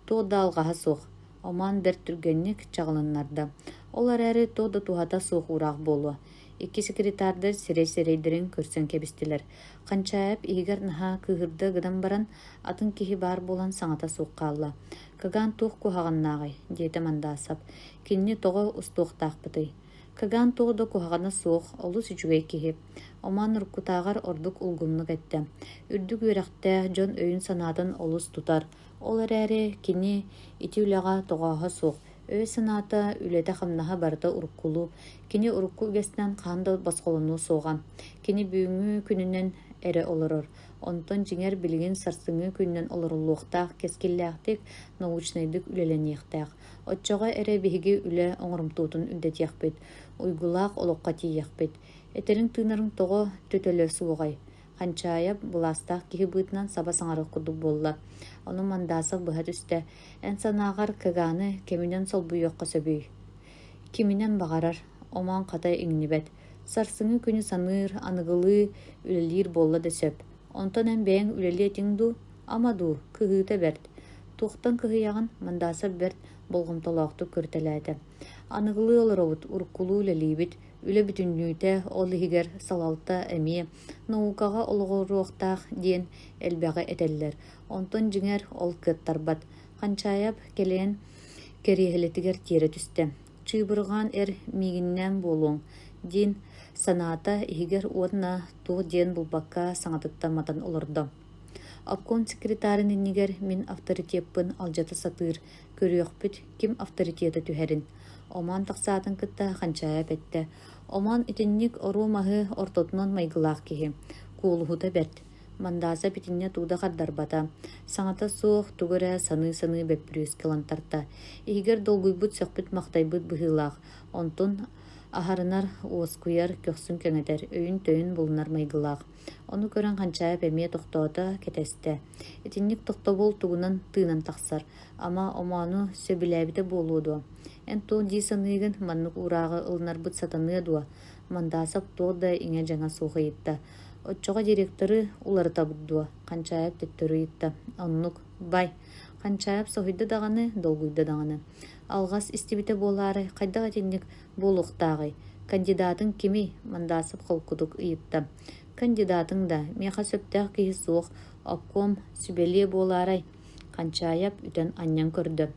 Speaker 1: Туох да алҕаһа суох. Омоон бэрт түргэнник чаҕылыннарда. Ол эрээри туох да туһата суох уураах буолуо. Икки секретардар сирэй-сирэйдэрин көрсөн кэбистилэр. Ханчаайап иһигэр наһаа кыыһырда гынан баран, атын киһи баар буолан саҥата суох хаалла. «Кыгаан туох куһаҕаннааҕый?» диэтэ Мандаасап. «Кинини тоҕо устуохтаахпытый?» Кыгаан туох да куһаҕана суох, олус үчүгэй киһи. Омоон уруккутааҕар ордук улгумнук эттэ. Үрдүк үөрэхтээх дьон өйүн-санаатын олус тутар. Ол эрээри кини ити үлэҕэ тоҕооһо суох, Өйө-санаата, үлэтэ-хамнаһа барыта уруккулуу, кини урукку үгэстэн хаһан да босхолонуо суоҕа. Кини бүгүҥҥү күнүнэн эрэ олорор, онтон дьиҥэр билигин сарсыҥҥы күнүнэн олоруллуохтаах, кэскиллээхтик, научнайдык үлэлэниэхтээх. Оччоҕо эрэ биһиги үлэ оҥорумтуотун үрдэтиэхпит, уйгулаах олоххо тиийиэхпит. Этэриҥ-тыынарыҥ тоҕо төтөлө суоҕай? Ханчаайап былаастаах киһи быһыытынан саба саҥарар курдук буолла. Ону Мандасов быһа түстэ: «Эн санааҕар Кыгааны кэминэн солбуйуохха сөбүй?» «Киминэн баҕарар, омоон хата иҥнибэт. Сарсыҥҥы күнү саныыр, аныгылыы үлэлиир буолла да сөп. Онтон эн бэйэҥ үлэлиэ этиҥ дуу, ама дуу, кыһыыта бэрт. Туохтан кыһыйаҕын?» Мандасов бэрт болҕомтолоохтук көрүтэлээтэ. «Аныгылыы олоробут, уруккулуу үлэлиибит. Үлэ бүтүннүүтэ, ол иһигэр салалта эмиэ наукаҕа олоҕуруохтаах диэн элбэҕи этэллэр. Онтон дьиҥэр, ол кыаттарбат. Ханчаайап кэлэн кэриэһилэтигэр тиэрэ түстэ. «Чыыбырҕаан эр миигиннээн буолуоҥ» диэн санаата иһигэр уонна туох диэн булбакка саҥатыттан матан олордо. Обком секретарын иннигэр мин авторитеппын алдьата сатыыр, көрүөхпүт ким авторитета түһэрин. Омоон тахсаатын кытта Ханчаайап эттэ: «Омоон итинник оруо маһы ортотунан майгылаах киһи, куолуһута бэрт». Мандаасап итиннэ тугу да хардарбата, саҥата суох тугу эрэ саныы-саныы бөппүрүөскэ ылан тарта. Иһигэр долгуйбут, сөхпүт-махтайбыт быһыылаах, онтун аһарынар, уоскуйар, көхсүн кэҥэтэр, өйүн-төйүн булунар майгылаах. Ону көрөн Ханчаайап эмиэ тохтоото, кэтэстэ. Итинник тохтобул тугунан тыынан тахсар, Ама омоону сөбүлээбитэ буолуо дуо? Эн туох дии саныыгын, маннык уурааҕы ылынарбыт сатаныа дуо? Мандасов туох да иҥэ-дьаҥа суох ыйытта. Оччоҕо директоры уларытабыт дуо? Ханчаайап төттөрү ыйытта. Оннук. Бай. Ханчаайап соһуйда даҕаны, долгуйда даҕаны. Алҕас истибитэ буолаары, хайдах итинник буолуохтааҕый? Кандидатыҥ кимий? Мандасов холкутук ыйытта. Кандидатыҥ да, миэхэ сөптөөх киһи суох, обком сүбэлиэ буолаарай? Ханчаайап үтэн-анньан көрдө.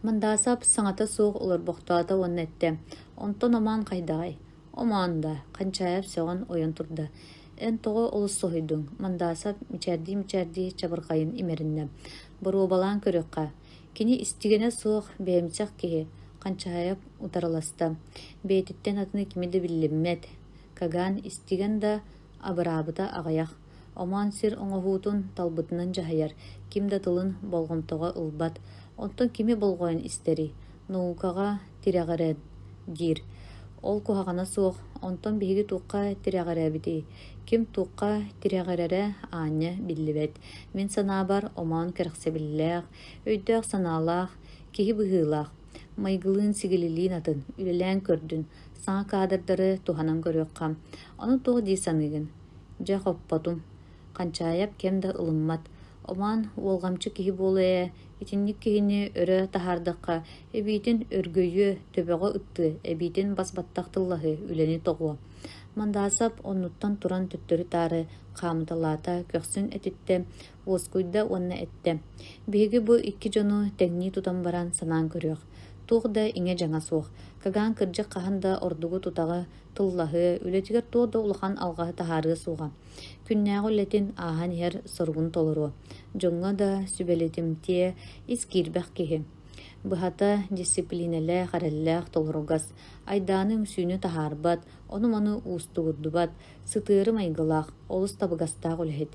Speaker 1: Мандасап саҥата суох олорбохтоото уонна эттэ: «Онтон омоон хайдаҕай?» «Омоон да?» Ханчаайап сөҕөн ойон турда. «Эн тоҕо олус соһуйдуҥ?» Мандасап мичээрдии-мичээрдии чабырҕайын имэриннэ. «Боруобалаан көрүөххэ. Кини истигэнэ суох, бэйэмсэх киһи», Ханчаайап утарыласта. «Бэйэтиттэн атыны кими да биллиммэт. Каган истигэн да абыраабыта аҕыйах. Омоон сир оҥоһуутун талбытынан дьаһайар, ким да тылын болҕомтоҕо ылбат. Онтон кими болҕойон истэрий? Наукаҕа тирэҕирэн диир. Ол куһаҕана суох, онтон биһиги туохха тирэҕирэбитий? Ким туохха тирэҕирэрэ аанньа биллибэт. Мин санаабар, омоон кэрэхсэбиллээх, өйдөөх-санаалаах, киһи быһыылаах. Майгылыын-сигилилиин атын, үлэлээн көрдүн, саҥа каадырдары туһанан көрүөххэ. Ону туох дии саныыгын? Дьэ, хоппотум. Ханчаайап кэм да ылыммат. Омоон уолҕамчы киһи буолуо ээ, итинник киһини өрө таһаардахха, эбиитин өргөйүө, төбөҕө ыттыа, эбиитин бас-баттах тыллаһыы, үлэни тоҕуо. Мандаасап оннуттан туран төттөрү-таары хаамыталаата, көхсүн этиттэ, уоскуйда уонна эттэ: «Биһиги бу икки дьону тэҥнии тутан баран санаан көрүөх. Туох да иҥэ-дьаҥа суох. Кагаан кырдьык хаһан да ордугу-тутаҕы тыллаһыа, үлэтигэр туох да улахан алҕаһы таһаарыа суоҕа. Күннээҕи үлэтин ааһан иһэр соругун толоруо. Дьоҥҥо да сүбэлэтимтиэ, ис киирбэх киһи. Быһата, дьиссипилиинэлээх, эрэллээх, толоругас, айдааны-үҥсүүнү таһаарбат, ону-маны уустугурдубат, сытыары майгылаах, олус табыгастаах үлэһит.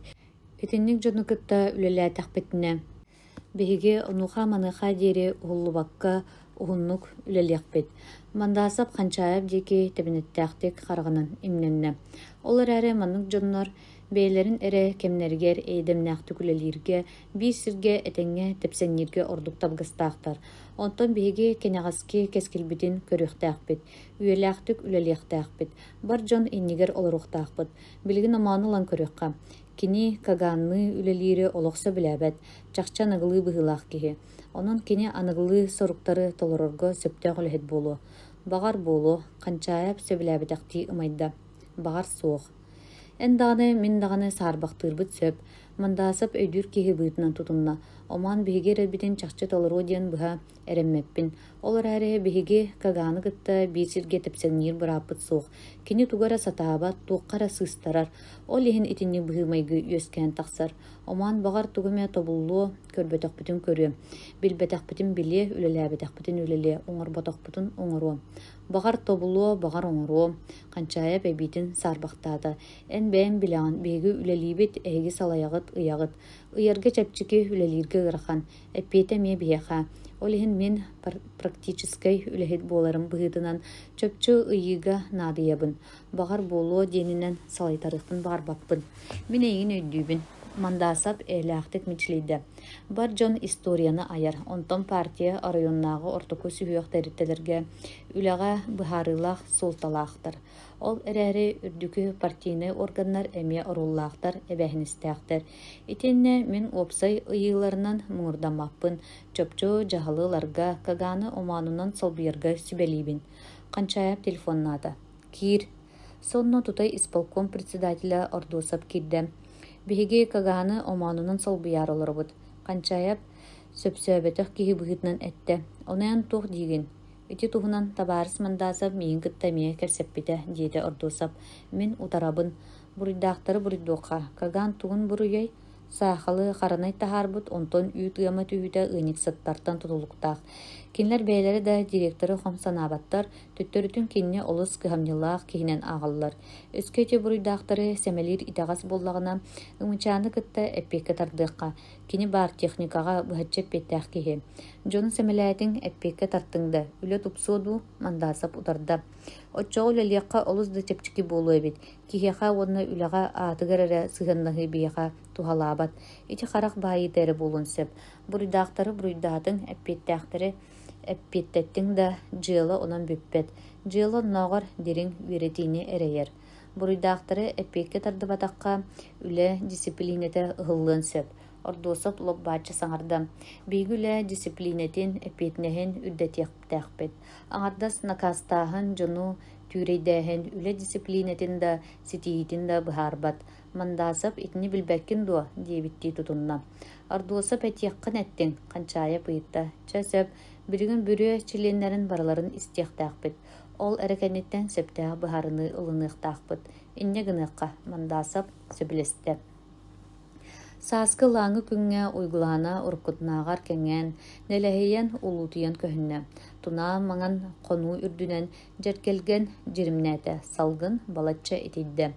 Speaker 1: Итинник дьону кытта үлэлээтэхпитинэ, Биһиги онуоха-маныаха диэри уһуллубакка уһуннук үлэлиэхпит. Мандасов Ханчаев диэки тэбэнэттээхтик хараҕынан имнэннэ. Ол эрээри маннык дьоннор бэйэлэрин эрэ кэмнэригэр эйэдэмнээхтик үлэлииргэ, биир сиргэ этэҥҥэ тэпсэҥнииргэ ордук табыгастаахтар. Онтон биһиги кэнэҕэски кэскилбитин көрүөхтээхпит, үйэлээхтик үлэлиэхтээхпит, бар дьон иннигэр олоруохтаахпыт. Билигин омоону ылан көрүөххэ. Кини Каганныы үлэлиири олох сөбүлээбэт, чахчы аныгылыы быһыылаах киһи. Онон кини аныгылыы соруктары толорорго сөптөөх үлэһит буолуо. Баҕар буолуо, Ханчаайап сөбүлээбэтэхтии ымайда. Баҕар суох. Эн даҕаны, мин даҕаны саарбахтыырбыт сөп, Мандаасап өйдүүр киһи быһыытынан тутунна. Омоон биһиги эрэлбитин чахчы толоруо диэн быһа эрэммэппин. Ол эрээри биһиги Каганы кытта биир сиргэ тэпсэҥниир бырааппыт суох. Кини тугу эрэ сатаабат, туохха эрэ сыыстарар. Ол иһин итинник быһыы-майгы үөскээн тахсар. Омоон баҕар тугу эмэ тобуллуо, көрбөтөхпүтүн көрүө, билбэтэхпитин билиэ, үлэлээбэтэхпитин үлэлиэ, оҥорботохпутун оҥоруо. Баҕар тобулуо, баҕар оҥоруо, Ханчаайап эбиитин саарбахтаата. Эн бэйэҥ билэҕин, биһиги үлэлиибит, эһиги салайаҕыт, ыйаҕыт. Ыйарга чэпчэки, үлэлииргэ ыарахан. Эппиэтэ эмиэ биһиэхэ. Ол иһин мин практическай үлэһит буоларым быһыытынан чопчу ыйыыга наадыйабын. Баҕар буолуо диэнинэн салайтарыахпын баҕарбаппын. Мин эйигин өйдүүбүн. Мандаасап эйэлээхтик мичилийдэ. Бар дьон историяны айар, онтон партия оройуоннааҕы ортоку сүһүөх тэрилтэлэргэ үлэҕэ быһаарыылаах суолталаахтар. Ол эрээри үрдүкү партийнай органнар эмиэ оруоллаахтар, эбээһинэстээхтэр. Итиэннэ мин уопсай ыйыыларынан муҥурдаммаппын, чопчу дьаһалы ыларга, Каганы омоонунан солбуйарга сүбэлиибин. Ханчаайап телефоннаата. Киир. Сонно тута исполком председателэ Ордуосап киирдэ. Биһиги Каганы омоонунан солбуйаары олоробут. Ханчаайап сөпсөөбөтөх киһи быһыытынан эттэ. Ону эн туох диигин? Ити туһунан табаарыс Мандасов миигин кытта эмиэ кэпсэппитэ, диэтэ Ордуосап. Мин утарабын. Буруйдаахтары буруйдуохха. Каган тугун буруйай? Саахалы харанай таһаарбыт, онтон үүт ыама түһүүтэ ыанньыксыттартан тутулуктаах. Кинилэр бэйэлэрэ да директоры хом санаабаттар, төттөрүтүн кинини олус кыһамньылаах киһинэн ааҕаллар. Өскө ити буруйдаахтары сэмэлиир итэҕэс буоллаҕына, Ымычааны кытта эппиэккэ тардыахха. Кини баар техникаҕа быһаччы эппиэттээх киһи. Дьону сэмэлээтиҥ, эппиэккэ тартыҥ да, үлэ тупсуо дуу, Мандаасап утарда. Оччоҕо үлэлиэххэ олус да чэпчэки буолуо эбит. Киһиэхэ уонна үлэҕэ аатыгар эрэ сыһыаннаһыы биһиэхэ туһалаабат. Ити харах баайыыта эрэ буолуон сөп. Буруйдаахтары буруйдаатыҥ, эппиэттээхтэри эппиэттэттиҥ да, дьыала онон бүппэт. Дьыала оннооҕор дириҥ үөрэтиини эрэйэр. Буруйдаахтары эппиэккэ тардыбатахха, үлэ дьиссипилиинэтэ ыһыллыан сөп. Ордуосап лоп-бааччы саҥарда: «Биһиги үлэ дьиссипилиинэтин, эппиэтинэһин үрдэтиэхтээхпит. Аҥардас накаастааһын дьону түүрэйдээһин үлэ дьиссипилиинэтин да, ситиһиитин да быһаарбат. Мандаасап итини билбэккин дуо?» диэбиттии тутунна. Ордуосап этиэххин эттиҥ, Ханчаайап ыйытта. «Чэ сөп, билигин бүрүө чилиэннэрин барыларын истиэхтээхпит. Ол эрэ кэнниттэн сөптөөх быһаарыныы ылыныахтаахпыт. Инньэ гыныахха, Мандаасап сөбүлэстэ. Сааскы ылааҥы күҥҥэ Уйгулаана уруккутунааҕар кэҥээн, нэлэһийэн, улуутуйан көһүннэ. Тунаа маҥан хонуу үрдүнэн дьэргэлгэн дьиримнээтэ, салгын балачча итийдэ.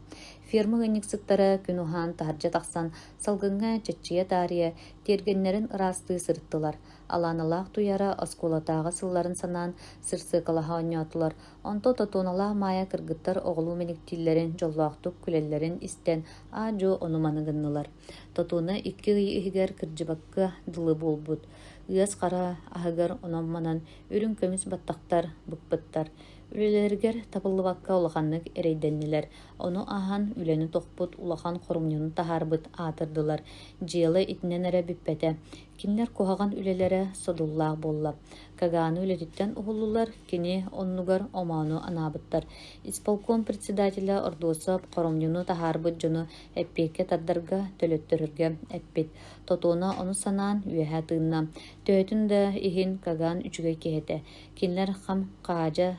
Speaker 1: Ферма ыанньыксыттара күн уһаан таһырдьа тахсан салгыҥҥа чэччийэ таарыйа, тиэргэннэрин ыраастыы сырыттылар. Алааналаах Туйара оскуолатааҕы сылларын санаан сырсыакалаһа оонньоотулар. Онто Тотуоналаах Маайа кыргыттар оҕолуу мэниктииллэрин, дьоллоохтук күлэллэрин истэн аа-дьуо ону-маны гыннылар. Тотуона икки ый иһигэр кырдьыбакка дылы буолбут. Ыас хара аһыгар онон-манан үрүҥ көмүс баттахтар быкпыттар. Үлэлэригэр табыллыбакка улаханнык эрэйдэннилэр. Ону ааһан үлэни тохпут, улахан хорумньуну таһаарбыт аатырдылар. Дьыала итинэн эрэ бүппэтэ. Кинилэр куһаҕан үлэлэрэ содуллаах буолла. Каганы үлэтиттэн уһуллулар, кини оннугар омоону анаабыттар. Исполком председателэ Ордуосап хоромньуну таһаарбыт дьону эппиэккэ тардарга, төлөттөрөргө эппит. Тотуона ону санаан үөһэ тыынна. Төһөтүн да иһин Каган үчүгэй киһи этэ. Кинилэр хам-хаадьа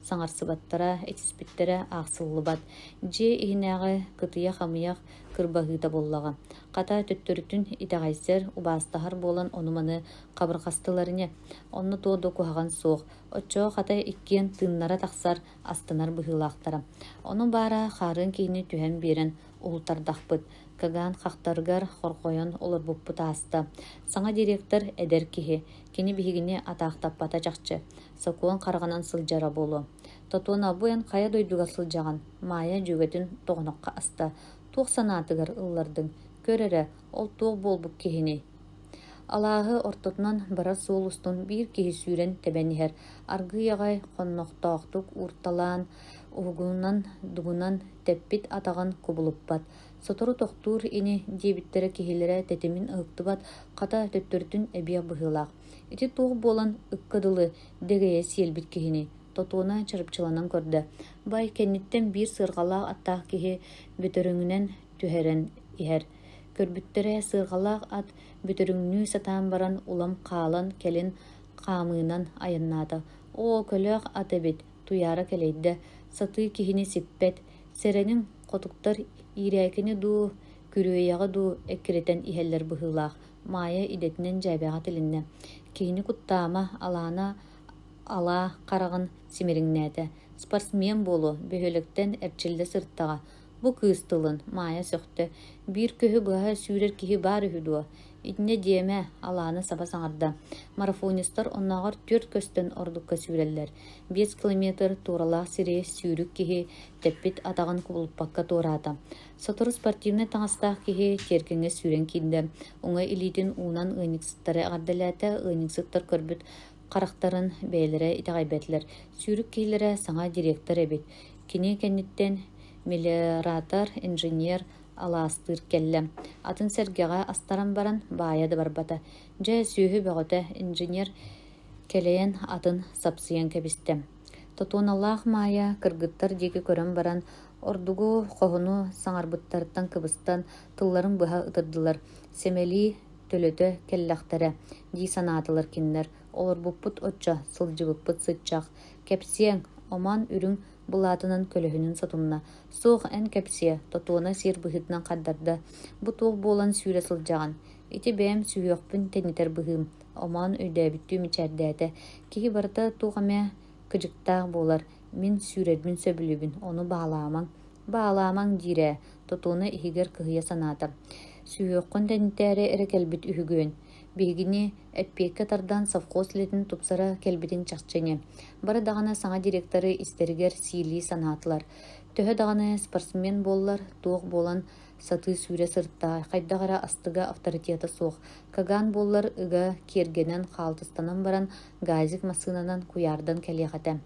Speaker 1: саҥарсыбаттара, этиспиттэрэ аахсыллыбат. Дьиэ иһинээҕи кытыйа-хамыйах кырбаһыыта буоллаҕа. Хата, төттөрүтүн итэҕэйсэр, убаастаһар буолан ону-маны хабырҕастылар ини. Онно туох да куһаҕан суох. Оччоҕо хата иккиэн тыыннара тахсар, астынар быһыылаахтара. Ону баара хаарыан киһини түһэн биэрэн уһултардахпыт. Каган хахтарыгар хорҕойон олорбуппут ааста. Саҥа директор эдэр киһи. Кини биһигини атаахтаппата чахчы. Сокуон хараҕынан сылдьара буолуо. Тотуона, бу эн хайа дойдуга сылдьаҕын? Маайа дьүөгэтин тоҕоноххо аста. Туох санаатыгар ыллардыҥ? Көр эрэ, ол туох буолбут киһиний? Алааһы ортотунан барар суол устун биир киһи сүүрэн тэбэн иһэр. Аргыый аҕай хоннохтоохтук уурталаан, уһугунан дугунан тэппит атаҕын кубулуппат. Сотору тохтуур ини диэбиттэрэ киһилэрэ тэтимин ыһыктыбат, хата төттөрүтүн эбиэх быһыылаах. Ити туох буолан ыкка дылы дэгэйэ сиэлбит киһиний? Тотуона чарапчыланан көрдө. Бай кэнниттэн биир сыарҕалаах аттаах киһи бөтөрөҥүнэн түһэрэн иһэр. Көрбүттэрэ сыарҕалаах ат бөтөрөҥнүү сатаан баран улам хаалан кэлин хаамыынан айаннаата. Оо, көлөөх ат эбит, Туйаара кэлэйдэ, сатыы киһини сиппэт, сэрэниҥ, хотуктар иирээкини дуу, күрүөйэҕи дуу эккирэтэн иһэллэр быһыылаах, Маайа идэтинэн дьээбэҕэ тилиннэ. Киһини куттаама, Алаана алаа хараҕын симириҥнээтэ. Спортсмен буолуо, бөһүөлэктэн эрчиллэ сырыттаҕа. Бу кыыс тылын, Маайа сөхтө, биир көһү быһа сүүрэр киһи баар үһү дуо? Итиннэ диэмэ, Алаана саба саҥарда. Марафонецтар оннооҕор түөрт көстөн ордукка сүүрэллэр. 5 километр туоралаах сири сүүрүк киһи тэппит атаҕын кубулуппакка туораата. Сотору спортивнай таҥастаах киһи тиэргэҥҥэ сүүрэн киирдэ. Уҥа илиитин уунан ыанньыксыттары эҕэрдэлээтэ, ыанньыксыттар көрбүт харахтарын бэйэлэрэ итэҕэйбэтилэр. Сүүрүк киһилэрэ саҥа директор эбит. Кини кэнниттэн мелиоратор, инженер алаастыыр кэллэ. Атын сэргэҕэ астаран баран баайа да барбата. Дьэ, сүөһү бөҕөтө, инженер кэлэйэн атын сапсыйан кэбистэ. Тотуоналаах Маайа кыргыттар диэки көрөн баран, ордугу хоһуну саҥарбыттарыттан кыбыстан, тылларын быһа ытырдылар, сэмэлии төлөтө кэллэхтэрэ дии санаатылар кинилэр. Олорбуппут оччо, сылдьыбыппыт сыччах. Кэпсиэҥ, омоон үрүҥ былаатынан көлөһүнүн сотунна. Суох, эн кэпсиэ, Тотуона сиэр быһыытынан хардарда. Бу туох буолан сүүрэ сылдьаҕын? Ити бэйэм сүһүөхпүн тэнитэр быһыым, омоон өйдөөбүттүү мичээрдээтэ. Киһи барыта туох эмэ кыдьыктаах буолар, мин сүүрэрбин сөбүлүүбүн, ону баалаамаҥ. Баалаамаҥ диир ээ, Тотуона иһигэр кыһыйа санаата. Сүһүөххүн тэнитээри эрэ кэлбит үһүгүөн. Биһигини эппиэккэ тардан совхоз үлэтин тупсара кэлбитин чахчы ини. Бары даҕаны саҥа директоры истэригэр сиилии санаатылар. Төһө даҕаны спортсмен буоллар, туох буолан сатыы сүүрэ сырытта, хайдах эрэ астыга авторитета суох. Каган буоллар ыга киэргэнэн, хаалтыстанан баран газик массыынанан куйаардан кэлиэх этэ.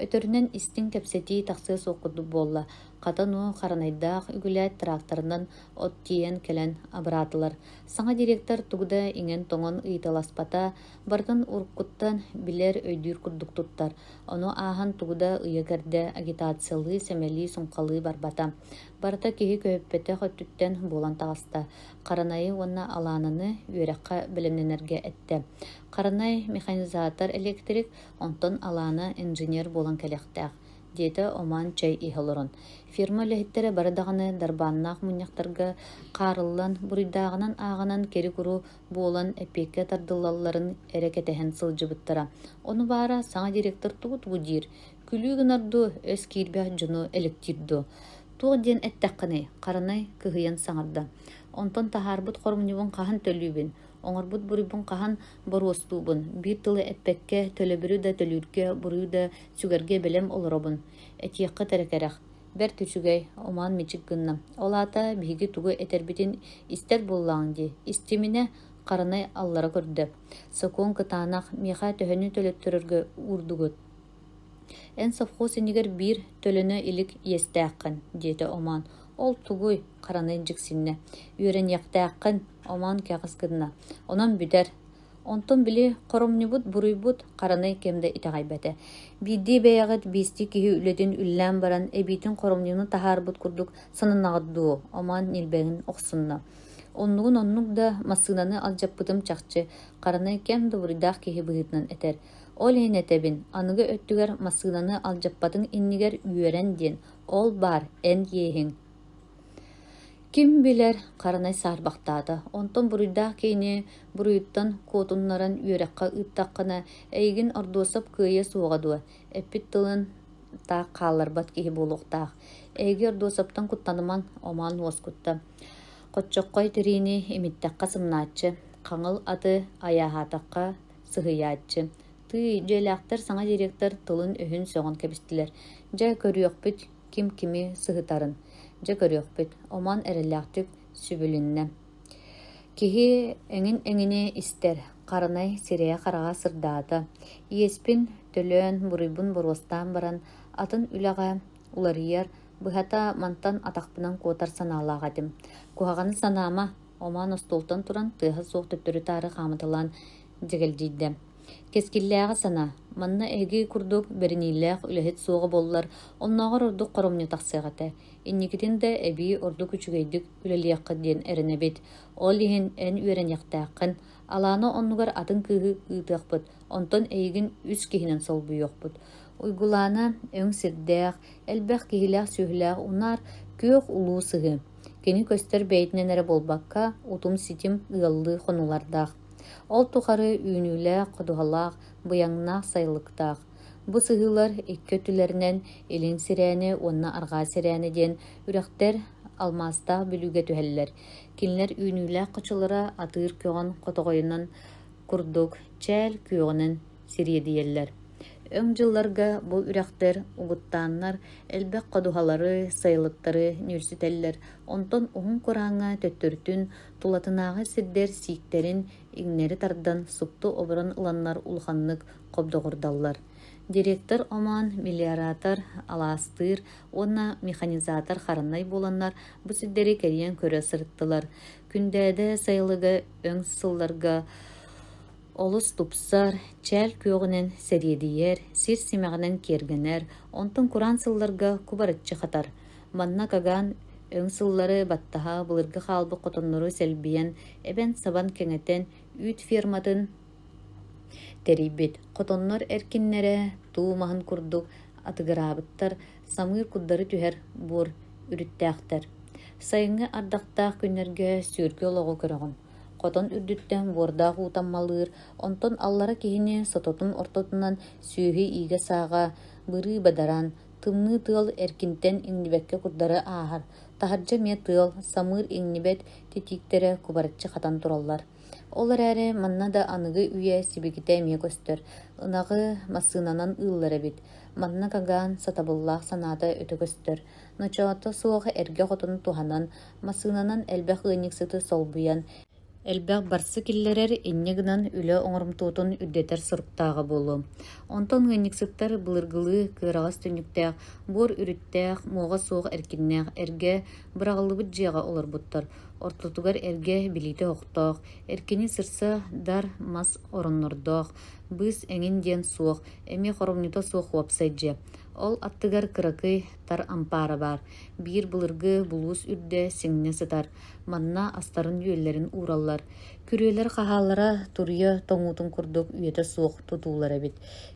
Speaker 1: Өтөрүнэн истиҥ кэпсэтии тахсыа суох курдук буолла. Хата нуо харанайдаах үгүлээт тракторынан от тиэйэн кэлэн абыраатылар. Саҥа директор тугу да иҥэн-тоҥон ыйыталаспата, барытын уруккуттан билэр, өйдүүр курдук туттар. Ону ааһан тугу да ыйа-кэрдэ, агитациялыы, сэмэлии, суҥхалыы барбата. Барыта киһи көһүппэтэх өттүттэн буолан таҕыста. Харанайы уонна Алаананы үөрэххэ бэлэмнэнэргэ эттэ. Харанай механизатор-электрик, онтон Алаана инженер буолан кэлиэхтээх диэтэ Оман чэй иһэ олорон. Ферма үлэһиттэрэ бары даҕаны дарбааннаах мунньахтарга хаарыллан, буруйдааҕынан ааҕынан кэри-куру буолан эппиэккэ тардыллалларын эрэ кэтэһэн сылдьыбыттара. Ону баара саҥа директор тугу-тугу диир, күлүү гынар дуу, өс киирбэх дьону элэктиир дуу? Туох диэн эттэххиний? Харанай кыһыйан саҥарда. Онтон таһаарбыт хоромньубун хаһан төлүүбүн? Оҥорбут буруйбун хаһан боруостуубун? Биир тылы эппэккэ, төлөбүрү да төлүүргэ, буруйу да сүгэргэ бэлэм олоробун. Этиэххит эрэ кэрэх. Бэрт үчүгэй, омоон мичик гынна. Ол аата биһиги тугу этэрбитин истэр буоллаҕыҥ дии. Истиминэ, Харанай аллара көрдө. Сокуон кытаанах, миэхэ төһөнү төлөттөрөргө уурдугут? Эн совхоз иннигэр биир төлөнө илик иэстээххин, диэтэ Омоон. Ол тугуй? Харанай дьиксиннэ. Үөрэниэхтээххин, Омоон кэҕис гынна. Онон бүтэр. Онтон били хоромньубут, буруйбут Харанай кэм да итэҕэйбэтэ. Биирдии бэйэҕит биэстии киһи үлэтин үллээн баран, эбиитин хоромньуну таһаарбыт курдук сананаҕыт дуо? Омоон ньилбэгин охсунна. Оннугун оннук да массыынаны алдьаппытым чахчы, Харанай кэм да буруйдаах киһи быһыытынан этэр. Ол иһин этэбин, аныгы өттүгэр массыынаны алдьаппатыҥ иннигэр үөрэн диэн, ол баар эн иэһиҥ. Ким билэр, Харанай саарбахтаата, онтон буруйдаах киһини буруйуттан куотуннаран үөрэххэ ыыттаххына, эйигин Ордуосап кыайыа суоҕа дуо, эппит тылын таах хаалларбат киһи буолуохтаах. Эһиги Ордуосаптан куттанымаҥ, омоон уоскутта. Хоччоххой тириини имиттэххэ сымнааччы, хаҥыл аты айааһаатахха сыһыйааччы. Тыый, дьиэлээхтэр саҥа директор тылын-өһүн сөҕөн кэбистилэр. Дьэ, көрүөхпүт, ким кими сыһытарын. Дьэ, көрүөхпүт, Омон эрэллээхтик сүбүлүннэ. Киһи эҥин-эҥини истэр, харанай сирэйэ-хараҕа сырдаата. Иэспин төлөөн, буруйбун боруостаан баран, атын үлэҕэ уларыйар, быһата, мантан атахпынан куотар санаалаах этим. Куһаҕаны санаама, Омоон остуолтан туран, тыаһа суох төттөрү-таары хаамыталаан дьэгэлдьийдэ. Кэскиллээҕи санаа, манна эһиги курдук бэриниилээх үлэһит суоҕа буоллар, оннооҕор ордук хоромньу тахсыах этэ. Инникитин да эбии ордук үчүгэйдик үлэлиэххит диэн эрэнэбит. Ол иһин эн үөрэниэхтээххин, Алаана оннугар атын кыыһы ыытыахпыт, онтон эйигин үс киһинэн солбуйуохпут. Уйгулаана өҥ сирдээх, элбэх киһилээх-сүөһүлээх унаар күөх улуу сыһыы. Кини көстөр бэйэтинэн эрэ буолбакка, утум-ситим ыаллыы хонуулардаах. Ол тухары үүнүүлээх, ходуһалаах, быйаҥнаах сайылыктаах. Бу сыһыылар икки өттүлэринэн Илин Сирээни уонна Арҕаа Сирээни диэн үрэхтэр алмаастаах Бүлүүгэ түһэллэр. Кинилэр үүнүүлээх хочолоро атыыр көҕөн хотоҕойунан курдук чээл күөҕүнэн сириэдийэллэр. Өҥ дьылларга бу үрэхтэр угуттааннар элбэх ходуһалары, сайылыктары нүөлсүтэллэр, онтон уһун курааҥҥа төттөрүтүн тулатынааҕы сирдэр сииктэрин иҥнэри тардан супту оборон ыланнар улаханнык хобдоҕурдаллар. Директор Омон мелиоратор, алаастыыр уонна механизатор хараннай буоланнар бу сирдэри кэрийэн көрө сырыттылар. Күндээдэ сайылыга өҥ сылларга олус тупсар, чээл күөҕүнэн сэриэдийэр, сир симэҕинэн киэргэнэр, онтон кураан сылларга кубарыччы хатар. Манна Каган өҥ сыллары баттаһа былыргы хаалбыт хотоннору сэлбийэн, эбэн-сабан кэҥэтэн, үүт ферматын тэрийбит. Хотоннор эркиннэрэ туу маһын курдук атыгыраабыттар, самыыр курдары түһэр буор үрүттээхтэр. Сайыҥҥы ардахтаах күннэргэ сүөргү олоҕу көрөҕүн. Хотон үрдүттэн буордаах уу таммалыыр, онтон аллара киһини сототун ортотунан сүөһү иигэ-сааҕа бырыы бадаран, тымныы тыал эркинтэн иҥнибэккэ курдары ааһар. Таһырдьа эмиэ тыал, самыыр иҥнибэт титииктэрэ кубарыччы хатан тураллар. Ол эрээри манна да аныгы үйэ сибикитэ эмиэ көстөр, ынаҕы массыынанан ыыллар эбит. Манна Каган сатабыллаах санаата өтө көстөр. Ночоото суох эргэ хотону туһанан, массыынанан элбэх ыанньыксыты солбуйан, элбэх барсы киллэрэр, инньэ гынан үлэ оҥорумтуотун үрдэтэр соруктааҕа буолуо. Онтон ыанньыксыттар былыргылыы кыараҕас түннүктээх, буор үрүттээх, муоҕа суох эркиннээх эргэ быраҕыллыбыт дьиэҕэ олорбуттар. Ортотугар эргэ билиитэ оһохтоох, эркини сырса дар мас ороннордоох, быыс эҥин диэн суох, эмиэ хоромньута суох уопсай дьиэ. Ол аттыгар кыракый тар ампаара баар, биир былыргы булуус үрдэ сиҥнэ сытар, манна астарын-үөллэрин уураллар. Күрүөлэр хаһааллара туруйа тоҥуутун курдук үйэтэ суох тутуулар эбит.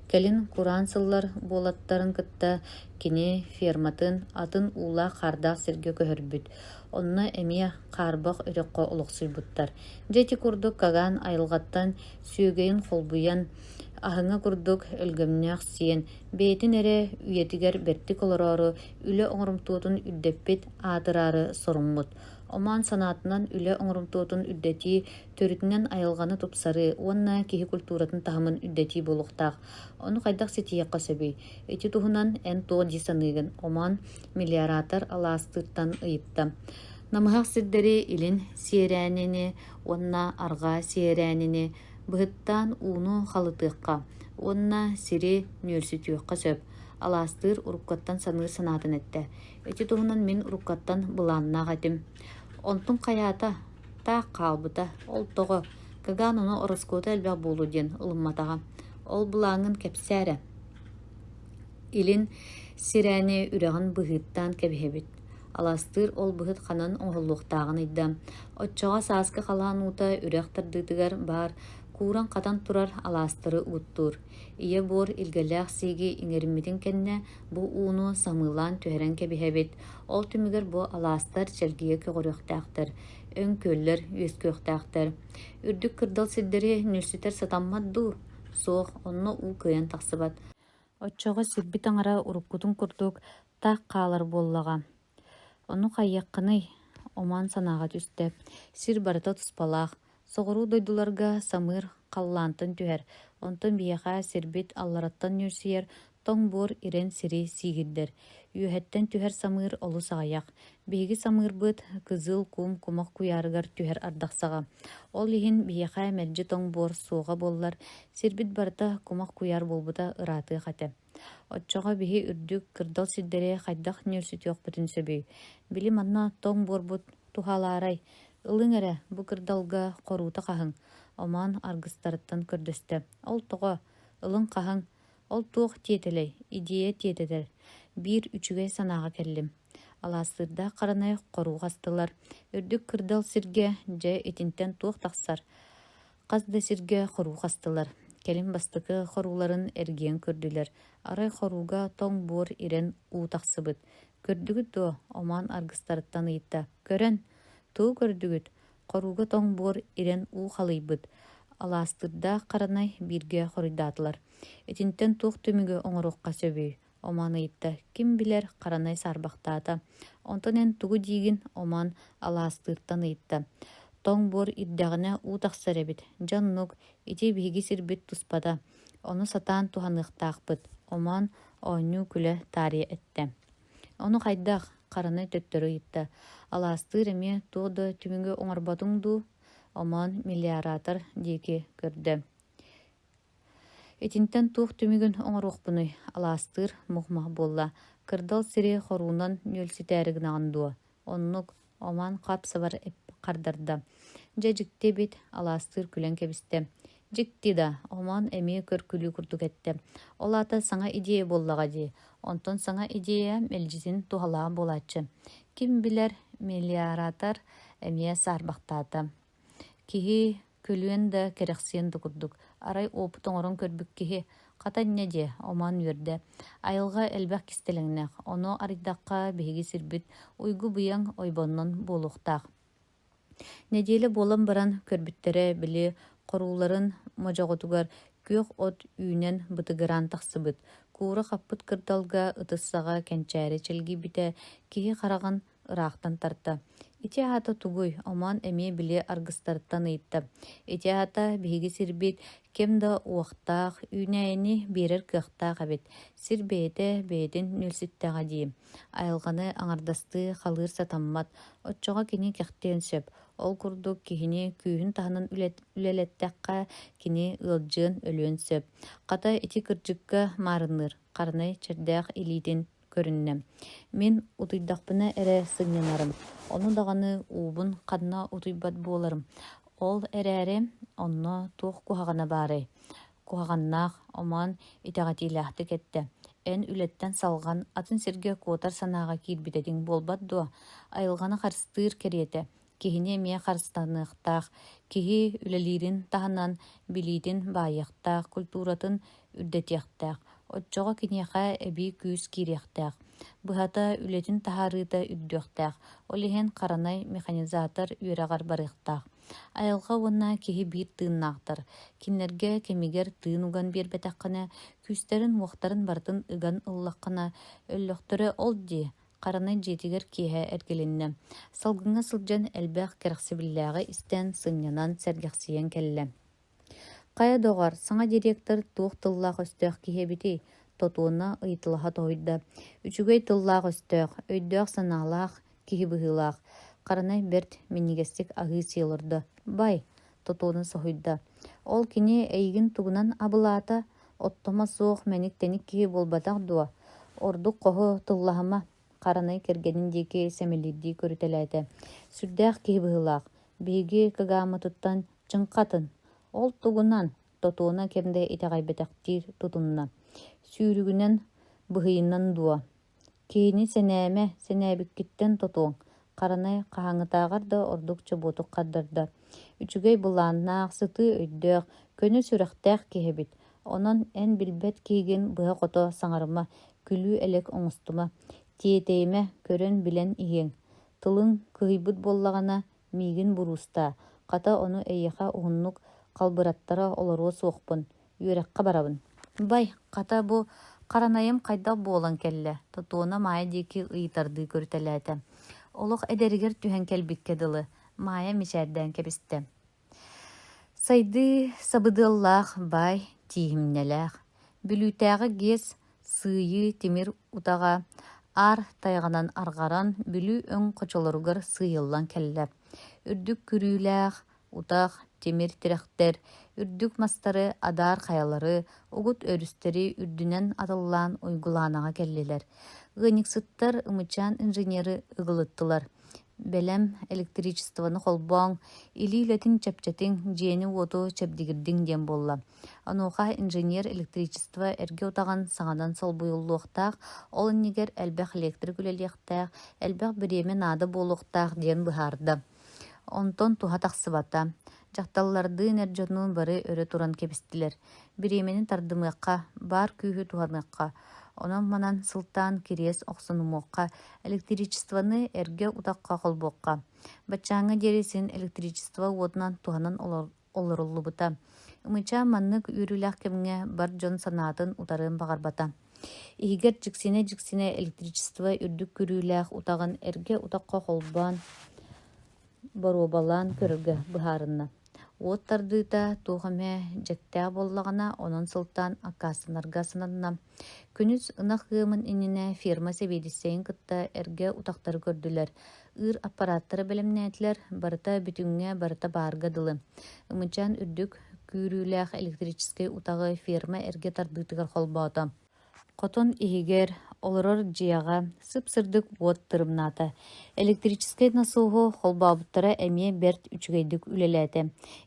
Speaker 1: Кэлин кураан сыллар буолаттарын кытта кини ферматын атын уулаах-хаардаах сиргэ көһөрбүт. Онно эмиэ хаарбах өтөххө олохсуйбуттар. Дьэ ити курдук Каган айылҕаттан сүөгэйин холбуйан, аһыҥа курдук өлгөмнөөх сиэн, бэйэтин эрэ үйэтигэр бэртик олороору үлэ оҥорумтуотун үрдэппит аатыраары соруммут. Омоон санаатынан үлэ оҥорумтуотун үрдэтии төрүтүнэн айылҕаны тупсарыы уонна киһи культуратын таһымын үрдэтии буолуохтаах. Ону хайдах ситиһиэххэ сөбүй? Ити туһунан эн туох дии саныыгын? Омоон мелиоратор алаастыыртан ыйытта. Намыһах сирдэри илин сиэрээнини уонна арҕаа сиэрээнини быһыттаан ууну халытыахха уонна сири нүөлсүтүөххэ сөп, алаастыыр уруккаттан саныыр санаатын эттэ. Ити туһунан мин уруккаттан былааннаах этим. Онтум хайаата? Таах хаалбыта. Ол тоҕо? Кыгаан ону ороскуота элбэх буолуо диэн ылымматаҕа. Ол былааҥҥын кэпсээ эрэ. Илин сирээни үрэҕин быһыыттаан кэбиһэбит, аластыыр ол быһыт ханан оҥоһуллуохтааҕын ыйда. Оччоҕо сааскы халаан уута үрэх тардыытыгар баар кууран-хатан турар алаастары угуттуур. Ийэ буор илгэлээх сииги иҥэриммитин кэннэ бу ууну самыылаан түһэрэн кэбиһэбит. Ол түмүгэр бу алаастар чэлгийэ көҕөрүөхтээхтэр, өҥ күөллэр үөскүөхтээхтэр. Үрдүк кырдал сирдэри нүлсүтэр сатаммат дуу? Суох, онно уу кыайан тахсыбат. Оччоҕо сирбит аҥара уруккутун курдук таах хаалар буоллаҕа. Ону хайыаххыный? Омоон санааҕа түстэ. Сир барыта туспалаах. Соҕуруу дойдуларга самыыр халлаантан түһэр, онтон биһиэхэ сирбит аллараттан нүөлсүйэр тоҥ буор ирэн сири сиигирдэр. Үөһэттэн түһэр самыыр олус аҕыйах. Биһиги самыырбыт кызыл кум кумах куйаарыгар түһэр ардах саҕа. Ол иһин биһиэхэ мэлдьи тоҥ буор суоҕа буоллар, сирбит барыта кумах куйаар буолбута ыраатыах этэ. Оччоҕо биһи үрдүк, кырдал сирдэри хайдах нүөлсүтүөхпүтүн сөбүй? Били манна тоҥ буорбут туһалаарай? Ылыҥ эрэ, бу кырдалга хоруута хаһыҥ. Омоон аргыстарыттан көрдөстө: «Ол тоҕо? Ылыҥ хаһыҥ, ол туох тиэтэлэй, идея тиэтэтэр, биир үчүгэй санааҕа кэллим» Алаастыырдаах Харанай хоруу хастылар, үрдүк кырдал сиргэ дьэ итинтэн туох тахсар Хас да сиргэ хоруу хастылар, кэлин бастакы хорууларын эргийэн көрдүлэр, арай хорууга тоҥ буор ирэн уу тахсыбыт. «Көрдүгүт дуо?» Омоон аргыстарыттан ыйытта. «Көрөн, тугу көрдүгүт?» Хорууга тоҥ буор ирэн уу халыйбыт. Алаастыырдаах Харанай бииргэ хоруйдаатылар. «Итинтэн туох түмүгү оҥоруохха сөбүй?» Омоон ыйытта. «Ким билэр?» Харанай саарбахтаата. «Онтон эн тугу диигин?» Омоон алаастыыртан ыйытта. «Тоҥ буор ирдэҕинэ уу тахсар эбит. Дьэ оннук, ити биһиги сирбит туспата. Ону сатаан туһаныахтаахпыт», Омоон оонньуу-күлэ таарыйа эттэ. «Ону хайдах?» Харанай төттөрү ыйытта. «Алаастыыр эмиэ туох да түмүгү оҥорботуҥ дуу?» Омоон мелиоратор диэки көрдө. Итинтэн туох түмүгүн оҥоруохпунуй, алаастыыр мух-мах буолла, кырдал сири хоруунан нүөлсүтээри гынаҕын дуо? Оннук, Оман хап-сабар хардарда. Дьэ дьикти эбит, алаастыыр күлэн кэбистэ. Дьикти да, Оман эмиэ көр-күлүү курдук эттэ. Ол аата саҥа идея буоллаҕа дии. Онтон саҥа идея мэлдьитин туһалаах буолааччы. Ким билэр, мелиоратор эмиэ саарбахтаата. Киһи күлүөн да, кэрэхсиэн да курдук, арай уопут оҥорон көрбүт киһи, хата инньэ диэ, омоон үөрдэ. Айылҕа элбэх кистэлэҥнээх, ону арыйдахха биһиги сирбит уйгу-быйаҥ ойбоннон буолуохтаах. Нэдиэлэ буолан баран көрбүттэрэ, били хорууларын модьоҕотугар күөх от үүнэн бытыгыраан тахсыбыт, куура хаппыт кырдалга ытыс саҕа кэнчээри чэлгийбитэ киһи хараҕын ыраахтан тарта. Ити аата тугуй? Омоон эмиэ били аргыстарыттан ыйытта. Ити аата биһиги сирбит ким да уохтаах, үүнээйини биэрэр кыахтаах эбит. Сир бэйэтэ бэйэтин нүөлсүттэҕэ дии. Айылҕаны аҥардастыы халыыр сатаммат, оччоҕо кини кэхтиэн сөп. Ол курдук киһини күүһүн таһынан үлэлэттэххэ, кини ыалдьыан, өлүөн сөп. Хата ити кырдьыкка маарынныыр, Харанай чэрдээх илиитин көрүннэ. Мин утуйдахпына эрэ сынньанарым, ону даҕаны уубун ханна утуйбат буоларым. Ол эрээри онно туох куһаҕана баарый? Куһаҕаннаах, омоон итэҕэтиилээхтик эттэ: «Эн үлэттэн салҕан, атын сиргэ куотар санааҕа киирбит этиҥ буолбат дуо? Айылҕаны харыстыыр кэриэтэ, Киһини эмиэ харыстаныахтаах, киһи үлэлиирин таһынан билиитин баайыахтаах, культуратын үрдэтиэхтээх, оччоҕо киниэхэ эбии күүс киириэхтээх. Быһата, үлэтин таһаарыыта үрдүөхтээх, ол иһин харанай механизатор үөрэҕэр барыахтаах. Айылҕа уонна киһи биир тыыннаахтар, кинилэргэ кэмигэр тыын уган биэрбэтэххинэ, күүстэрин-уохтарын барытын ыган ыллаххына, өллөхтөрө ол дии, Харанай дьиэтигэр киэһэ эргилиннэ. Салгыҥҥа сылдьан элбэх кэрэхсэбиллээҕи истэн, сынньанан, сэргэхсийэн кэллэ. «Хайа, доҕор, саҥа директор туох тыллаах-өстөөх киһи эбитий?» Тотуона ыйыталаһа тоһуйда. «Үчүгэй тыллаах-өстөөх, өйдөөх-санаалаах киһи быһыылаах». Харанай бэрт минньигэстик аһыы-сии олордо. «Бай!» Тотуона соһуйда. «Ол кини эйигин тугунан абылаата? Оттомо суох мэник-тэник киһи буолбатах дуо? Ордук хоһу тыллаһыма, Харанай кэргэнин диэки сэмэлиирдии көрүтэлээтэ. Сүрдээх киһи быһыылаах, биһиги кыгааммытыттан чыҥхатын. Ол тугунан? Тотуона кэм да итэҕэйбэтэхтии тутунна. Сүүрүгүнэн, быһыйынан дуо? Киһини сэнээмэ, сэнээбиккиттэн тотуоҥ, Харанай хаһааҥҥытааҕар да ордук чобуотук хардарда: «Үчүгэй былааннаах, сытыы өйдөөх, көнө сүрэхтээх киһи эбит, онон эн билбэт киһигин быһа-хото саҥарыма, күлүү-элэк оҥостума, тиэтэйимэ, көрөн-билэн иһиэҥ. Тылыҥ кыһыйбыт буоллаҕына, миигин буруустаа, хата ону эйиэхэ уһуннук халбыраттара олоруо суохпун, үөрэххэ барабын. Бай, хата бу харанайым хайдах буолан кэллэ, Тотуона Маайа диэки ыйытардыы көрүтэлээтэ. Олох эдэригэр түһэн кэлбиккэ дылы, Маайа мичээрдээн кэбистэ. Сайдыы сабыдыаллаах баай тииһимнэлээх, Бүлүүтээҕи ГЭС сыыйыы тимир утаҕа аар тайҕанан арҕаран Бүлүү өҥ хочолоругар сыыйыллан кэллэ. Үрдүк күрүүлээх, утах, тимир тирэхтэр, үрдүк мастары, адаар хайалары, угут өрүстэри үрдүнэн атыллаан Уйгулаанаҕа кэллилэр. Ыанньыксыттар Ымычаан инженеры ыгылыттылар. Бэлэм электричествоны холбооҥ, илии үлэтин чэпчэтиҥ, дьиэни-уоту чэбдигирдиҥ диэн буолла. Онуоха инженер электричество эргэ утаҕын саҥанан солбуйуллуохтаах, ол иннигэр элбэх электрик үлэлиэхтээх, элбэх бириэмэ наада буолуохтаах диэн быһаарда. Онтон туһа тахсыбата. Дьахталлардыын эр дьоннуун бары өрө туран кэбистилэр. Бириэмэни тардымыахха, баар күүһү туһаныахха. Онон-манан сылтаан кириэс охсунумуохха, электричествоны эргэ утахха холбуохха. Баччааҥҥа диэри син электричество уотунан туһанан олоруллубута. Ымычаа маннык үөрүүлээх кэмҥэ бар дьон санаатын утарыан баҕарбата. Иһигэр дьиксинэ-дьиксинэ электричество үрдүк күрүүлээх утаҕын эргэ утахха холбоон боруобалаан көрөргө быһаарынна. Уот тардыыта туох эмэ дьэктээх буоллаҕына, онон сылтаан аккаастанарга сананна. Күнүс ынах ыамын иннинэ ферма сэбиэдиссэйин кытта эргэ утахтары көрдүлэр, ыыр аппараттары бэлэмнээтилэр, барыта бүтүҥҥэ, барыта баарга дылы. Ымычаан үрдүк күүрүүлээх электрическэй утаҕы ферма эргэ тардыытыгар холбоото. Хотон иһигэр, олорор дьиэҕэ сып-сырдык уот тырымнаата. Электрическэй насоһу холбообуттара эмиэ бэрт үчүгэйдик үлэлээтэ.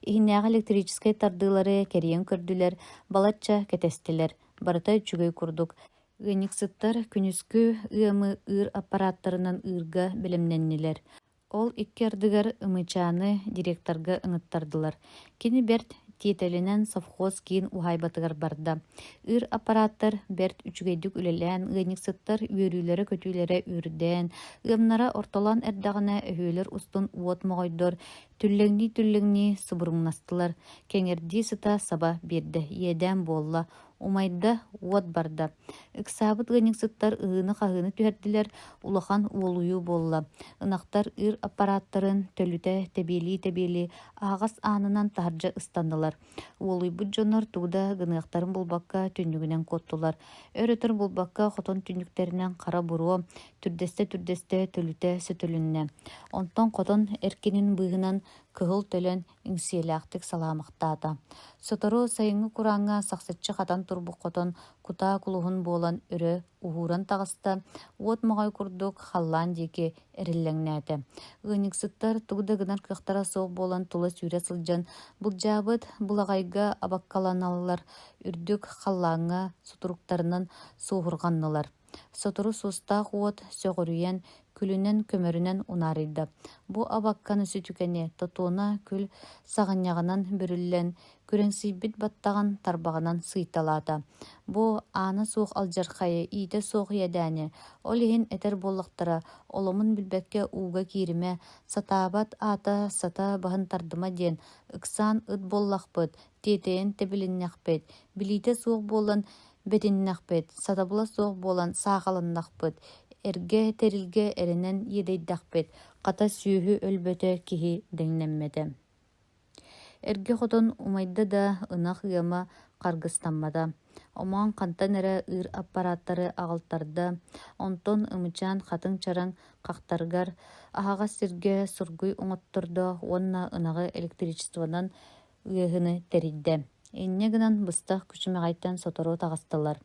Speaker 1: Иһинээҕи электрическэй тардыылары кэрийэн көрдүлэр, балачча кэтэстилэр. Барыта үчүгэй курдук. Ыанньыксыттар күнүскү ыамы ыыр аппараттарынан ыырга бэлэмнэннилэр. Ол икки ардыгар Ымычааны директорга ыҥыттардылар. Кини бэрт тиэтэлинэн совхоз киин уһаайбатыгар барда. Ыыр аппараттар бэрт үчүгэйдик үлэлээн, ыанньыксыттар үөрүүлэрэ-көтүүлэрэ үрдээн, ыамнара ортолоон эрдэҕинэ өһүөлэр устун уот моҕойдор түллэҥнии-түллэҥнии субуруҥнастылар, кэҥэрдии сыта саба биэрдэ, иэдээн буолла, Умайда, уот барда. Ыксаабыт ыанньыксыттар ыһыыны-хаһыыны түһэрдилэр, улахан уолуйуу буолла. Ынахтар ыыр аппараттарын төлүтэ тэбиэлии-тэбиэлии аһаҕас аанынан таһырдьа ыстаннылар. Уолуйбут дьоннор тугу да гыныахтарын булбакка түннүгүнэн куоттулар. Өр-өтөр булбакка хотон түннүктэринэн хара буруо түрдэстэ-түрдэстэ төлүтэ сөтөлүннэ. Онтон хотон эркинин быыһынан кыһыл төлөн иҥсиэлээхтик салаамахтаата. Сотору сайыҥҥы курааҥҥа сахсыччы хатан турбут хотон кутаа кулуһун буолан өрө уһууран таҕыста, уот моҕой курдук халлаан диэки эриллэҥнээтэ. Ыанньыксыттар тугу да гынар кыахтара суох буолан тула сүүрэ сылдьан былдьаабыт былаҕайга абаккаланаллар, үрдүк халлааҥҥа сутуруктарынан суоһурҕаннылар. Сотору суостаах уот сөҕүрүйэн, күлүнэн-көмөрүнэн унаарыйда. Бу абакканы сүтүкэни Тотуона күл саҕынньаҕынан бүрүллэн, күрэҥсийбит баттаҕын тарбаҕынан сыыйталаата. Бу аана суох алдьархайы, иитэ суох иэдээни, ол иһин этэр буоллахтара, оломун билбэккэ ууга кииримэ, сатаабат аата сата баһын тардыма диэн, ыксаан ыт буоллахпыт, тиэтэйэн тэбилиннэхпит, билиитэ суох буолан Бэтиннэхпит, сатабыла суох буолан саахаланнахпыт, эргэ тэрилгэ эрэнэн иэдэйдэхпит, хата сүөһү өлбөтө, киһи дэҥнэммэтэ. Эргэ хотон умайда да, ынах ыама харгыстаммата. Омоон хантан эрэ ыыр аппараттары аҕалтарда, онтон Ымычаан хатыҥ чараҥ хахтарыгар аһаҕас сиргэ сургуй оҥоттордо уонна ынаҕы электричествонан ыаһыны тэрийдэ. Инньэ гынан быстах күчүмэҕэйтэн сотору таҕыстылар.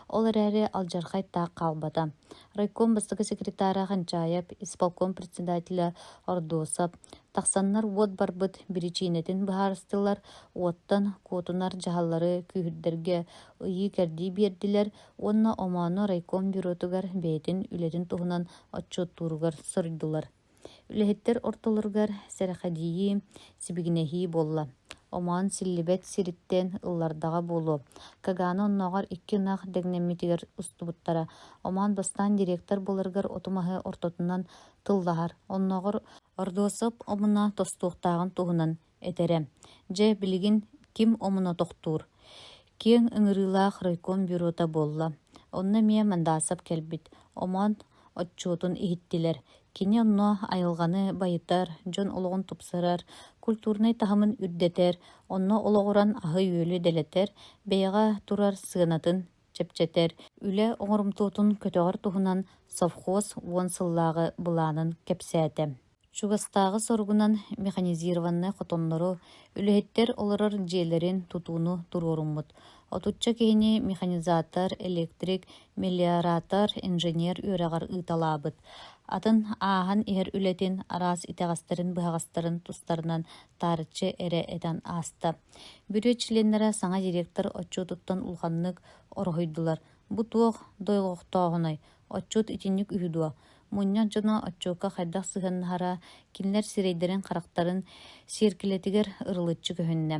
Speaker 1: Ол эрээри алдьархай таах хаалбата. Райком бастакы секретара Ханчаев, исполком председателэ Ордуосов тахсаннар уот барбыт биричиинэтин быһаарыстылар, уоттан куотунар дьаһаллары күүһүрдэргэ ыйыы-кэрдии биэрдилэр уонна омоону райком бюротугар бэйэтин үлэтин туһунан отчуоттууругар соруйдулар. Үлэһиттэр ортолоругар сэрэхэдийии, сибигинэһии буолла. Омоон силлибэт сириттэн ыллардаҕа буолуо. Каганы оннооҕор икки ынах дэҥнэммитигэр устубуттара. Омоон бастаан директор буоларыгар оту-маһы ортотунан тыллаһар, оннооҕор Ордуосап омуна тостуохтааҕын туһунан этэрэ: «Дьэ, билигин ким омуна тохтуур?» Киэҥ ыҥырыылаах райком бюрота буолла. Онно эмиэ Мандасов кэлбит. Омоон отчуотун иһиттилэр. Кини онно айылҕаны байытар, дьон олоҕун тупсарар, культурнай таһымын үрдэтэр, онно олоҕуран аһы-үөлү дэлэтэр, бэйэҕэ турар сыанатын чэпчэтэр, үлэ оҥорумтуотун көтөҕөр туһунан совхоз уон сыллааҕы былаанын кэпсээтэ. Чугастааҕы соругунан механизированнай хотоннору, үлэһиттэр олорор дьиэлэрин тутууну туруоруммут. Отучча киһини механизатор, электрик, мелиоратор, инженер үөрэҕэр ыыталаабыт. Атын ааһан иһэр үлэтин араас итэҕэстэрин-быһаҕастарын тустарынан таарыччы эрэ этэн ааста. Бүрүө чилиэннэрэ саҥа директор отчуотуттан улаханнык ороһуйдулар: «Бу туох дойҕохтооһунай, отчуот итинник үһү дуо?» Мунньах дьоно отчуокка хайдах сыһыаннаһара кинилэр сирэйдэрин-харахтарын сиэркилэтигэр ырылыччы көһүннэ.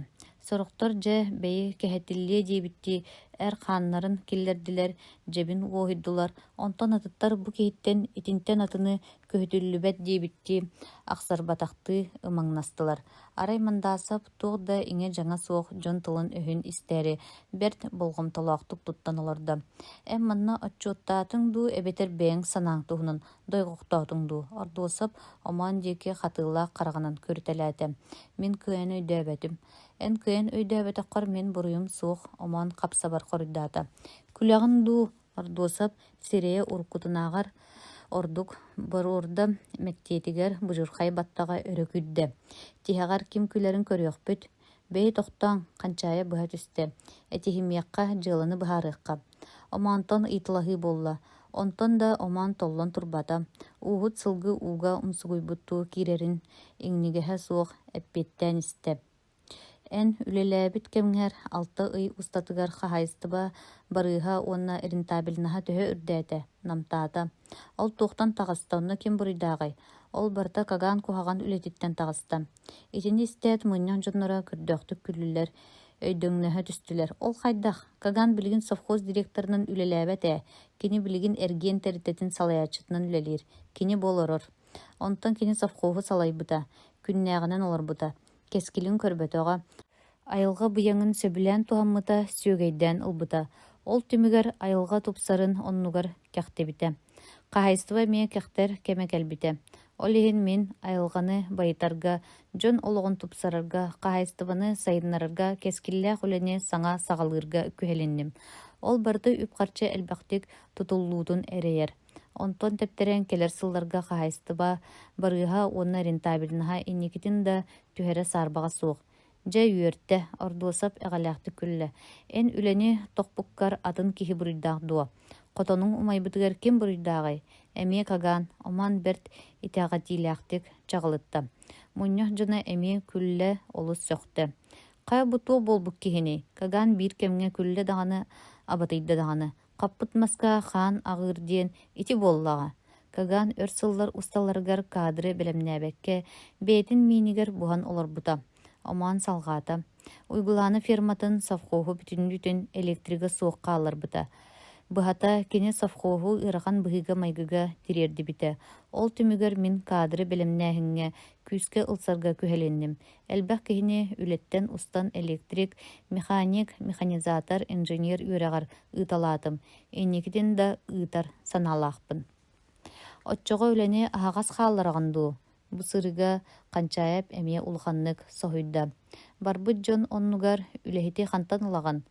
Speaker 1: Сорохтор дьэ бэйи кэһэтиллиэ диэбиттии эр хааннарын киллэрдилэр, дьэбин уоһуйдулар, онтон атыттар бу киһиттэн итинтэн атыны көһүтүллүбэт диэбиттии ахсарбатахтыы ымаҥнастылар. Арай Мандаасап туох да иҥэ-дьаҥа суох дьон тылын-өһүн истээри бэрт болҕомтолоохтук туттан олордо. «Эн манна отчуоттаатыҥ дуу эбэтэр бэйэҥ санааҥ туһунан дойҕохтоотуҥ дуу?» Ордуосап омоон диэки хатыылаах хараҕынан көрүтэлээтэ. «Мин кыайан өйдөөбөтүм. Эн кыайан өйдөөбөтөххөр мин буруйум суох», омоон хап-сабар хоруйдаата. «Күлэҕин дуу?» Ордуосап сирэйэ уруккутунааҕар ордук боруорда, мэктиэтигэр будьурхай баттаҕа өрө күүрдэ. Тиһэҕэр ким күлэрин көрүөхпүт. Бэйи тохтооҥ, Ханчаайа быһа түстэ. Этиһимиэххэ, дьыаланы быһаарыахха. Омоонтон ыйыталаһыы буолла. Онтон да омоон толлон турбата. Ууһут сылгы ууга умсугуйбуттуу киирэрин иҥнигэһэ суох эппиэттээн истэ. Эн үлэлээбит кэмҥэр алта ый устатыгар хаһаайыстыба барыыһа уонна рентабельноһа төһө үрдээтэ, намтаата? Ол туохтан таҕыста, онно ким буруйдааҕый? Ол барыта Каган куһаҕан үлэтиттэн таҕыста. Итини истээт мунньах дьонноро көрдөөхтүк күллүлэр, өйдөҥнөһө түстүлэр. Ол хайдах? Каган билигин совхоз директорынан үлэлээбэт ээ. Кини билигин эргиэн тэрилтэтин салайааччытынан үлэлиир. Кини бу олорор. Онтон кини совхоһу салайбыта, күннээҕинэн олорбута. Кэскилин көрбөтөҕө, айылҕа быйаҥын сөбүлээн туһаммыта, сүөгэйдээн ылбыта. Ол түмүгэр айылҕа тупсарын оннугар кэхтибитэ. Хаһаайыстыба эмиэ кэхтэр кэмэ кэлбитэ. Ол иһин мин айылҕаны байытарга, дьон олоҕун тупсарарга, хаһаайыстыбаны сайыннарарга кэскиллээх үлэни саҥа саҕалыырга күһэлинним. Ол барыта үп-харчы элбэхтик тутуллуутун эрэйэр. Онтон тэптэрэн кэлэр сылларга хаһаайыстыба барыыһа уонна рентабельноһа инникитин да түһэрэ саарбаҕа суох. Дьэ үөртэ, Ордуосап эҕэлээхтик күллэ. Эн үлэни тохпуккар атын киһи буруйдаах дуо? Хотонуҥ умайбытыгар ким буруйдааҕый? Эмиэ Каган, Оман бэрт итэҕэтиилээхтик чаҕылытта. Мунньах дьоно эмиэ күллэ, олус сөхтө. Хайа бу туох буолбут киһиний? Каган биир кэмҥэ күллэ даҕаны, абатыйда даҕаны. Хаппыт маска хаан аҕыыр диэн ити буоллаҕа. Каган өр сыллар усталарыгар кадры бэлэмнээбэккэ, бэйэтин миинигэр буһан олорбута. Омоон салҕаата. Уйгулаана ферматын совхоһу бүтүннүүтүн электригэ суох хаалларбыта. Быһата, кини совхоһу ыарахан быһыыга-майгыга тириэрдибитэ. Ол түмүгэр мин кадры бэлэмнээһиҥҥэ күүскэ ылсарга күһэлинним. Элбэх киһини үлэттэн устан электрик, механик, механизатор, инженер үөрэҕэр ыыталаатым, инникитин да ыытар санаалаахпын. Оччоҕо үлэни аһаҕас хааллараҕын дуу? Бу сырыыга Ханчаайап эмиэ улаханнык соһуйда. Барбыт дьон оннугар үлэһити хантан ылаҕын?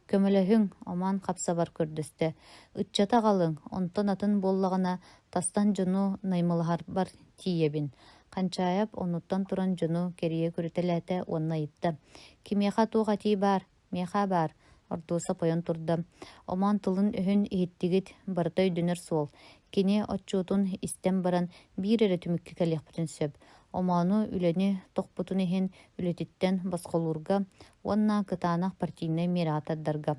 Speaker 1: Көмөлөһүҥ, Оман хапсабар көрдөстө. Ыччаты аҕалыҥ, онтон атын буоллаҕына тастан дьону наймылаһарбар тиийэбин. Ханчаайап оннуттан туран дьону кэрийэ көрүтэлээтэ уонна ыйытта: «Кимиэхэ туох этии баар? Миэхэ баар», Ордуосап ойон турда. Омоон тылын-өһүн иһиттигит, барыта өйдөнөр суол. Кини отчуотун истэн баран биир эрэ түмүккэ кэлиэхпитин сөп. Омоону үлэни тохпутун иһин үлэтиттэн босхолуурга уонна кытаанах партийнай миэрэҕэ тардарга.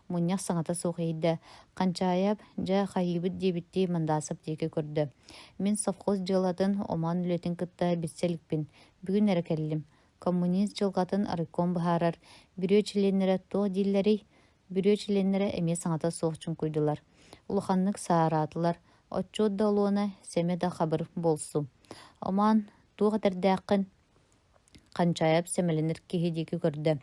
Speaker 1: Мунньах саҥата суох иһийдэ. Ханчаайап, дьэ, хайыыбыт диэбиттии Мандасов диэки көрдө. Мин совхоз дьыалатын омоон үлэтин кытта билсэ иликпин. Бүгүн эрэ кэллим. Коммунист дьылҕатын райком быһаарар. Бүрүө чилиэннэрэ туох дииллэрий? Бүрүө чилиэннэрэ эмиэ саҥата суох чуҥкуйдулар. Улаханнык саараатылар. Отчуот да олуона, сэмэ да хабыр буолсу. Омоон, туох этэрдээххин? Ханчаайап сэмэлэнэр киһи диэки көрдө.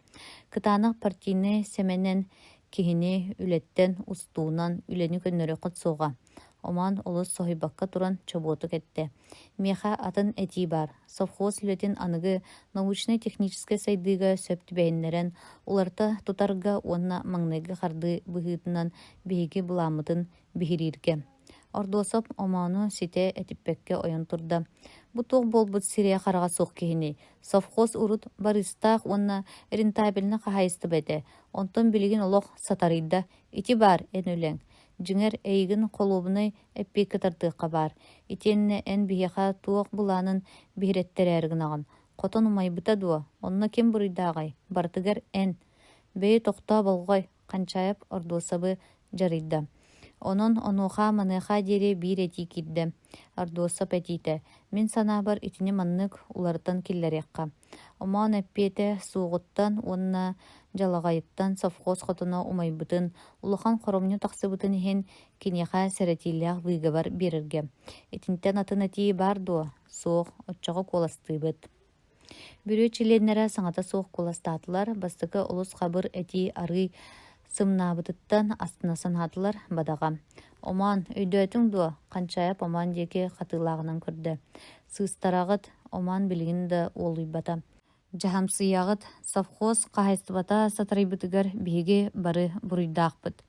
Speaker 1: Кытаанах партийнай сэмэнэн киһини үлэттэн устуунан үлэни көннөрүөххүт суоҕа. Омоон олус соһуйбакка туран чобуотук эттэ: «Миэхэ атын этии баар. Совхоз үлэтин аныгы научнай-техническэй сайдыыга сөп түбэһиннэрэн уларыта тутарга уонна маҥнайгы хардыы быһыытынан биһиги былааммытын биһирииргэ». Ордуосап омоону ситэ этиппэккэ ойон турда: «Бу туох буолбут сирэйэ-хараҕа суох киһиний? Совхоз урут барыыстаах уонна рентабельнай хаһаайыстыба этэ, онтон билигин олох сатарыйда. Ити баар эн үлэҥ. Дьиҥэр, эйигин холуобунай эппиэккэ тардыахха баар. Итиэннэ эн биһиэхэ туох былаанын биһирэттэрээри гынаҕын? Хотон умайбыта дуо? Онно ким буруйдааҕый? Барытыгар эн. Бэйи тохтоо болҕой, Ханчаайап Ордуосабы дьарыйда. Онон онуоха-маныаха диэри биир этии киирдэ. Ордуосап этиитэ: «Мин санаабар итини маннык уларытан киллэриэххэ». Омоон эппиэтэ суоҕуттан уонна дьалаҕайыттан совхоз хотоно умайбытын, улахан хоромньу тахсыбытын иһин киниэхэ сэрэтиилээх быыгабар биэрэргэ. Итинтэн атын этии баар дуо? Суох, оччоҕо куоластыыбыт. Бүрүө чилиэннэрэ саҥата суох куоластаатылар, бастакы олус хабыр этии арыый сымнаабытыттан астына санаатылар, бадаҕа. «Омоон, өйдөөтүҥ дуо?» Ханчаайап Омоон диэки хатыылааҕынан көрдө. «Сыыстараҕыт, Омоон билигин да уолуйбата. Дьаһамсыйаҕыт, совхоз хаһаайыстыбата сатарыйбытыгар биһиги бары буруйдаахпыт.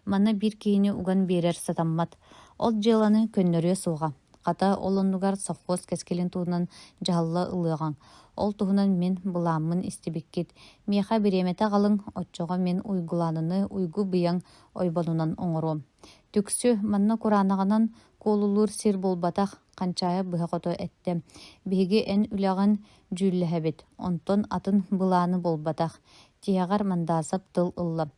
Speaker 1: Манна биир киһини уган биэрэр сатаммат. Ол дьыаланы көннөрүө суоҕа. Хата, ол оннугар совхоз кэскилин туһунан дьаһалла ылыаҕыҥ. Ол туһунан мин былааммын истибиккит. Миэхэ бириэмэтэ аҕалыҥ, оччоҕо мин Уйгулаананы уйгу-быйаҥ ойбонунан оҥоруом. Түксү, манна кураанаҕынан куолулуур сир буолбатах, Ханчаайап быһа-хото эттэ. Биһиги эн үлэҕин дьүүллэһэбит, онтон атын былааны буолбатах. Тиһэҕэр Мандасов тыл ылла.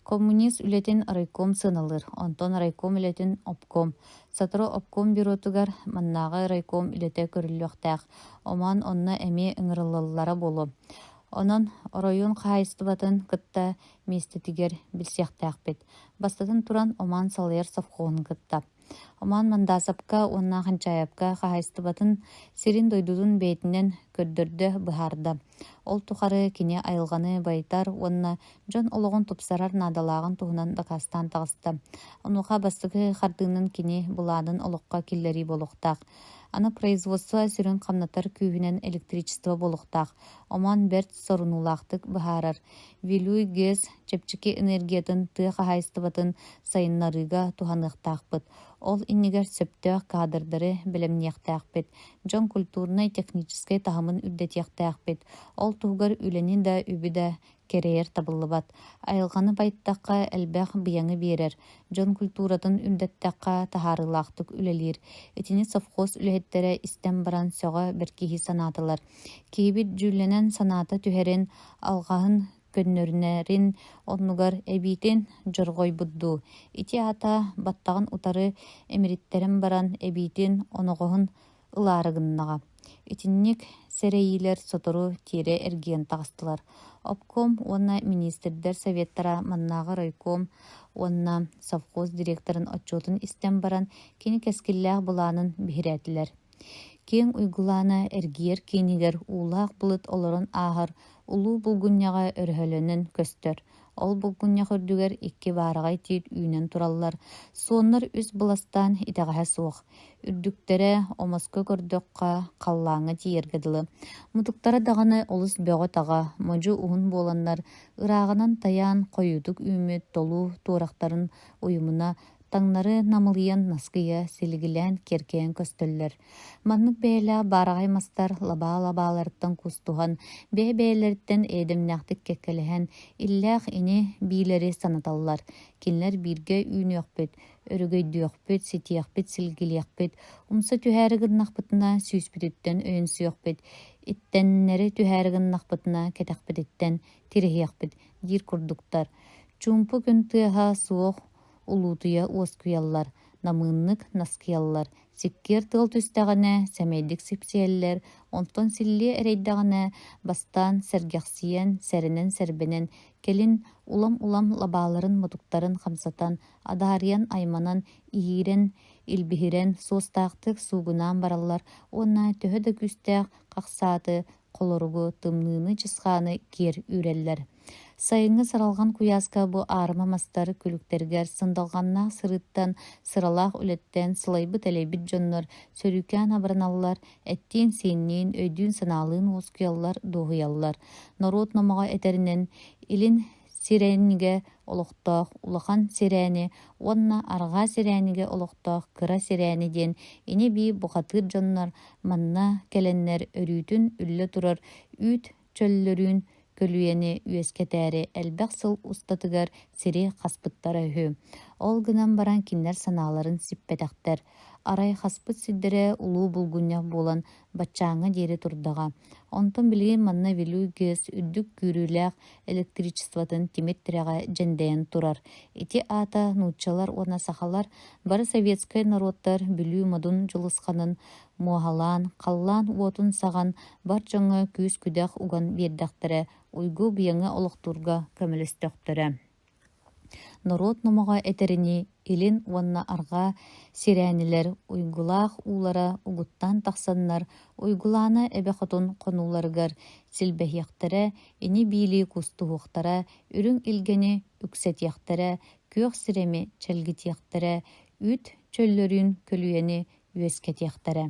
Speaker 1: Коммунист үлэтин райком сыаналыыр, онтон райком үлэтин обком. Сотору обком бюротугар маннааҕы райком үлэтэ көрүллүөхтээх, омоон онно эмиэ ыҥырыллаллара буолуо. Онон оройуон хаһаайыстыбатын кытта миэстэтигэр билсиэхтээхпит. Бастатан туран, Оман салайар совхоһун кытта. Оман Мандасапка уонна Ханчаайапка хаһаайыстыбатын сирин-дойдутун бэйэтинэн көрдөрдө, быһаарда. Ол тухары кини айылҕаны байытар уонна дьон олоҕун тупсарар наадалааҕын туһунан дакаастаан таҕыста. Онуоха бастакы хардыынан кини былаанын олоххо киллэрии буолуохтаах. Аны производство сүрүн хамнатар күүһүнэн электричество буолуохтаах. Омон бэрт сорунуулаахтык быһаарар. Вилюй ГЭС чэпчэки энергиятын тыа хаһаайыстыбатын сайыннарыыга туһаныахтаахпыт. Ол иннигэр сөптөөх каадырдары бэлэмниэхтээхпит, дьон культурнай-техническэй таһымын үрдэтиэхтээхпит. Ол туһугар үлэни да, үбү да кэрэйэр табыллыбат. Айылҕаны байыттахха элбэх быйаҥы биэрэр, дьон культуратын үрдэттэххэ таһаарыылаахтык үлэлиир. Итини совхоз үлэһиттэрэ истэн баран сөҕө бэркиһии санаатылар. Киһибит дьүүллэнэн санаата түһэрин, алҕаһын көннөрүнэрин оннугар эбиитин дьорҕойбут дуу, ити аата баттаҕын утары эмириттэрэн баран эбиитин оноҕоһун ылаары гыннаҕа. Итинник сэрэйиилэр сотору тиэрэ эргийэн таҕыстылар. Обком уонна миниистирдэр советтара маннааҕы райком уонна совхоз директорын отчуотун истэн баран кини кэскиллээх былаанын биһирээтилэр. Киэҥ Уйгулаана эргийэр киинигэр уулаах былыт олорон ааһар улуу булгунньаҕа өрөһөлөнөн көстөр. Ол булгунньах үрдүгэр икки баараҕай тиит үүнэн тураллар, суоннар үс быластаан итэҕэһэ суох. Үрдүктэрэ, омоско көрдөххө, халлааҥҥа тиийэргэ дылы. Мутуктара даҕаны олус бөҕө-таҕа, модьу уһун буоланнар, ырааҕынан тайаан хойуутук үүммүт толуу туорахтарын уйумуна таҥнары намылыйан наскыйа силигилээн киэркэйэн көстөллөр. Маннык бэйэлээх баараҕай мастар лабаа-лабааларыттан кустуһан, бэйэ-бэйэлэриттэн эйэдэмнээхтик кэккэлэһэн, иллээх ини биилэри санаталлар. Кинилэр бииргэ үүнүөхпүт, өрөгөйдүөхпүт, ситиэхпит, силгилиэхпит, умса түһээри гыннахпытына сүүспүтүттэн өйөнсүөхпүт, иттэннэри түһээри гыннахпытына кэтэхпититтэн тирэһиэхпит диир курдуктар. Чуумпу күн тыаһа суох улуутуйа уоскуйаллар, намыыннык наскыйаллар, сиккиэр тыал түстэҕинэ сэмэйдик сипсийэллэр, онтон силлиэ эрэйдэҕинэ бастаан сэргэхсийэн, сэрэнэн-сэрбэнэн, кэлин улам-улам лабааларын-мутуктарын хамсатан, адаарыйан айманан, иһиирэн, илбиһирэн, суостаахтык суугунаан бараллар уонна төһө да күүстээх хахсааты, холоругу, тымныыны-чысхааны киэр үүрэллэр. Сайыҥҥы сыралҕан куйааска бу аарыма мастар күлүктэригэр сындалҕаннаах сырыыттан, сыралаах үлэттэн сылайбыт-элэйбит дьоннор сөрүүкээн абыраналлар, эттиин-сиинниин, өйдүүн-санаалыын уоскуйаллар, дуоһуйаллар. Норуот номоҕо этэринэн, илин сирээнигэ олохтоох улахан сирээни уонна арҕаа сирээнигэ олохтоох кыра сирээни диэн ини-бии бухатыыр дьоннор манна кэлэннэр өрүүтүн үллэ турар үүт чөллөрүүн. көлүйэни үөскэтээри элбэх сыл устатыгар сири хаспыттара үһү. Ол гынан баран кинилэр санааларын сиппэтэхтэр. Арай хаспыт сирдэрэ улуу булгунньах буолан баччааҥҥа диэри турдаҕа. Онтон билигин манна Вилюй ГЭС үрдүк күүрүүлээх электричествотын тимир тирэҕэ дьэндэйэн турар. Ити аата нууччалар уонна сахалар бары советскай норуоттар Бүлүү модун дьулусханын муоһалаан, халлаан уотун саҕан бар дьоҥҥо күүс-күдэх уган биэрдэхтэрэ, уйгу-быйаҥы олохтуурга көмөлөстөхтөрө. Норуот номоҕо этэринии, илин уонна арҕаа сирээнилэр уйгулаах уулара угуттаан тахсаннар Уйгулаана эбэ хотун хонууларыгар силбэһиэхтэрэ, ини-биилии кустуһуохтара, үрүҥ илгэни үксэтиэхтэрэ, күөх сирэми чэлгитиэхтэрэ, үүт чөллөрүүн көлүйэни үөскэтиэхтэрэ.